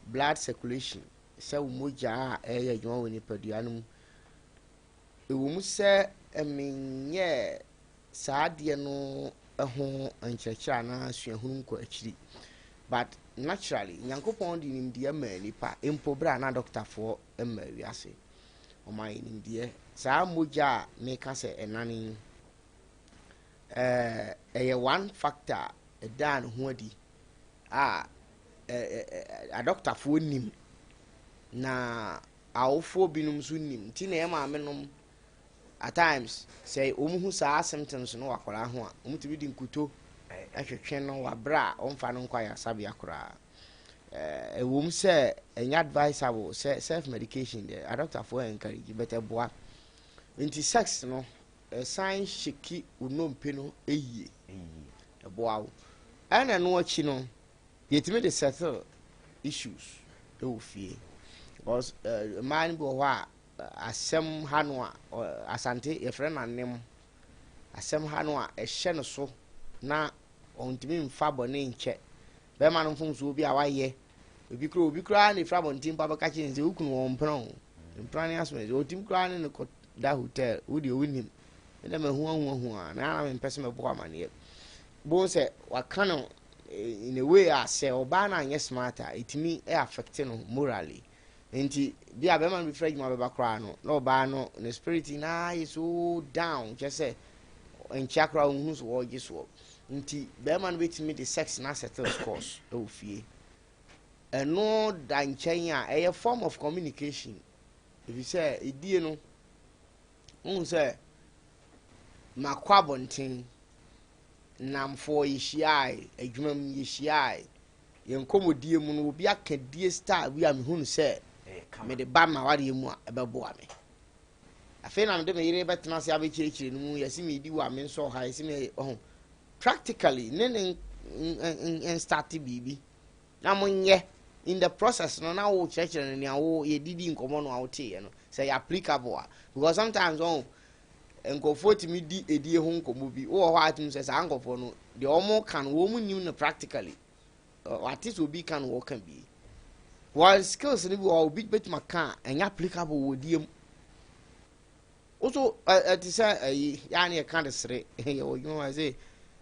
Blood circulation, sɛ wo mogya a ɛreyɛ adwuma wɔ nipadua no mu. Ɛwɔ mu sɛ menyɛɛ saa adeɛ no ho nkyerɛkyerɛ anaa suahunu nkɔ akyiri, but naturally Nyankopɔn de nimdeɛ maa nipa mpo berɛ a na dɔktafoɔ mmaa wiase. Ɔmaa yɛ nimdeɛ. Saa mogya a meka sɛ ɛnane yi, ɛyɛ one factor a ɛdaa ne ho adi a adɔkotafoɔ nim, na awofoɔ binom nso nim. Nti na yɛn maamenom at times sɛ wɔhu saa symptoms no wɔ akwadaa ho a, wɔtumi de nkuto twetwe no wɔ berɛ a wɔmfa no nkɔ ayaresabea koraa. Ɛwom sɛ ɛnyɛ advisable sɛ self medication deɛ adɔkotafoɔ encourage but ɛboa. Nti sex no ɛsan shake wo nnompe no yie. Ɛboa wo. Ɛna ɛno akyi no, yɛtumi de settle issues wɔ fie. Because eh, mmaa no bi wɔ hɔ a, asɛm ha no a, Asante yɛfrɛ no anem. Asɛm ha no a, ɛhyɛ no so na ɔntumi mfa bɔne nkyɛ. Bɛrima no mfomsoɔ bi a wayɛ, ebi koraa obi koraa na ɛfiri abɔnten mpo abɛka kyerɛ no sɛ wo kunu wɔ mpena o. Mpena ne asɛm ɛsɛ. Ɔtumi koraa ne no kɔ da hotel, wo deɛ wonim. Me deɛ mahu ahu ahu a, na na mempɛ sɛ mɛbɔ amaneɛ. Bohu sɛ waka no eh, in a way a sɛ ɔbaa no anyɛ smart a, ɛtumi affect no morally. Nti bi a bɛrima no bi firi adwuma bɛba koraa no, na ɔbaa no ne spirit nyinaa yɛ so down, kyerɛ sɛ nkyea koraa ɔnhunu so wɔregye soɔ. Nti bɛrima no bɛtumi de sex no asettle scores wɔ fie. Ɛno da nkyɛn a, ɛyɛ form of communication. Ɛfiri sɛ ɛdie no, wohu sɛ Makɔ abɔnten, nnamfoɔ yɛhyiae, adwuma mu yɛhyiae, yɛn nkɔmmɔdie mu no obi aka die style bi a mehu no sɛ mede ba m'awareɛ mu a ɛbɛboa me. Afei na mede me yere bɛtena ase abɛkyerɛkyerɛ no mu, yɛse medi wɔ a mensɔ ha, yɛse me ɔho. Practically ne ne nstarte biribi na monyɛ in the process no na wo kyerɛkyerɛ no nea wo yɛdidi nkɔmmɔ no a woteeɛ no sɛ yɛ applicable a because sometimes ɔho nkurɔfoɔ tumi di edie ho nkɔmmɔ bi wowɔ hɔ a tumi sɛ saa nkurɔfoɔ no deɛ wɔn ka no wɔn nim no practically wate sɛ obi ka no wɔka bi wɔn skills no bi wɔ hɔ obi bɛtumi aka a ɛnyɛ applicable wɔ die mu woso ɛte sɛ ɛyi yaa ne yɛka de sere yɛwɔ adwuma ma sɛ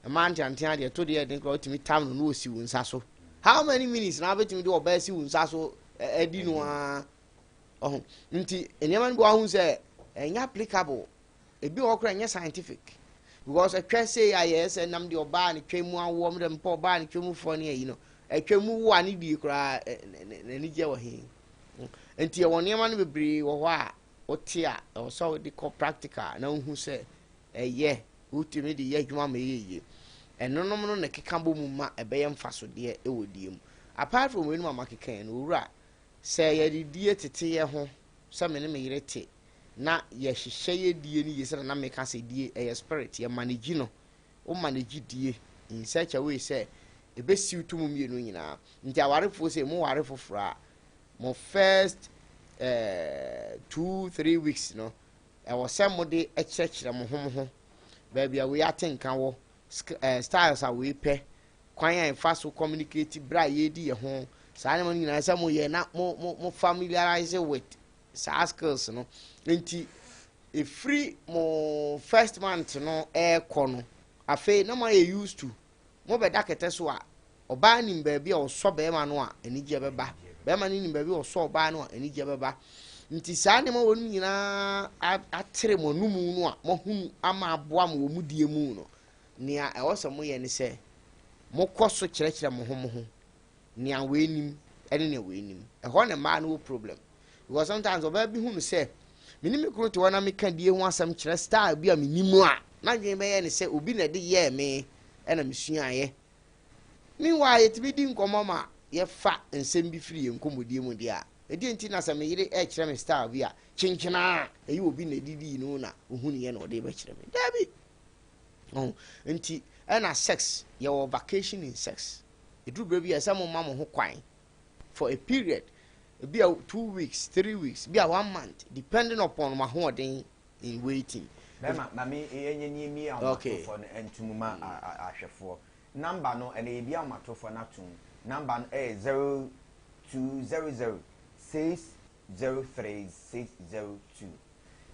mmaa nteantea deɛ to deɛ ɛden koraa wotumi tam no na ɔsi wo nsa so how many minutes na wobɛtumi de ɔbaa si wo nsa so ɛdi no ara ɔho nti nneɛma no bi wahu sɛ ɛnyɛ applicable ebi wɔ hɔ koraa ɛnyɛ scientific because ɛtwɛ sei a yɛyɛ sɛ nam deɛ ɔbaa ne twɛ mu awoɔ mdɛ mpɔ ɔbaa ne twɛ mu foɔ ne ayi no ɛtwɛ mu wo a ne die koraa n'ani gye wɔ he nti ɛwɔ nneɛma no bebree wɔ hɔ a wote a ɛwɔ sɛ wode kɔ practical na wohu sɛ ɛyɛ wotumi de yɛ adwuma ma ɛyɛ yie ɛnonom no na ɛkeka bɔ mu ma ɛbɛyɛ mfasodeɛ ɛwɔ die mu apart from weinom a makeka yi no owura Sɛ yɛde die tete yɛ ho sɛ me ne me yere te na yɛhyehyɛ yɛ die no yie sɛdeɛ na meka sɛ die ɛyɛ spirit yɛ manage no wo manage die in such a way sɛ ɛbɛ suit mo mmienu nyinaa nti awarefoɔ sɛ mo ware foforɔ a mo first eh, 2-3 weeks no ɛwɔ sɛ mo de kyerɛkyerɛ mo ho mo ho baabi a wei ate nka wɔ eh, styles a wei pɛ kwan a yɛfa so communicate bere a yɛredi yɛn ho, saa nneɛma no nyinaa sɛ moyɛ na mo mo mo familiarize with saa skills no. Nti ɛfiri mo first month no ɛrekɔ no, afei na moayɛ used to mobɛda kɛtɛ so a, ɔbaa nim baabi a ɔsɔ bɛrima no a anigyeɛ bɛba, bɛrima no nim baabi a ɔsɔ ɔbaa no a anigyeɛ bɛba. Nti saa nneɛma wɔ no nyinaa atere mo anomu no a moahunu ama aboa mo wɔ mo die mu no, Nea ɛwɔ sɛ moyɛ ne sɛ mokɔ so kyerɛkyerɛ mo ho mo ho nea wei nim ne nea wei nim. Ɛhɔ na mmaa no wɔ problem. Because sometimes ɔbaa bi hu no sɛ me ne me kunu te hɔ na meka die ho asɛm kyerɛ style bi a menim a, n'adwene bɛyɛ ne sɛ obi na ɛde yɛɛ me ɛna mesuaeɛ. Meanwhile, yɛtumi di nkɔmmɔ ma yɛfa nsɛm bi firi yɛn nkɔmmɔdie mu deɛ a, ɛdeɛ nti na sɛ me yere ɛrekyerɛ me style bi a, kyenkyenaa ɛyɛ obi na ɛdidii no na ɔhunuiɛ na ɔde rebɛkyerɛ me. Daabi! Ɔho nti ɛna sex yɛwɔ vacation in sex. Ɛduru berɛ bi a ɛsɛ mo ma mo ho kwan for a period ebi a 2 weeks, 3 weeks, bi a one month depending upon mo ahoɔden in waiting. Bɛma ma me yɛnyɛ nie mie ahomatorofoɔ no ntom ma ahwɛfoɔ. Number no ɛnɛ yɛbi ahomatorofoɔ no atom. Number no ɛyɛ 0200 603 602.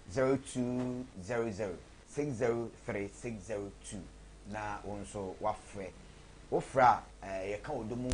0200 603 602 na wo nso wafrɛ. Wofrɛ a eh, yɛka ɔdɔ mu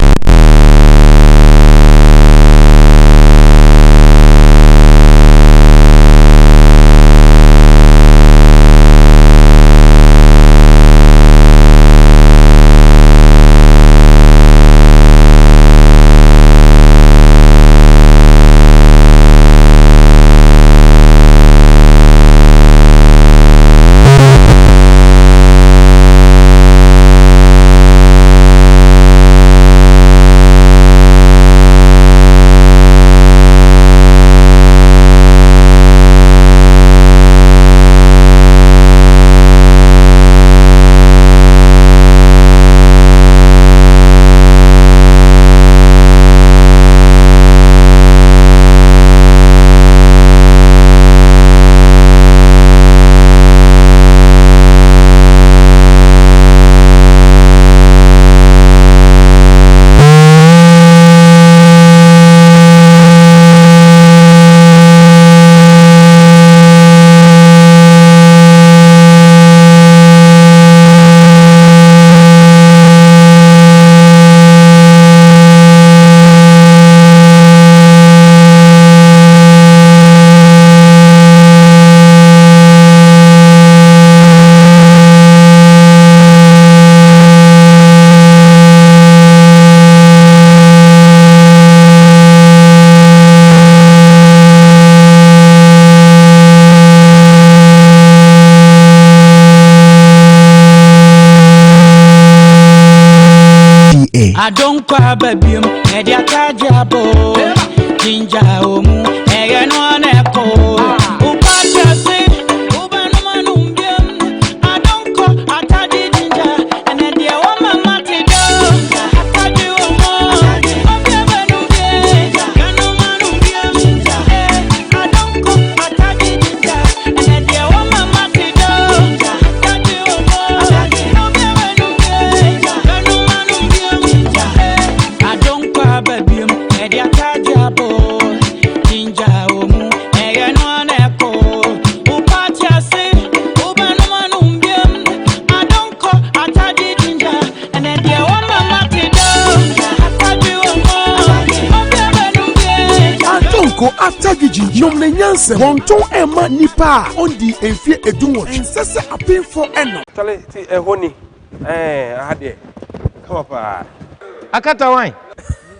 FDA. Adonkɔ aba biom, ɛde atagye abɔ Ginger wɔ mu, ɛyɛ no ara na ɛkɔ Wopate ase, wobɛnom anom biom Adonkɔ, atagye ginger, ɛnɛ deɛ wɔma mate dɔ Atagye wɔ mu, obi abɛnom bie Yɛnom anom biom, eh Adonkɔ, atagye ginger, ɛnɛ deɛ wɔma mate dɔ Atagye wɔ mu, obi abɛnom bie Yɛnom anom biom, eh Adonkɔ aba biom, ɛde atagye abɔ Ginger wɔ mu, ɛyɛ no ara na ɛkɔ Wopate ase, wobɛnom anom biom Adonkɔ, atagye ginger, ɛnɛ deɛ wɔma mate dɔ Atagye wɔ mu, obi abɛnom bie Adonko atagye nom ne nyansa wɔntɔn ɛma nipa a ɔndi mfie 18. Ɛnsɛ sɛ apemfoɔ ɛnom. Chale ti ɛhɔ ni ɛɛ aha deɛ kama paa. Akata wan?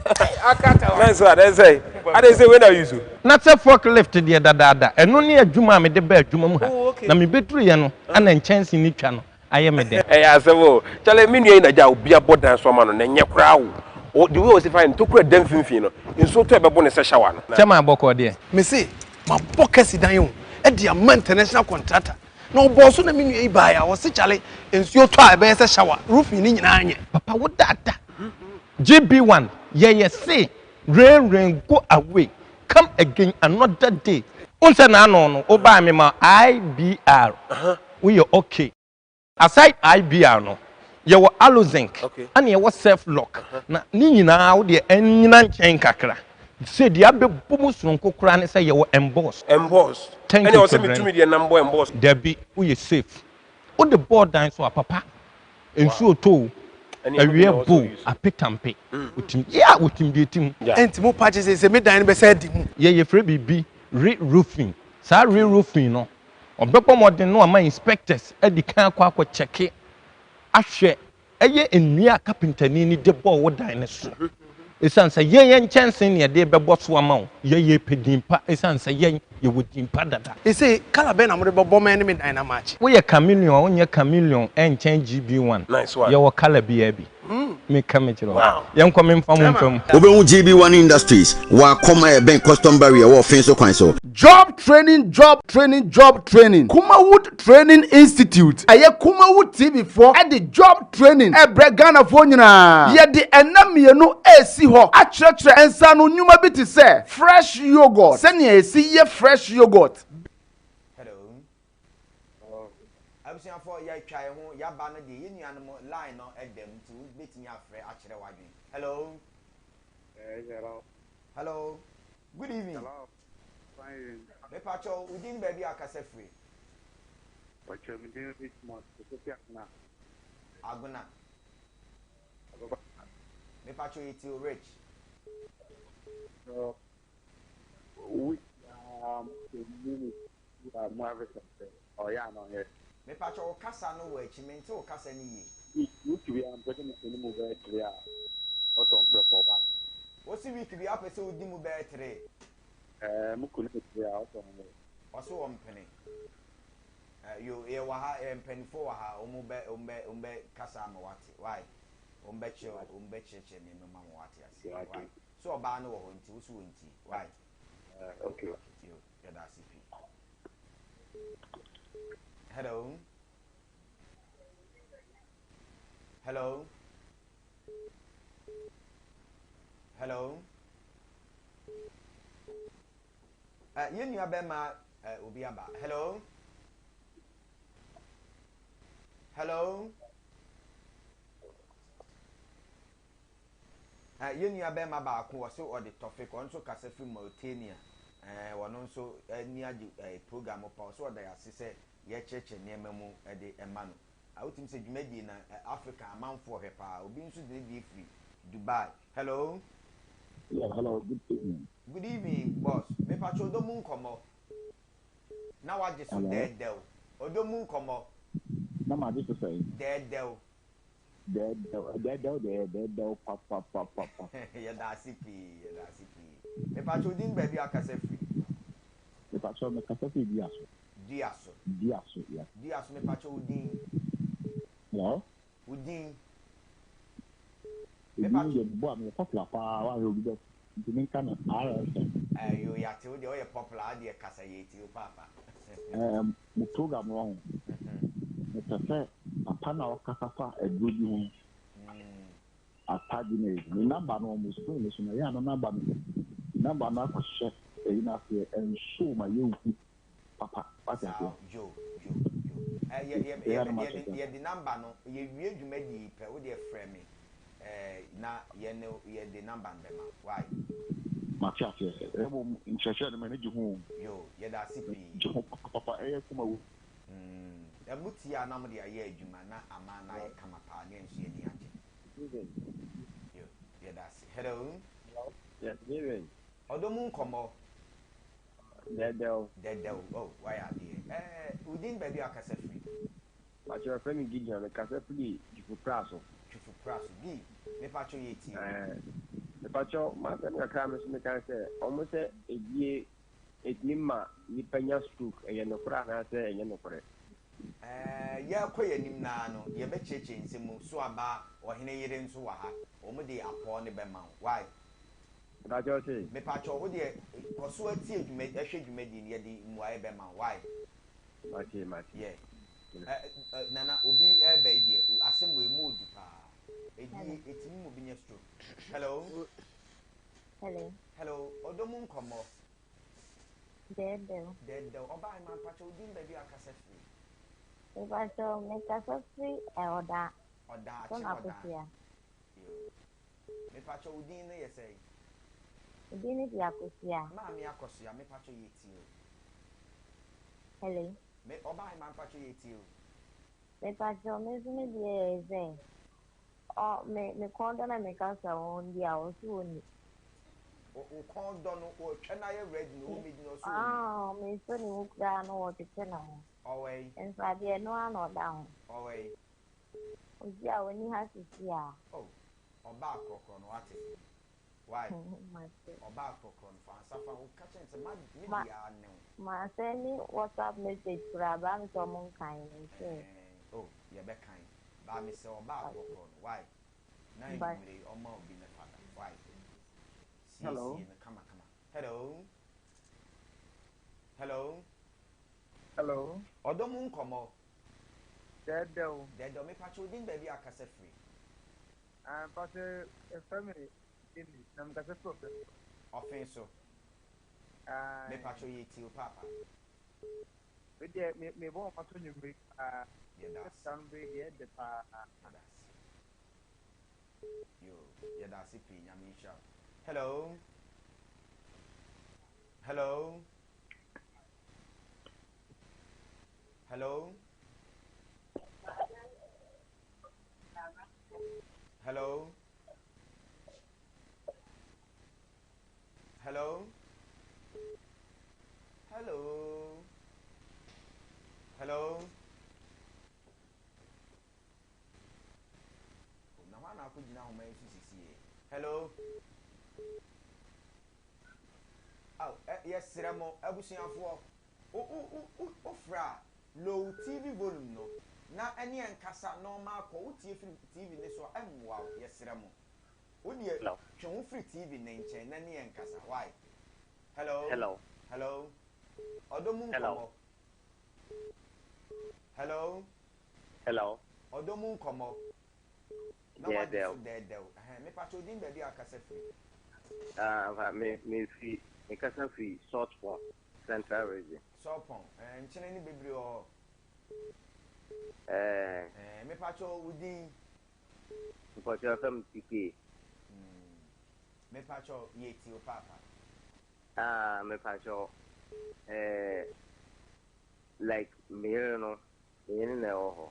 Akata wan. Nice one ɛsɛ ade sɛ wei na use. Na sɛ fork lift deɛ dadaada ɛno ne adwuma a mede baa adwuma mu ha na mebɛduruiɛ no ana nkyɛnse no twa no ayɛ me dɛ. Ɛyɛ asɛm o. Chale me nua yi na gya obi abɔ dan so ama no na ɛnyɛ koraa o. O the way ɔsi fa yɛ no tokura da mfimfini no nsuo tɔ ɛbɛbo no sɛ shower no. Kyɛ maa bɔkɔɔ deɛ. Mese mabɔ kɛse dan o de ama international contractor na ɔbɔɔ so na me nua yi baeɛ a ɔse kyale nsuo tɔ a ɛbɛyɛ sɛ shower roofing no nyinaa nyɛ. Papa wo dada GB one yɛyɛ se rain rain go away come again another day. Wohu sɛ n'ano no wo baa me ma IBR woyɛ okay. Aside IBR no yɛwɔ Alozinc ɛna yɛwɔ self lock na ne nyinaa wo deɛ ɛnyina nkyɛn kakra sɛ deɛ abɛbɔ mu soronko koraa ne sɛ yɛwɔ emboss. Emboss Thank ɛna you ɔsɛ Children. metumi deɛ nam bɔ emboss. Dabi woyɛ safe wode bɔɔ dan so a papa nsuo tɔ o Ɛne ɛno bi awia na ɔsɛ bɔ o ɔuse. apetampe otim yeah otim deɛ tim. Ɛnti mo pa kyɛ sɛ sɛ me dan no bɛsɛ adi mu. Yɛ yɛfrɛ biribi re roofing saa re roofing no ɔbɛbɔ mmɔden na wama inspectors adi kan akɔ akɔ kyɛke ahwɛ ɛyɛ nnua a kapentani no de bɔɔ wo dan no so. Esiane sɛ yɛn yɛn nkyɛnsee na yɛde rebɛbɔ so ama wo, yɛn yɛrepɛ din pa esiane sɛ yɛn yɛwɔ din pa dada. Ese colour bɛn na mode bɛbɔ ma ɛne me dan no amakye? Woyɛ chameleon a wonyɛ chameleon ɛnkyɛn GB1. Nice one. Yɛwɔ colour biara bi. Meka mekyerɛ wo. Yɛnkɔ memfa mo mfa mu. Wobɛhu GB1 Industries wɔ Akɔm a ɛbɛn Custom Barrier wɔ Ɔfen so kwan so. Job training job training job training Kumawood Training Institute ɛyɛ Kumawood TV foɔ de job training ɛbrɛ Ghanafoɔ nyinaa. Yɛde ɛna mmienu ɛresi hɔ akyerɛkyerɛ nsaano nnwuma bi te sɛ fresh yoghurt, sɛnea yɛsi yɛ fresh yoghurt, Hello. Abusuafoɔ yɛatwa yɛn ho yɛaba no deɛ yɛn nuanom line no da mu nti wobɛtumi afrɛ akyerɛ w'adwene. Hello. Hello. Hello. Good evening. Hello. Fine. Mepakyɛw, wo din ne baabi a akasa firi? Pakyɛw, me din Richmond, Kofi Agona. Agona. Mepakyɛw yɛtie o, Rich. So, week minute mo Africa sɛ ɔyɛ ana ɔyɛ. Mepakyɛw wo kasa no wɔ akyi, mente wo kasa no yie. Week week biara mpɛ sɛ me ne mu bɛyɛ tere a ɔsɔ mprɛ pɔ one. Wosi week biara wopɛ sɛ wodi mu bɛyɛ tere? Ɛɛ mo kunu tere a ɔsɔ ɔnyɛ. Ɔso ɔmpene. Ɛɛ yo yɛ wɔ ha yɛ mpanyinfoɔ wɔ ha wɔn bɛ wɔn bɛ wɔn bɛ kasa ama wate why wɔn bɛ kyerɛ wɔn bɛ kyerɛkyerɛ nneɛma mu ama wate ase why so ɔbaa no wɔ hɔ nti woso wɔn ti why. Ɛɛ okay. Yo yɛda ase pii. Hello. Hello. Hello. Uh, yɛn nua bɛrima uh, obi aba. Hello. Hello. Uh, yɛn nua bɛrima baako wɔ so ɔde tɔfik ɔno nso kasa firi Mauritania. Uh, ɔno nso ani agye uh, program pa ɔso ɔda ase sɛ yɛkyerɛkyerɛ nneɛma mu de ma no. Ah, wotumi sɛ dwumadie na Africa amanfoɔ hwɛ paa. Obi nso de ne deɛ firi Dubai. Hello. Yeah, hello, good evening. Good evening, boss. Mepatwa ɔdɔ mu nkɔmmɔ. Na wagye so dɛɛdɛw. Ɔdɔ mu nkɔmmɔ. Na magye so sɛn? Dɛɛdɛw. Dɛɛdɛw, dɛɛdɛw deɛ dɛɛdɛw papapapapa. Yɛda ase pii, yɛda ase pii. Mepatwa odin baabi a akasa firi. Mepatwa mekasa firi Dua so. Dua so. Dua so, yeah. Dua so mepatwa wo din. Hello? Wo din. Edin no deɛ mebɔ a meyɛ popular paa woanhwɛ obi bɛ nti menka no RSM. Ɛɛ yoo yate wo deɛ woyɛ popular wo deɛ kasa yɛtie wo paapa. Ɛɛ mo program no wahu mepɛ sɛ papa no a ɔkasa fa aduro bi ho no Atagyenee ne number no wɔ mo screen no so na ɛyɛ a na number no number no akɔhyɛ ɛyi no aseɛ ɛnso ma yɛnhu papa wate Saa aseɛ. yo yo yo ɛ yɛ yɛ Ɛyɛ yɛ a na yɛde makyɛ sɛ. yɛde number no yɛwie dwumadie yi pɛ wo deɛ frɛ me ɛɛ na yɛne yɛde number no bɛma wo wai. Mate aseɛ Yo mmom nkyerɛkyerɛ no m'ani gye ho o. Yo yɛda ase M'ani pii. gye ho papapapa ɛyɛ koma wu. Mm na mo tie a na mo de ayɛ adwuma na ama no ayɛ kama paa na yɛn nso yɛn ani agye. Yo yɛda ase. Hello. Hello. Yes, Steven. Ɔdɔ mu nkɔmmɔ. Dɛdɛw. Dɛdɛw oh wayɛ adeɛ. Ɛɛ wo din baabi a wakasa firi? Pakyɛ wɔfrɛ me Gideon mekasa firi Twifo Praso. Twifo Praso. Gi mepakyɛw yɛtie wo. Ɛɛ mepakyɛw m'asɛm kakra a me nso meka ne sɛ wɔn sɛ edie Ɛtumi ma nipa nya stroke, ɛyɛ nokorɛ anaasɛ ɛnyɛ nokorɛ? Ɛɛ, yɛrekɔ yɛn anim no ara no, yɛbɛkyerɛkyerɛ nsɛm mu. So aba ɔhene yere nso wɔ ha? Wɔde apɔw no bɛma wo. Why? Mepakyɛw se? Mepakyɛw, wo deɛ, kɔ so ara tie dwuma, hwɛ dwumadi no, yɛde mmuaeɛ bɛma wo. Why? Mate, mate. Yeah. Ɛ, ɛ, Nana, obi reba yi deɛ, asɛm wei, mu ɔdu paa. Ɛdi, ɛtumi ma obi nya stroke. Hello? Hello. Hello, ɔdɔ mu nkɔmmɔ. Dɛɛdɛw. Dɛɛdɛw, ɔbaa ma mpakyɛ wo din baabi a akasa firi. Mepakyɛ mekasa firi ɔda. Ɔda akyem ɔda. Yoo. Mepakyɛ wo din no yɛ sɛn? Me din no de Akosua. Maame Akosua, mepakyɛ yɛ tie o. Hello. Me ɔbaa ma mpakyɛ yɛ tie o. Mepakyɛ me nso me deɛ yɛ sɛ. Ɔ me me kɔn dɔ na me ka sɛ wɔn di a ɔso wɔn ni. Wo wo kɔn dɔ no ɔtwa no ayɛ ready na ɔmedi no ɔso ɔni. Ah me nso ne mu koraa no wɔtwetwe ne ho. Ɔwɔ yi. Nso adeɛ ɛno ara na ɔda ho. Ɔwɔ yi. Osi a ɔni ha sisi a. Oh ɔbaa korɔkorɔ no wate. Why? Mate. Ɔbaa korɔkorɔ no fa nsa fa ho ka kyerɛ no sɛ ma me Ma deɛ ara ne wo. ma sɛndi WhatsApp message koraa baa me sɛ ɔmo nkan me nso. Ɛɛn oh yɛbɛkan. Baa mesrɛ wo ɔbaa korɔkorɔ no why na But. anwummere yi ɔma obi ne fada why Hello. siesie no kama kama hello hello Hello. Ɔdɔ mu nkɔmmɔ. Dɛɛdɛw. Dɛɛdɛw mepakyɛ wo din baabi a kasa firi. Ah mpakyɛ yɛfrɛ me Dennis na mekasa firi ɔfɛn so. Ɔfɛn so. Aye. Mepakyɛ yɛ tie wo paapa. Me deɛ me me bɔ wɔn ato nwumire yi paa. Yɛda ase. Sɛ no bɛyɛ deɛ ɛdɛ paa. Yɛda ase. Yoo yɛda ase pii nyame nhyira wo. Hello. Hello. Hello. Hello. Hello. Hello. Hello. Oh, na hɔ na akɔgyina ahoma yi so sisie. Hello. Aw, yɛsrɛ mo abusuafoɔ, wo wo wo wofrɛ a low TV volume no na ɛne ɛnkasa normal kɔ wotie firi TV ne so a ɛmmoa wo yɛsrɛ mo. Wo deɛ Hello. twe ho firi TV no nkyɛn na ne yɛn nkasa why? Hello. Hello. Hello. Ɔdɔ mu Hello. nkɔmmɔ. Hello. Hello. Ɔdɔ mu nkɔmmɔ. Na wagye Dɛɛdɛw. so dɛɛdɛw. Ɛhɛn, mepakyɛ wo din baabi a akasa firi. Ah, me me fi me kasa firi Saltpond, Central Region. Saltpond, ɛɛ nkyene ne bebree wɔ hɔ. Ɛɛ. Ɛɛ mepakyɛ wo din. Mpakyɛ yɛfrɛ me PK. Mm, mepakyɛ yɛ tie wo paapa. Ah, mepakyɛ eh, like me yere no, me yere na ɛwɔ hɔ.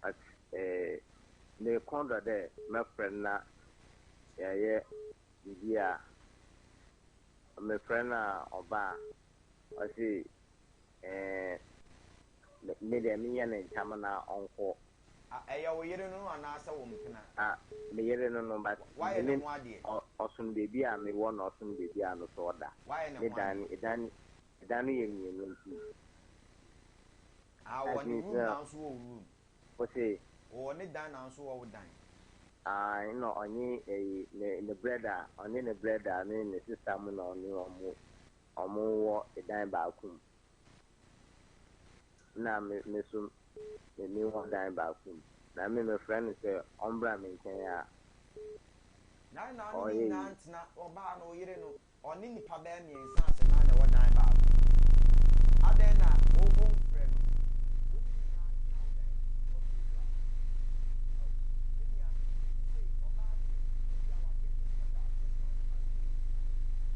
But eh, me kɔn dɔ dɛ mɛfrɛ no na yɛayɛ biribi a, mefrɛ no a ɔba a, ɔse eh, me deɛ menyɛ no ntam na ɔnkɔ. Ah, ɛyɛ wo yere no no anaasɛ wo mpena? Ah, me yere no no, but Woayɛ me ne ne ho adeɛ? ɔ ɔsono baabi a mewɔ na ɔsono baabi a no so ɔda. Woayɛ ne Ne ho dan adeɛ? no, ɛdan no, ɛdan no yɛ mmienu nti. Ah, That ɔwɔ ne means room na na wo nso wɔ wo room? Wo se? Ɔwɔ ne dan na wo nso wɔ wo dan? Ae nna ɔnye eyi ne ne brɛda ɔne ne brɛda ne ne sista mo na ɔne ɔmo ɔmo wɔ dan baako mu. Nna me me so me me wɔ dan baako mu. Na me mefrɛ no sɛ ɔmbra me nkyɛn a Na na ɔne ne ɔyɛ nyinaa yi. ntena, ɔbaa no, ɔyere no, Ɔne nnipa bɛyɛ mmiɛnsa ase nan na ɛwɔ dan baako mu. Adɛn na wo womfrɛ no? Wo ne ne nyinaa ntena wo dan mu. Ɔno nso a. Oh, me nua, seesei ɔbaa deɛ, ebi awadeɛ deɛ ɛtɔ da a, six months months ne yɛ nsi so.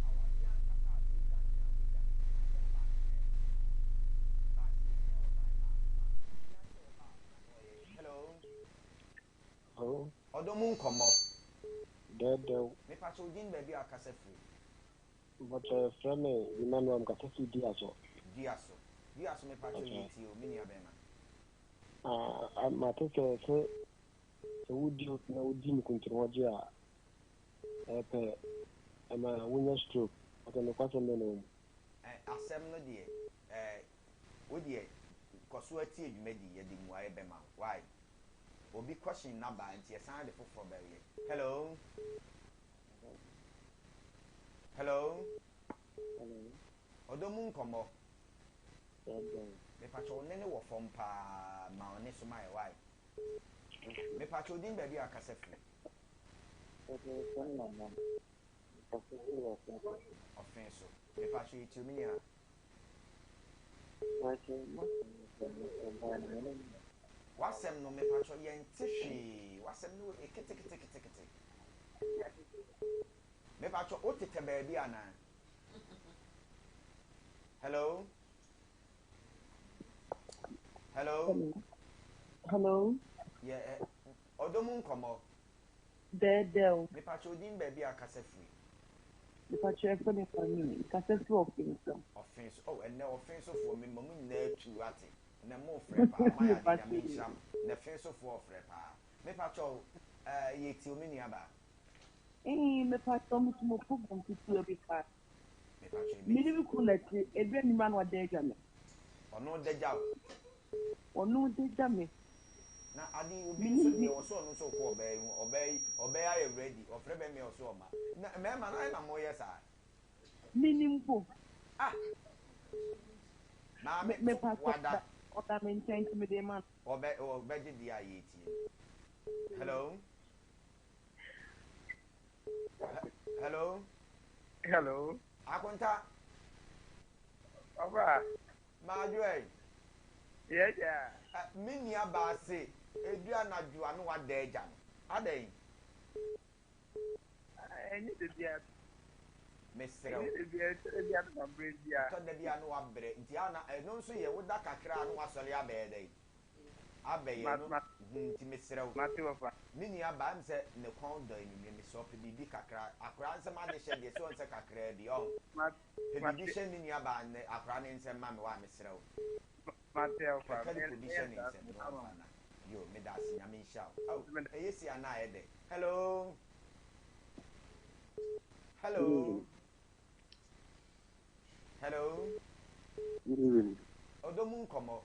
Awadeɛ ankasa a meedwane nyinaa meedwane kɔ no, yɛmfa no sɛ ɛno. But sɛ yɛn nyinaa wɔ dan baako mu a, ehia sɛ ɔba a, na ɔyɛ. Hello. Hello. Ɔdɔ mu nkɔmmɔ. Dɛɛdɛw. Mepakyɛ wo din baabi a wakasa firi. Mpakyɛ yɛfrɛ me Emmanuel mekasa firi Duaso. Duaso. Duaso mepakyɛ yɛ tie o me nua bɛɛma. Ah mate sɛ sɛ sɛ wodi na wodi nkuntiromɔgye a ɛpɛ ɛma wonya stroke mpakyɛ nokwasɛm bɛn na ɛwɔ mu. Eh asɛm no deɛ eh wo deɛ kɔso ara tie dwumadi yɛde mmuaeɛ bɛma wo wai. Obi question na ba nti yɛsan de foforɔ bɛyɛ. Hello. Hello. Hello. Ɔdɔ mu nkɔmmɔ. Mepakyɛ wo nne no wɔ fam paa ma wo nne so ma yɛ wai. Mepakyɛ wo din baabi a akasa firi. Ɔfee so. Mepakyɛ yɛ tie me nua. W'asɛm no mepakyɛ yɛnte hwee w'asɛm no yɛ keteketekete mepakyɛ wo tetɛ baabi anaa hello hello hello yɛ ɛ ɔdɔ mu nkɔmɔ Dɛɛdɛw. Mepakyɛ wo din baabi a kasa firi. Mepakyɛ yɛfrɛ me Fanny, me kasa firi Ɔfenso. Ɔfenso, oh ɛnɛ Ɔfenso foɔ me ma mo nyinaa tu wate, ɛnɛ mo frɛ paa, mo ayɛ ade Nyame nhyira mo, ɛnɛ Fenso foɔ ɔfrɛ paa. Mepakyɛ wo eh yɛ tie wo me nua baa. Eii mepakyɛ me so mo program ketewa bi paa. Mepakyɛ Me ne mɛtie. me kunu na ɛte, ɛduru anwummerɛ a na wada agya me. Ɔno da gya wo. Ɔno da gya me. Na ade obi nso deɛ ɔsɛ ɔno nso kɔ ɔbaa yi ho ɔbaa yi ɔbaa yi ayɛ ready ɔfrɛ bɛmɛ ɔsɛ ɔma na mɛɛma no ayɛ na mo yɛ saa. Menim mpo. Ah maame Me to pastor wada. ɔda me nkyɛn nti mede ma no. Ɔbɛ ɔbɛgye deɛ a yɛtie no. Hello. Hello. Hello. Akonta. Ɔba. Maajoy. Yɛ gya. Me nua baa se edu anadwo a na wada agya no. Adɛn? Ɛnyɛ da biara. Mesrɛ wo. Ɛnyɛ da biara, ɛtɔ da biara na mabrɛ biara. Ɛtɔ da biara na wabrɛ. Nti a na ɛno nso yɛ woda kakra a na wasɔre abɛyɛ dɛn? Abɛyɛ no. Nti mesrɛ wo. Mate wɔfa. Me nua baa m sɛ ne kɔn dɔ anwummerɛ mesrɛ wo pɛ biribi kakra. Akwadaa nsɛm ade hyɛ deɛ sɛ ɔn sɛ kakraa bi ɔn. Pɛ biribi hyɛ me nua baa ne akwadaa ne nsam ma me wa mesrɛ wo. Mate Pɛ ɔfa. kalipo bi hyɛ ne nsam na ɔmfa na. Yo meda ase Nyame nhyira wo. Oh ɛyɛ si a na ayɛ dɛ. Hello. Hello. Hello. Good evening. Ɔdɔ mu nkɔmmɔ.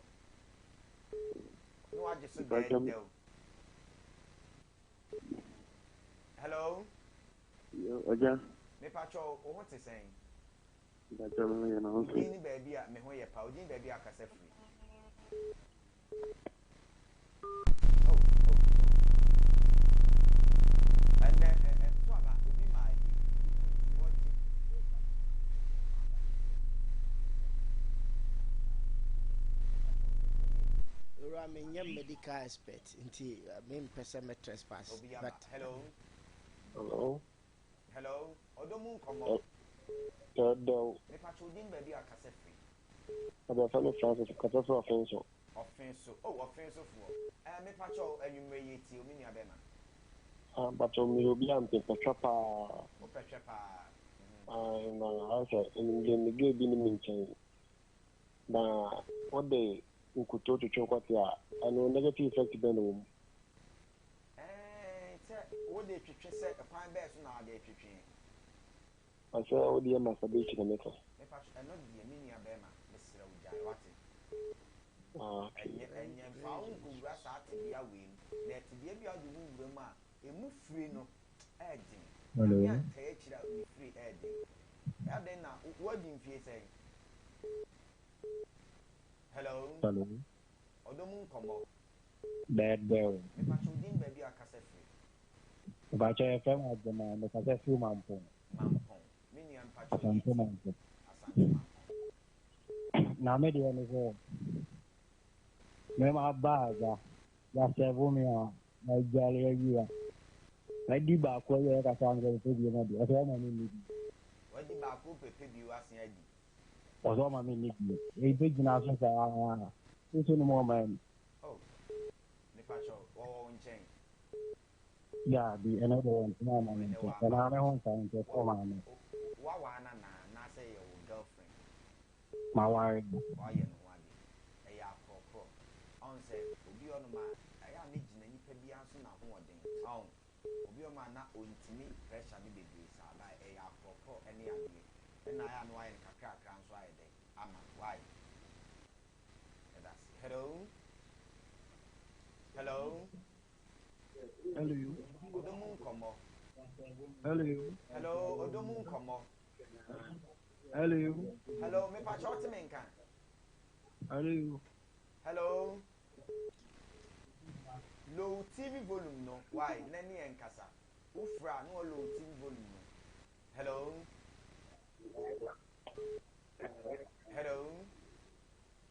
Na wagye so dɛɛdɛw. Hello. Yo, Agya. Mepakyɛw, wo ho te sɛn? Mepakyɛw, me ho yɛ na wo Wo nso? din ne baabi a, me ho yɛ pa. Wo din baabi a akasa firi? Oh, oh, oh. Ɛnɛ, ɛ, ɛ, so aba, obi maa yi, nti wɔgye. Owura menyɛ medical expert nti mempɛ sɛ mɛ trespass Obi aba. but. Hello. Hello. Hello, ɔdɔ mu nkɔmmɔ. Dɛɛdɛw. Mepakyɛ wo din baabi a kasa firi. Abɛfɛ ne Francis kasa firi ɔfen so. Ɔfen so, oh ɔfen so foɔ. Ɛɛ mepakyɛ wo anwummerɛ yi tie o me nua bɛma. Ah mpakyɛ meyɛ obi a mepɛ hwɛ paa. Wopɛ hwɛ paa. Ah na ayɛ sɛ anwummerɛ me girl bi ne me nkyɛn na wode nkutoo twetwe kwate a ɛno negative effect bɛn na ɛwɔ mu? Ɛɛ, sɛ wode twetwe sɛ kwan bɛɛ so na wode twetwe? Na sɛ wode yɛ masturbation na meka. Mepakyɛ ɛno deɛ me nua bɛɛma mesrɛ wo gyae wate. Ah okay. Ɛnyɛ ɛnyɛ nfa wo nkowura saa tebea wei mu na tebea bi a wode wo wura mu a. Emu firi no ɛyɛ den. Hello. Nyame antaa akyiri a ne firi ɛyɛ den. Ɛyɛ den na woadi mfie sɛn? Hello. Hello. Ɔdɔ mu nkɔmmɔ. Dɛɛdɛw. Mepakyɛ wo din baabi a kasa firi. Mepakyɛ yɛfrɛ me Agyemang, mekasa firi Mampong. Mampong. Me nua mpakyɛ Asante yɛtie. Mampong. Asante Mampong. Na me deɛ ne sɛ, me ma ba agya, yɛasɛvo me a, magyale awie a, madi baako awie a yɛkasa me sɛ mepɛ bio ma deɛ, ɔsɛ ɔma me nni bio. Wadi baako pɛpɛ bio asen adi. Ɔsɛ ɔma me nni bio. Ɛbɛgyina so saa, nso no mu ɔma ani. Oh, mepakyɛ wɔwɔ wo nkyɛn? Daabi, ɛno deɛ wɔntena ama me Ɛnɛ nkyɛn. waba Ɛnaa wo me ho nsa nkyɛ sɛ ɔmaa me. Wawaa no anaa anaasɛ yɛ wo girlfriend? Maware no. Wayɛ ne ho adeɛ. Ɛyɛ akorɔkorɔ. Ɔn sɛ obi wɔ nom a, ɛyɛ a ne gyina nipa biara nso n'ahoɔden. Ɔn, obi wɔ nom a na ɔntumi pressure no bebree saa, but ɛyɛ akorɔkorɔ ɛne adeɛ. Ɛna ɛyɛ a na wayɛ no kakrakra nso ayɛ dɛn ama. Why? Yɛda ase. Hello? Hello? Hello. Ɔdɔ mu nkɔmmɔ. Hello. Hello, ɔdɔ mu nkɔmmɔ. Hello. Hello, mepa kyɛw te me nka. Hello. Hello. Low TV volume no, why? Na ne yɛn kasa. Wofra na low TV volume no. Hello. Hello.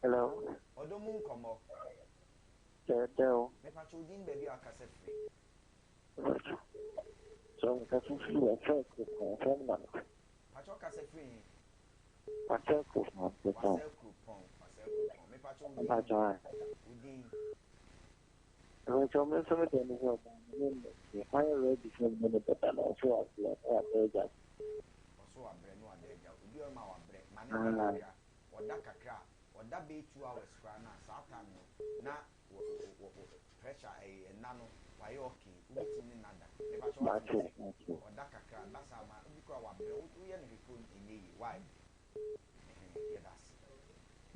Hello. Ɔdɔ mu nkɔmmɔ. Dɛɛdɛw. Mepa kyɛw din baabi a wakasa firi. So mekasa firi Wasɛ Kuropɔn, fɛm na. Pakyɛw kasa firi he? Wasɛ Kuropɔn. Wasɛ Kuropɔn, Wasɛ Kuropɔn. Mepa kyɛw wo din. Mepa kyɛw. Wo din. Mepa kyɛw me nso me deɛ ne sɛ ɔbaa me ne no te. Mayɛ ready sɛ me ne no bɛda na ɔso wabrɛ na wada agya. Ɔso wabrɛ na wada agya. Obi a ɔma wabrɛ ma ne nna kakra. Ɔda kakra a, ɔda bɛyɛ 2 hours koraa na saa time no na wɔ wɔ wɔ pressure ɛyɛ ɛna no wayɛ okay wobɛtumi ne nada. Mepa kyɛw wate ase. Ɔda kakra ba saa ma obi koraa wabrɛ woyɛ no hwee koraa ɛnyɛ yie. Why? Yɛda ase.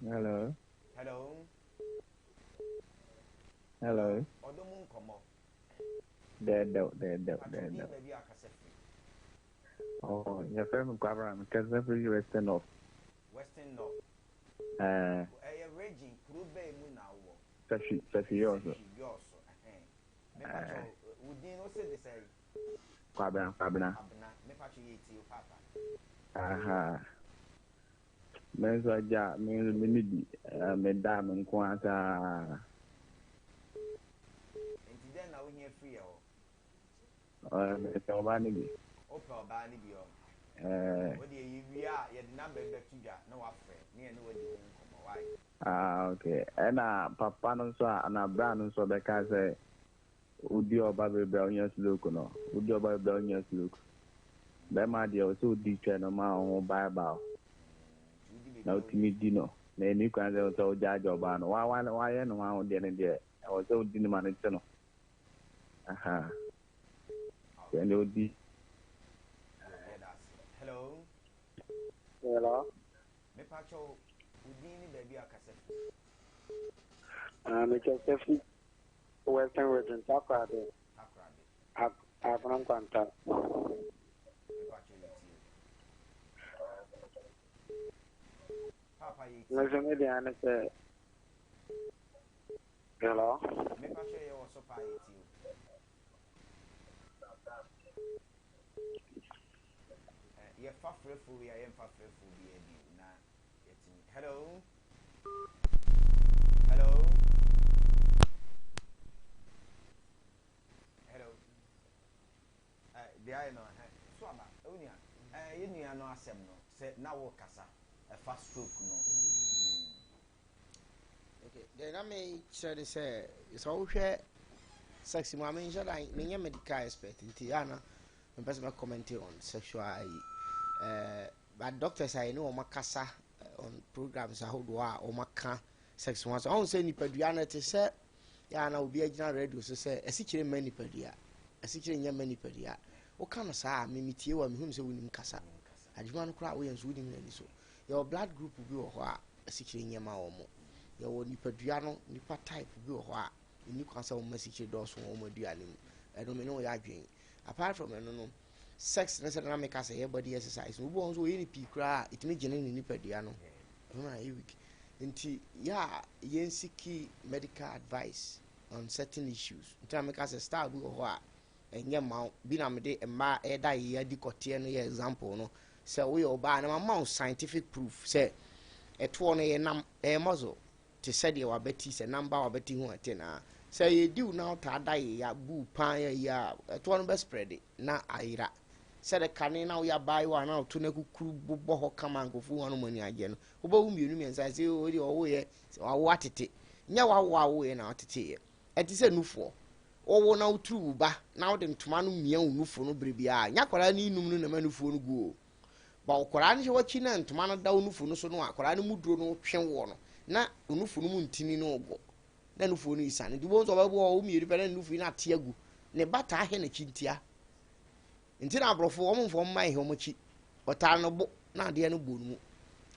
Hello. Hello. Hello. Ɔdɔ mu nkɔmmɔ. Dɛɛdɛw, dɛɛdɛw, Pakyɛw din dɛɛdɛw. baabi a akasa firi. Oh, yɛfrɛ me Kwabena, mekasa firi Western North. Western North. Ɛyɛ region kuro bɛn mu na wowɔ? Safi, Safi Yɔɔso. Safi Yɔɔso, ɛhɛn. Mepakyɛw, wo din no wose de sɛn? Kwabena, Kwabena. Kwabena, mepakyɛw yɛtie wo paapa. Aha. Me nso agya, me nso me ne bi, meda me nko ara saa. Nti dɛn na wohia firi yɛ hɔ? Mepɛ ɔbaa no bi. Wopɛ ɔbaa no bi ɔ? Wo deɛ yɛwie a yɛde number bi bɛto dwa na wafrɛ ne yɛne wadi ho nkɔmmɔ, why? Ah, okay. Ɛna papa no nso a, anaa bra no nso ɔbɛka sɛ wodi ɔba bebree a wonya stroke no, wodi ɔba bebree a wonya stroke. Bɛrima deɛ ɔsɛ wodi twɛ no ma wo ho baebae na wotumi di no na ɛni kwan sɛ sɛ wogyaagya ɔbaa no. Wa wa wayɛ ne ho ahodeɛ no deɛ ɛwɔ sɛ wodi no ma no te no. Aha. Deɛ wodi. Hello. Hello. Mepakyɛw wo din ne baabi a kasa firi. Ah, mekasa firi Western Region, Takoradi. Takoradi. Agona Nkwanta. Mepakyɛw yɛtie. Papa yɛtie. Me nso me deɛ ne sɛ Hello. Mepakyɛw yɛ wɔ so paa yɛtie o. Yɛfa frɛfo wei a yɛmfa frɛfo bi bio na yɛtumi. Hello. Hello. Hello. Deɛ ayɛ no so aba ɛwo nua yɛ nua no asɛm no sɛ na wo kasa ɛfa stroke no. Okay, deɛ na mekyerɛ ne sɛ sɛ wohwɛ sex mu a menhyɛ da menyɛ medical expert nti ana mepɛ sɛ mɛcomment on sexual ayi but doctors a yɛne wɔn akasa on programs ahodoɔ a wɔn aka sex ho asɛm. Ɔhu sɛ nipadua no te sɛ yɛ ana obi agyina radio so sɛ asikyire mma nipadua, asikyire nyɛ mma nipadua. Woka no saa a memetie wɔ mehunu sɛ wonim kasa adwuma no koraa woyɛ nso wonim n'ani so. Yɛwɔ blood group bi wɔ hɔ a asikyire nyɛ ma wɔn. Yɛwɔ nipadua no nipa type bi wɔ hɔ a ɛni kwan sɛ wɔn asikyire dɔɔso wɔ wɔn aduane mu. Ɛno me ne wo yɛ adwene. Apart from ɛno no, sex no sɛ na meka sɛ yɛ body exercise no, obi wɔ hɔ nso ɔyɛ no pii koraa a, ɛtumi gyene ne nipadua no. Ɛno na ɛyɛ weak. Nti yɛ a yɛn seek medical advice on certain issues. Nti na meka sɛ style bi wɔ hɔ a ɛnyɛ mma wo. Bi na mede mmaa ɛda yɛ adi kɔteɛ no yɛ example no. Sɛ woyɛ ɔbaa na mama wo scientific proof sɛ ɛtoɔ no yɛ nam, ɛyɛ muscle. Te sɛ deɛ w'abati, sɛ nam ba w'abati ho a ɛte naa. Sɛ yɛdi wo na wotaa da yeya, bu pan ayi a, ɛtoɔ no bɛ spread na ayera. Sɛdeɛ kane na woyɛ abaayewa a na woto no akukuru bobɔ hɔ kama a nkurɔfoɔ hu a na wɔn ani agye no, wobɛwo mmienu mmiɛnsa sɛ oo deɛ ɔwoeɛ, sɛ wawo atete. Nyɛ wawo a woeɛ na woteteeɛ. Ɛte sɛ nufoɔ. Wowo na woturu wo ba na wode ntoma no mia wo nufo no berɛ biara a, nyɛ akwadaa no renum no na ɛma nufoɔ no gu o. Ba akwadaa no hyɛ w'akyi na ntoma no da wo nufu no so no a, akwadaa no mu duro no twe woɔ no, na wo nufu no mu ntini no rego, na nufuo no resiane. Nti wobɛhu sɛ ɔbɛboa wo mmienu pɛ na ne nufu yi no ate agu. Ne ba taa hwɛ n'akyi ntia. Nti na aborɔfo wɔn mfa wɔn mma nhwɛ wɔn akyi. Ɔtaa no bo na adeɛ no bɔ no mu.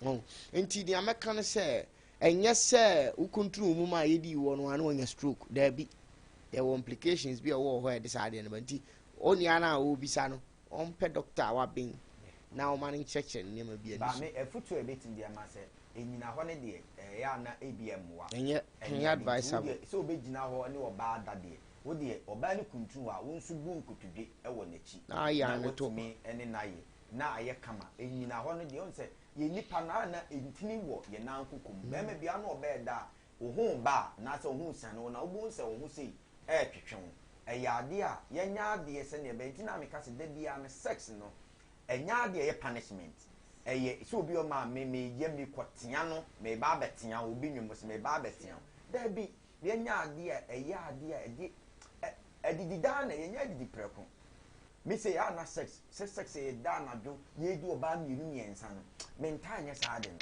Wɔn. Nti nea mɛka ne sɛ, ɛnyɛ sɛ wokuntunu wo mu ma yɛdii wɔ no a na wɔanya stroke. Daabi. Yɛwɔ implications bi a ɛwɔ hɔ a ɛde saa adeɛ no ba. Nti onua no a ɔrebisa no, ɔmpɛ dɔkta a waben na ɔma no nkyerɛkyerɛ no nneɛma bi ani so. Maame, afutuo a yɛbɛtumi de ama sɛ ɛnyina hɔ no deɛ, ɛyɛ a na ebia ɛmmoa. Ɛnyɛ, ɛnyɛ advisable. Nti wo deɛ, sɛ wobɛgyina hɔ ne ɔbaa da deɛ, wo deɛ, ɔbaa no kuntunu hɔ a, wo nso bu nkotodwe wɔ n'akyi. Na ayɛ Na ano to. woatumi ne no ayɛ, na ayɛ kama. Ɛnyina hɔ no deɛ, wohu sɛ yɛn nnipa no, a na ntini wɔ yɛn nan koko mu. Barima biara ne ɔbaa da a, wo ho reba a, anaasɛ wo ho resiane wo no a, wobɛhu sɛ wo ho sei retwetwe wo. Ɛyɛ adeɛ a yɛnyɛ adeɛ sɛdeɛ ɛbɛyɛ nti na meka sɛ da biara no sex no ɛnyɛ adeɛ ɛyɛ punishment. Ɛyɛ sɛ obi ɔma me meyɛ mekɔtea no meba abɛtea wo obi nwom sɛ meba abɛtea wo. Daabi, yɛnyɛ adeɛ a ɛyɛ adeɛ a ɛde adidi daa na yɛnyɛ adidi prɛko. Me sei a na sex sɛ sex yɛ da anadwo yɛredi ɔbaa mmienu mmiɛnsa no mentaa nyɛ saa ade no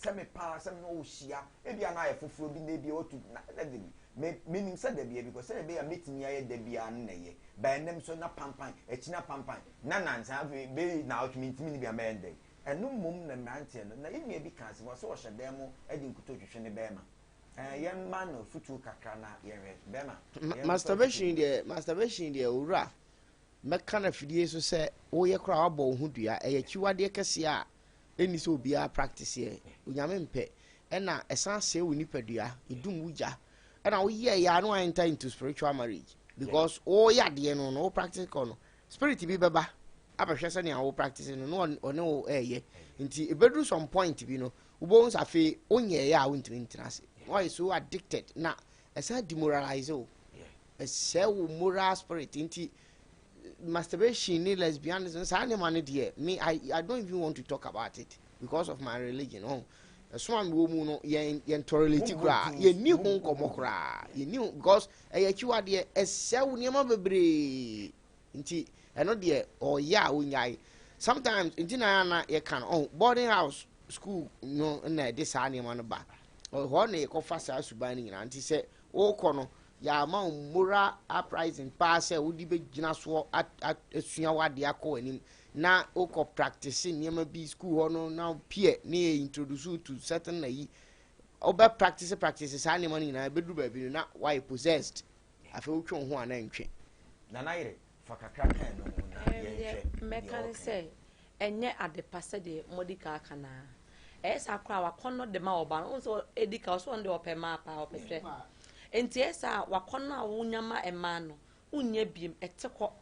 sɛ me paa sɛ me ne wo hyia ebia na ayɛ foforɔ bi na ebia watu na na dabi me menim sɛ da bia because sɛdeɛ ɛbɛyɛ a mɛtumi ayɛ da biara no na ɛyɛ ba ɛnɛ nso na pampan akyi na pampan na nansa afei bɛyi na awɔtwe mentumi ne bi a mɛyɛ no dɛn ɛno mmom na mmeranteɛ no na yɛn nua bi kaa sɛ wɔ sɛ ɔhyɛ dan mu de nkutoo twetwe ne bɛrima Ɛɛ yɛn ma no futuo kakra na yɛn hwɛ bɛrima. Masturbation deɛ masturbation deɛ owura mɛka no afidie so sɛ woyɛ koraa wabɔ wo ho dua ɛyɛ akyiwadeɛ kɛseɛ a ɛnni sɛ obiara practice yɛ onyame mpɛ ɛna ɛsan sɛe wo nipadua ɛdum wo gya ɛna woyɛ yɛ a no enter into spiritual marriage because woyɛ adeɛ no no wo practice kɔ no spirit bi bɛba abɛhwɛ sɛnea wo practice no na ɔne wo ɛyɛ nti ɛbɛduru some point bi no Wobɛhu sɛ afei wonyɛeɛ a wontumi ntena ase. Na wayɛ so addicted na ɛsan demoralize wo. Ɛsɛe wo moral spirit nti masturbation ne lesbianism saa nneɛma no deɛ me I, I don't even want to talk about it because of my religion. Oh. Ɛsom a mewɔ mu no yɛn yɛn tolerate koraa yɛnni ho nkɔmmɔ koraa yɛnni ho because ɛyɛ akyiwadeɛ ɛsɛe wo nneɛma bebree. Nti ɛno deɛ ɔyɛ a ɔnyae. Sometimes nti na yɛ na yɛka no oh boarding house school no na ɛde saa nneɛma no ba. Ɛhɔ na yɛkɔfa saa suban no nyinaa. Nti sɛ wokɔ no yɛama wo moral uprising paa sɛ wode bɛgyina soɔ asua w'adeɛ akɔ w'anim na wokɔ practice nneɛma bi school hɔ no na peer ne yɛ introduce you to certain ayi wobɛ practice practice saa nneɛma no nyinaa ɛbɛduru baabi no na wayɛ possessed. Afei wotwe wo ho a na ɛntwe. Nana yere, fa kakra ka ɛno ho na yɛnhwɛ deɛ mɛka ne ɔreka sɛ yi. ɛnyɛ ade pa sɛdeɛ moadi kan aka no ara. Ɛyɛ saa koraa a w'akɔnnɔ de ma ɔbaa no. Wohu sɛ ɛdi kan ɔsɛ ɔno deɛ ɔpɛ mmaa paa, ɔpɛ twɛ. Nti ɛyɛ saa a w'akɔnnɔ a wonya ma mmaa no, wonnya biem, ɛte kɔ.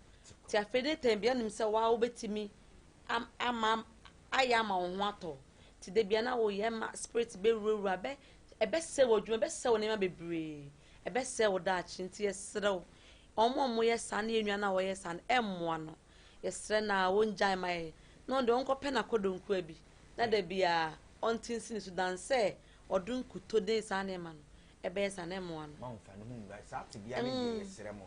Nti afei ne tɛn bia nim sɛ waa wobɛtumi ama ayɛ ama wo ho atɔ wo. Nti da bia na woyɛ ma spirit bɛwurawura bɛ ɛbɛsɛe w'adwuma, ɛbɛsɛe wo nneɛma bebree. Ɛbɛsɛe wo daakye nti yɛsrɛ wo, wɔn a wɔyɛ saa ne yɛn nua no a ɔyɛ saa no, ɛmmoa no. Yɛsrɛ no ara ɔngyae ma yɛn na ɔno deɛ ɔnkɔpɛ n'akɔdɔnkuwa bi na da biara ɔnte nsi ne so than sɛ ɔde nkuto ne saa nneɛma no ɛbɛyɛ saa no ɛmmoa no. Moamfa ne ho nwura saa tebea no deɛ yɛsrɛ mo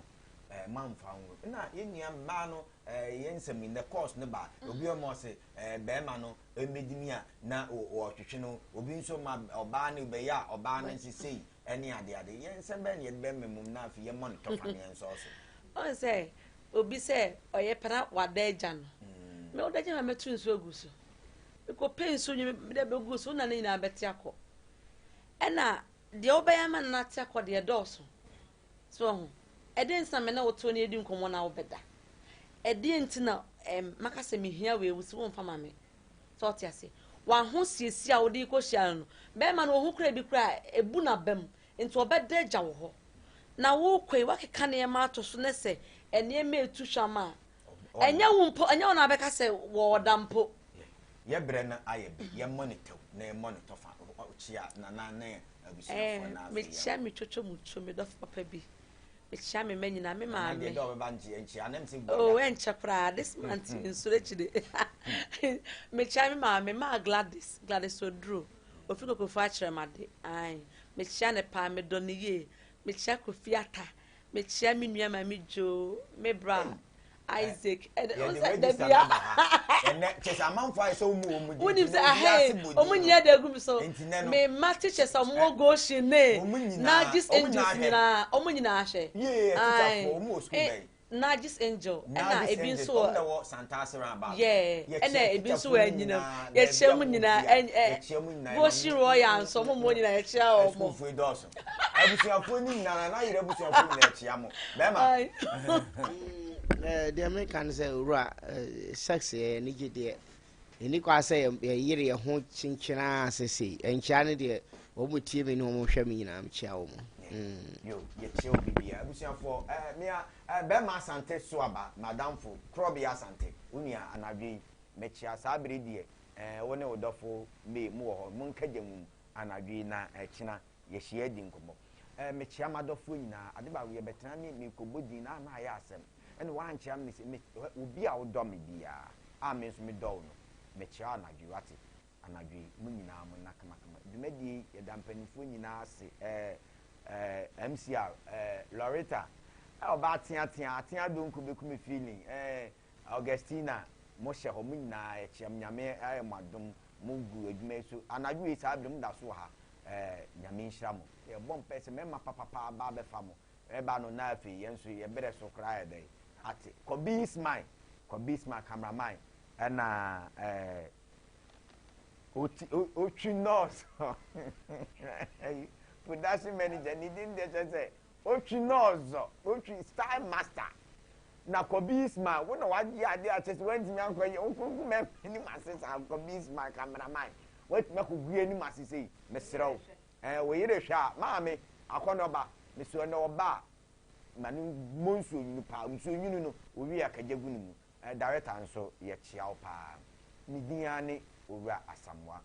eh, moamfa ho nwura. Na yɛn nua mmaa no eh, yɛn nsɛm yi the course no ba obi ɔma ɔse eh, bɛrima no mmɛdi mi a na ɔtwetwe no, obi nso ma ɔbaa no bɛyɛ a ɔbaa no nso sei ɛne adeade. Yɛn nsɛm bɛn na yɛde bɛma mum na afei yɛmmɔ no tɔfa na yɛnsɔɔ so? Ɔn sɛ obi sɛ ɔyɛ pɛ na wada agya no. Me woda agya ma mɛto nsuo agu so. Mekɔpɛ nsuo nwi mede bɛgu so na ne nyinaa bɛte akɔ. Ɛna deɛ wobɛyɛ ama no ate akɔ deɛ dɔɔso. So ɔho. Ɛdeɛn nti na me ne wo to na yɛdi nkɔmmɔ na wobɛda? Ɛdeɛn nti na ɛm maka sɛ mehia wei wo si womfa ma me? Sɛ ɔte aseɛ. W'ahosiesie a wode rekɔhyia no no, bɛrima no ɔhu koraa bi koraa a, ɛbu n'aba mu. Nti ɔbɛda agya wo hɔ. Na worekɔ yi, woakeka nneɛma ato so na sɛ nneɛma retu hwam a, ɛnyɛ wo mpo, ɛnyɛ wo na wabɛka sɛ wɔɔda mpo. Yɛ berɛ no ayɛ bi, yɛmmɔ no tɛw na yɛmmɔ no tɔfa, kyea Nana ne abusuafoɔ na afei Mekyea me twotwo mu tuo, me dɔfo papa bi. Mekyea me mma nyinaa, me Nana deɛ maame. dɛ ɔbɛba nkyea nkyea na mse Oh, guada. ɛnkyɛ koraa, this month nsuro akyire. Mekyea me maame, Maa Gladys, Gladys Oduro, ofi Kokofu Akyerɛmade, ae. Mekyea no paa, medɔ no yie. Mekyea Kofi Atta, mekyea me nua Maame Joe, me bra Isaac. Ɛde Yɛde sɛ register dabi a. naba ha. Ɛnɛ kyɛ sɛ amanfoɔ ayɛ sɛ wɔn mu wɔn din. Wonim Nti sɛ na obiara ahɛ se bɔ wɔn din nyinaa no. de agu mi so. Nti nɛ no. Me mma teachers a wɔn wɔ Goshen ne Wɔn nyinaa Nagis wɔn Angels nyinaa hwɛ. nyinaa wɔn nyinaa hwɛ. Yee Ae. atikyafoɔ wɔn wɔ sukuu Eh, bɛn? Nagis Angel ɛna Nagis ebi Angels nso wɔn wɔ na wɔ Santase roundabout. Yeah, Yɛkyia ɛna ebi nso atikyafoɔ wɔ no Anyinam. nyinaa baabi Yɛkyia a mu wɔwɔ nyinaa biara. ɛn ɛ Yɛkyia mu nyinaa yɛma Goshen mo Royal nso wɔn mu nyinaa yɛkyia wɔn. Asukuufoɔ yi dɔɔso. Abusuafoɔ no nyinaa na ayerɛ abusuafoɔ nyinaa kyia mo. Bɛrima. Ae. Eh, deɛ meka ne sɛ owura eh, sex yɛ anigye deɛ ɛni kwa sɛ yɛyere yɛ ho kyenkyenaa sɛ sei ɛnkyea no deɛ wɔn mu tie me ne wɔn hwɛ me nyinaa mekyea wɔn mm. Yo, yɛkyia obi biara. Abusuafoɔ, eh, mea, eh, bɛrima Asante so aba, madamfo, Korɔbea Asante, wo nua anadwo yi, mekyia saa bere deɛ, eh, wo ne wo dɔfo May mo wɔ hɔ, monka gya mu anadwo yi na ɛkyena yɛhyia di nkɔmmɔ. Eh, mekyea m'adɔfoɔ nyinaa. Ade baako, yɛbɛtena ne merekɔbɔ din na na ayɛ asɛm. Ɛna woankyea me sɛ, me, obi a wodɔ me biara, a me nso medɔ wo no, mekyea wo anadwo yi, wate? Anadwo yi, mo nyinaa monna kamakama. Dwumadie yi, yɛda mpanimfoɔ nyinaa ase. Eh, eh, MCR, eh, Loretta, eh, ɔbaa teatea, atea donko bɛku me feeling, eh, Augustina, mo hyɛ hɔ, mo nyinaa yɛkyea mo, Nyame ayɛ mo adom, mo gu adwuma yi so, anadwo wei saa bere mo da so wɔ ha, eh, Nyame nhyira mo. Yɛbɔ mpae sɛ mɛma papapa aba abɛfa mo, ɛba no na afei yɛn nso yɛ berɛ so koraa ayɛ dɛn ate. Kɔbi Ismail, Kɔbi Ismail cameraman, ɛna eh, oti, otwi nɔɔso, production manager, ne din deɛ kyerɛ sɛ Otwi nɔɔzɔ, otwi style master. Na Kɔbi Ismail, wo na wagye adeɛ a kyerɛ sɛ woantumi ankɔ yɛ, wonkɔgu mmarima anim ase saa, Kɔbi Ismail cameraman, woatumi akɔgu yɛn anim ase sei, mesrɛ wo. Ɛɛ, wo yere hwɛ a, maame, akɔnnɔba, mesrɛ wo, na ɔba a, ma no mmɔ nsuo nwunu paa, nsuo nwunu no, owie a ka gya gu ne mu. Ɛɛ, director nso, yɛkyea wo paa. Me din ara ne Owura Asamoah.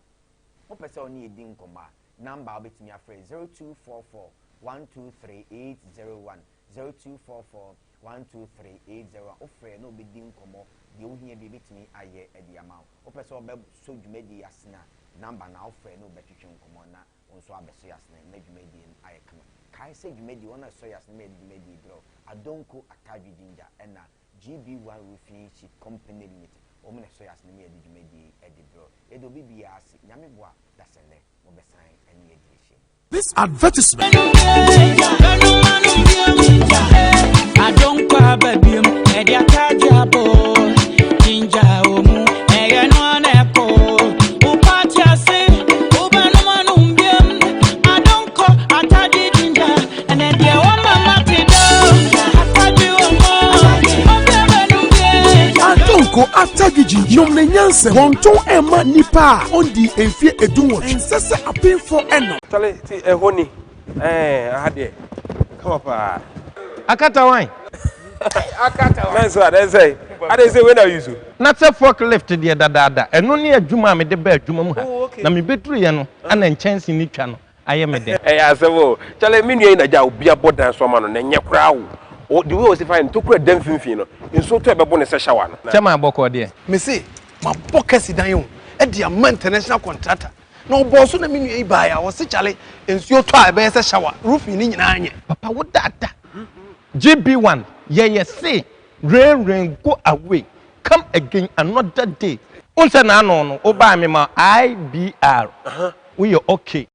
Wopɛ sɛ wo ne yɛdi nkɔmmɔ a, Number a wobɛtumi afrɛ yɛ 0244 123 801, 0244 123 801. Wofrɛ yɛn na wobɛdi nkɔmmɔ, deɛ wohia biara yɛbɛtumi ayɛ de ama wo. Wopɛ sɛ wobɛsɔ dwumadie yi asene a, number no a wofrɛ na wobɛtwetwe nkɔmmɔ na wo nso abɛsɔ yɛn asene na dwumadie no ayɛ kama. Kae sɛ dwumadie, wɔn a ɛsɔ yɛn asene ma yɛde dwumadie yi brɛ wo, Adonko Atadwe Ginger ɛna GB1 Roofing Sheet Company Limited, wɔn na ɛsɔ yɛn asene ma yɛde dwumadie yi de brɛ wo. Yɛda obi biara ase. Nyame boa dasɛnnɛ mobɛsan ne yɛadi ahyia mu. This advertisement. Adonko Atagigi nom ne nyansa wɔntɔn ɛma nnipa a ɔndi mfie edunwɔtwe. Ɛnsɛ sɛ apemfoɔ ɛnom. Chale ti ɛhɔ ni ɛɛ aha deɛ kama paa. Akata wan? Akata wan. Mɛnso adɛn sɛ adɛn sɛ wei na use. Na sɛ fork lift deɛ dadaada ɛno ne adwuma a mede baa adwuma mu ha Oh okay. na mebɛduruiɛ no ana nkyɛnse no twa no ayɛ me dɛ. Ɛyɛ asɛm o. Chale me nua yi na gya obi abɔ dan so ama no na ɛnyɛ koraa o. O the way osi fa yɛ no tokura da mfimfini no nsuo tɔ ɛbɛbo no sɛ shower no. Kyɛ maa bɔkɔɔ deɛ. Mese mabɔ kasi dan o de ama international contractor na ɔbɔɔ so na me nua yi baeɛ a ɔse kyale nsuo tɔ a ɛbɛyɛ sɛ shower roofing no nyinaa nyɛ. Papa wo dada GB one yɛyɛ se rain rain go away come again another day wohu sɛ n'ano no wo baa me ma IBR woyɛ okay.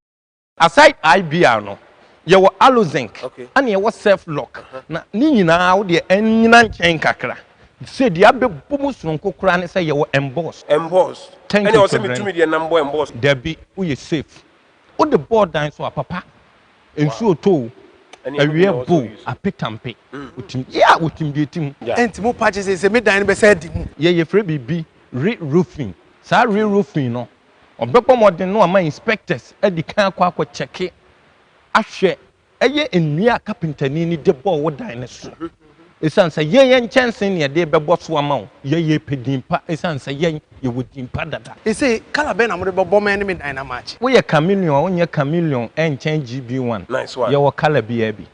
Aside IBR no yɛwɔ Alozinc ɛna yɛwɔ self lock na ne nyinaa wo deɛ ɛnyina nkyɛn kakra sɛ deɛ abɛbɔ mu sononko koraa ne sɛ yɛwɔ emboss. Emboss Thank ɛne you ɔsɛ Children. metumi deɛ nam bɔ emboss. Dabi woyɛ safe wode bɔɔ dan so a papa nsuo tɔ o. Awia bo apetampe. Otim yeah otim deɛ ɛtim. Ɛnti mo pa kyɛ sɛ sɛ me dan no bɛsɛ adi mu. Yɛ yɛfrɛ biribi re roofing. Saa re roofing no ɔbɛbɔ mmɔden na wama inspectors adi kan akɔ akɔ kyɛke ahwɛ ɛyɛ nnua a kapentani no de bɔɔ wo dan no so. Esiane sɛ yɛn yɛn nkyɛnsee na yɛde rebɛbɔ so ama wo, yɛn yɛpɛ din pa esiane sɛ yɛn yɛwɔ din pa dada. Ese colour bɛn na mode bɛbɔ mɛ ne me dan no ama akye? Woyɛ chameleon a wonyɛ chameleon ɛnkyɛn GB1. Yɛwɔ colour biara bi.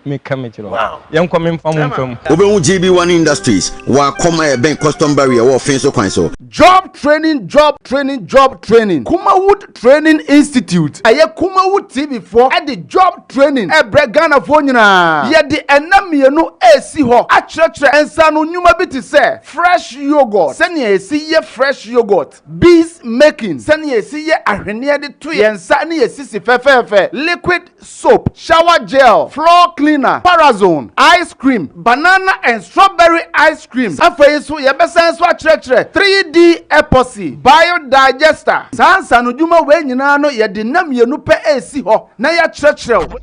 Meka mekyerɛ wo. Yɛnkɔ memfa mo mfa mu. Wobɛhu GB1 Industries wɔ Akɔm a ɛbɛn Custom Barrier wɔ Ɔfee so kwan so. Job training job training job training Kumawood Training Institute ɛyɛ Kumawood TV foɔ de job training ɛbrɛ Ghanafoɔ nyinaa. Yɛde ɛna mmienu ɛresi hɔ akyerɛkyerɛ nsaano nnwuma bi te sɛ fresh yoghurt, sɛnea yɛsi yɛ fresh yoghurt, bees making, sɛnea yɛsi yɛ ahweneɛ de to yɛn nsa ne yɛn sisi fɛfɛɛfɛ, liquid soap, shower gel, floor cleaner, parazone, ice cream, banana and strawberry ice cream. Afei nso yɛbɛsan nso akyerɛkyerɛ 3D epoxy, biodigester. Saa nsaanodwuma wei nyinaa no yɛde nna mmienu pɛ resi hɔ na yɛakyerɛkyerɛ wo.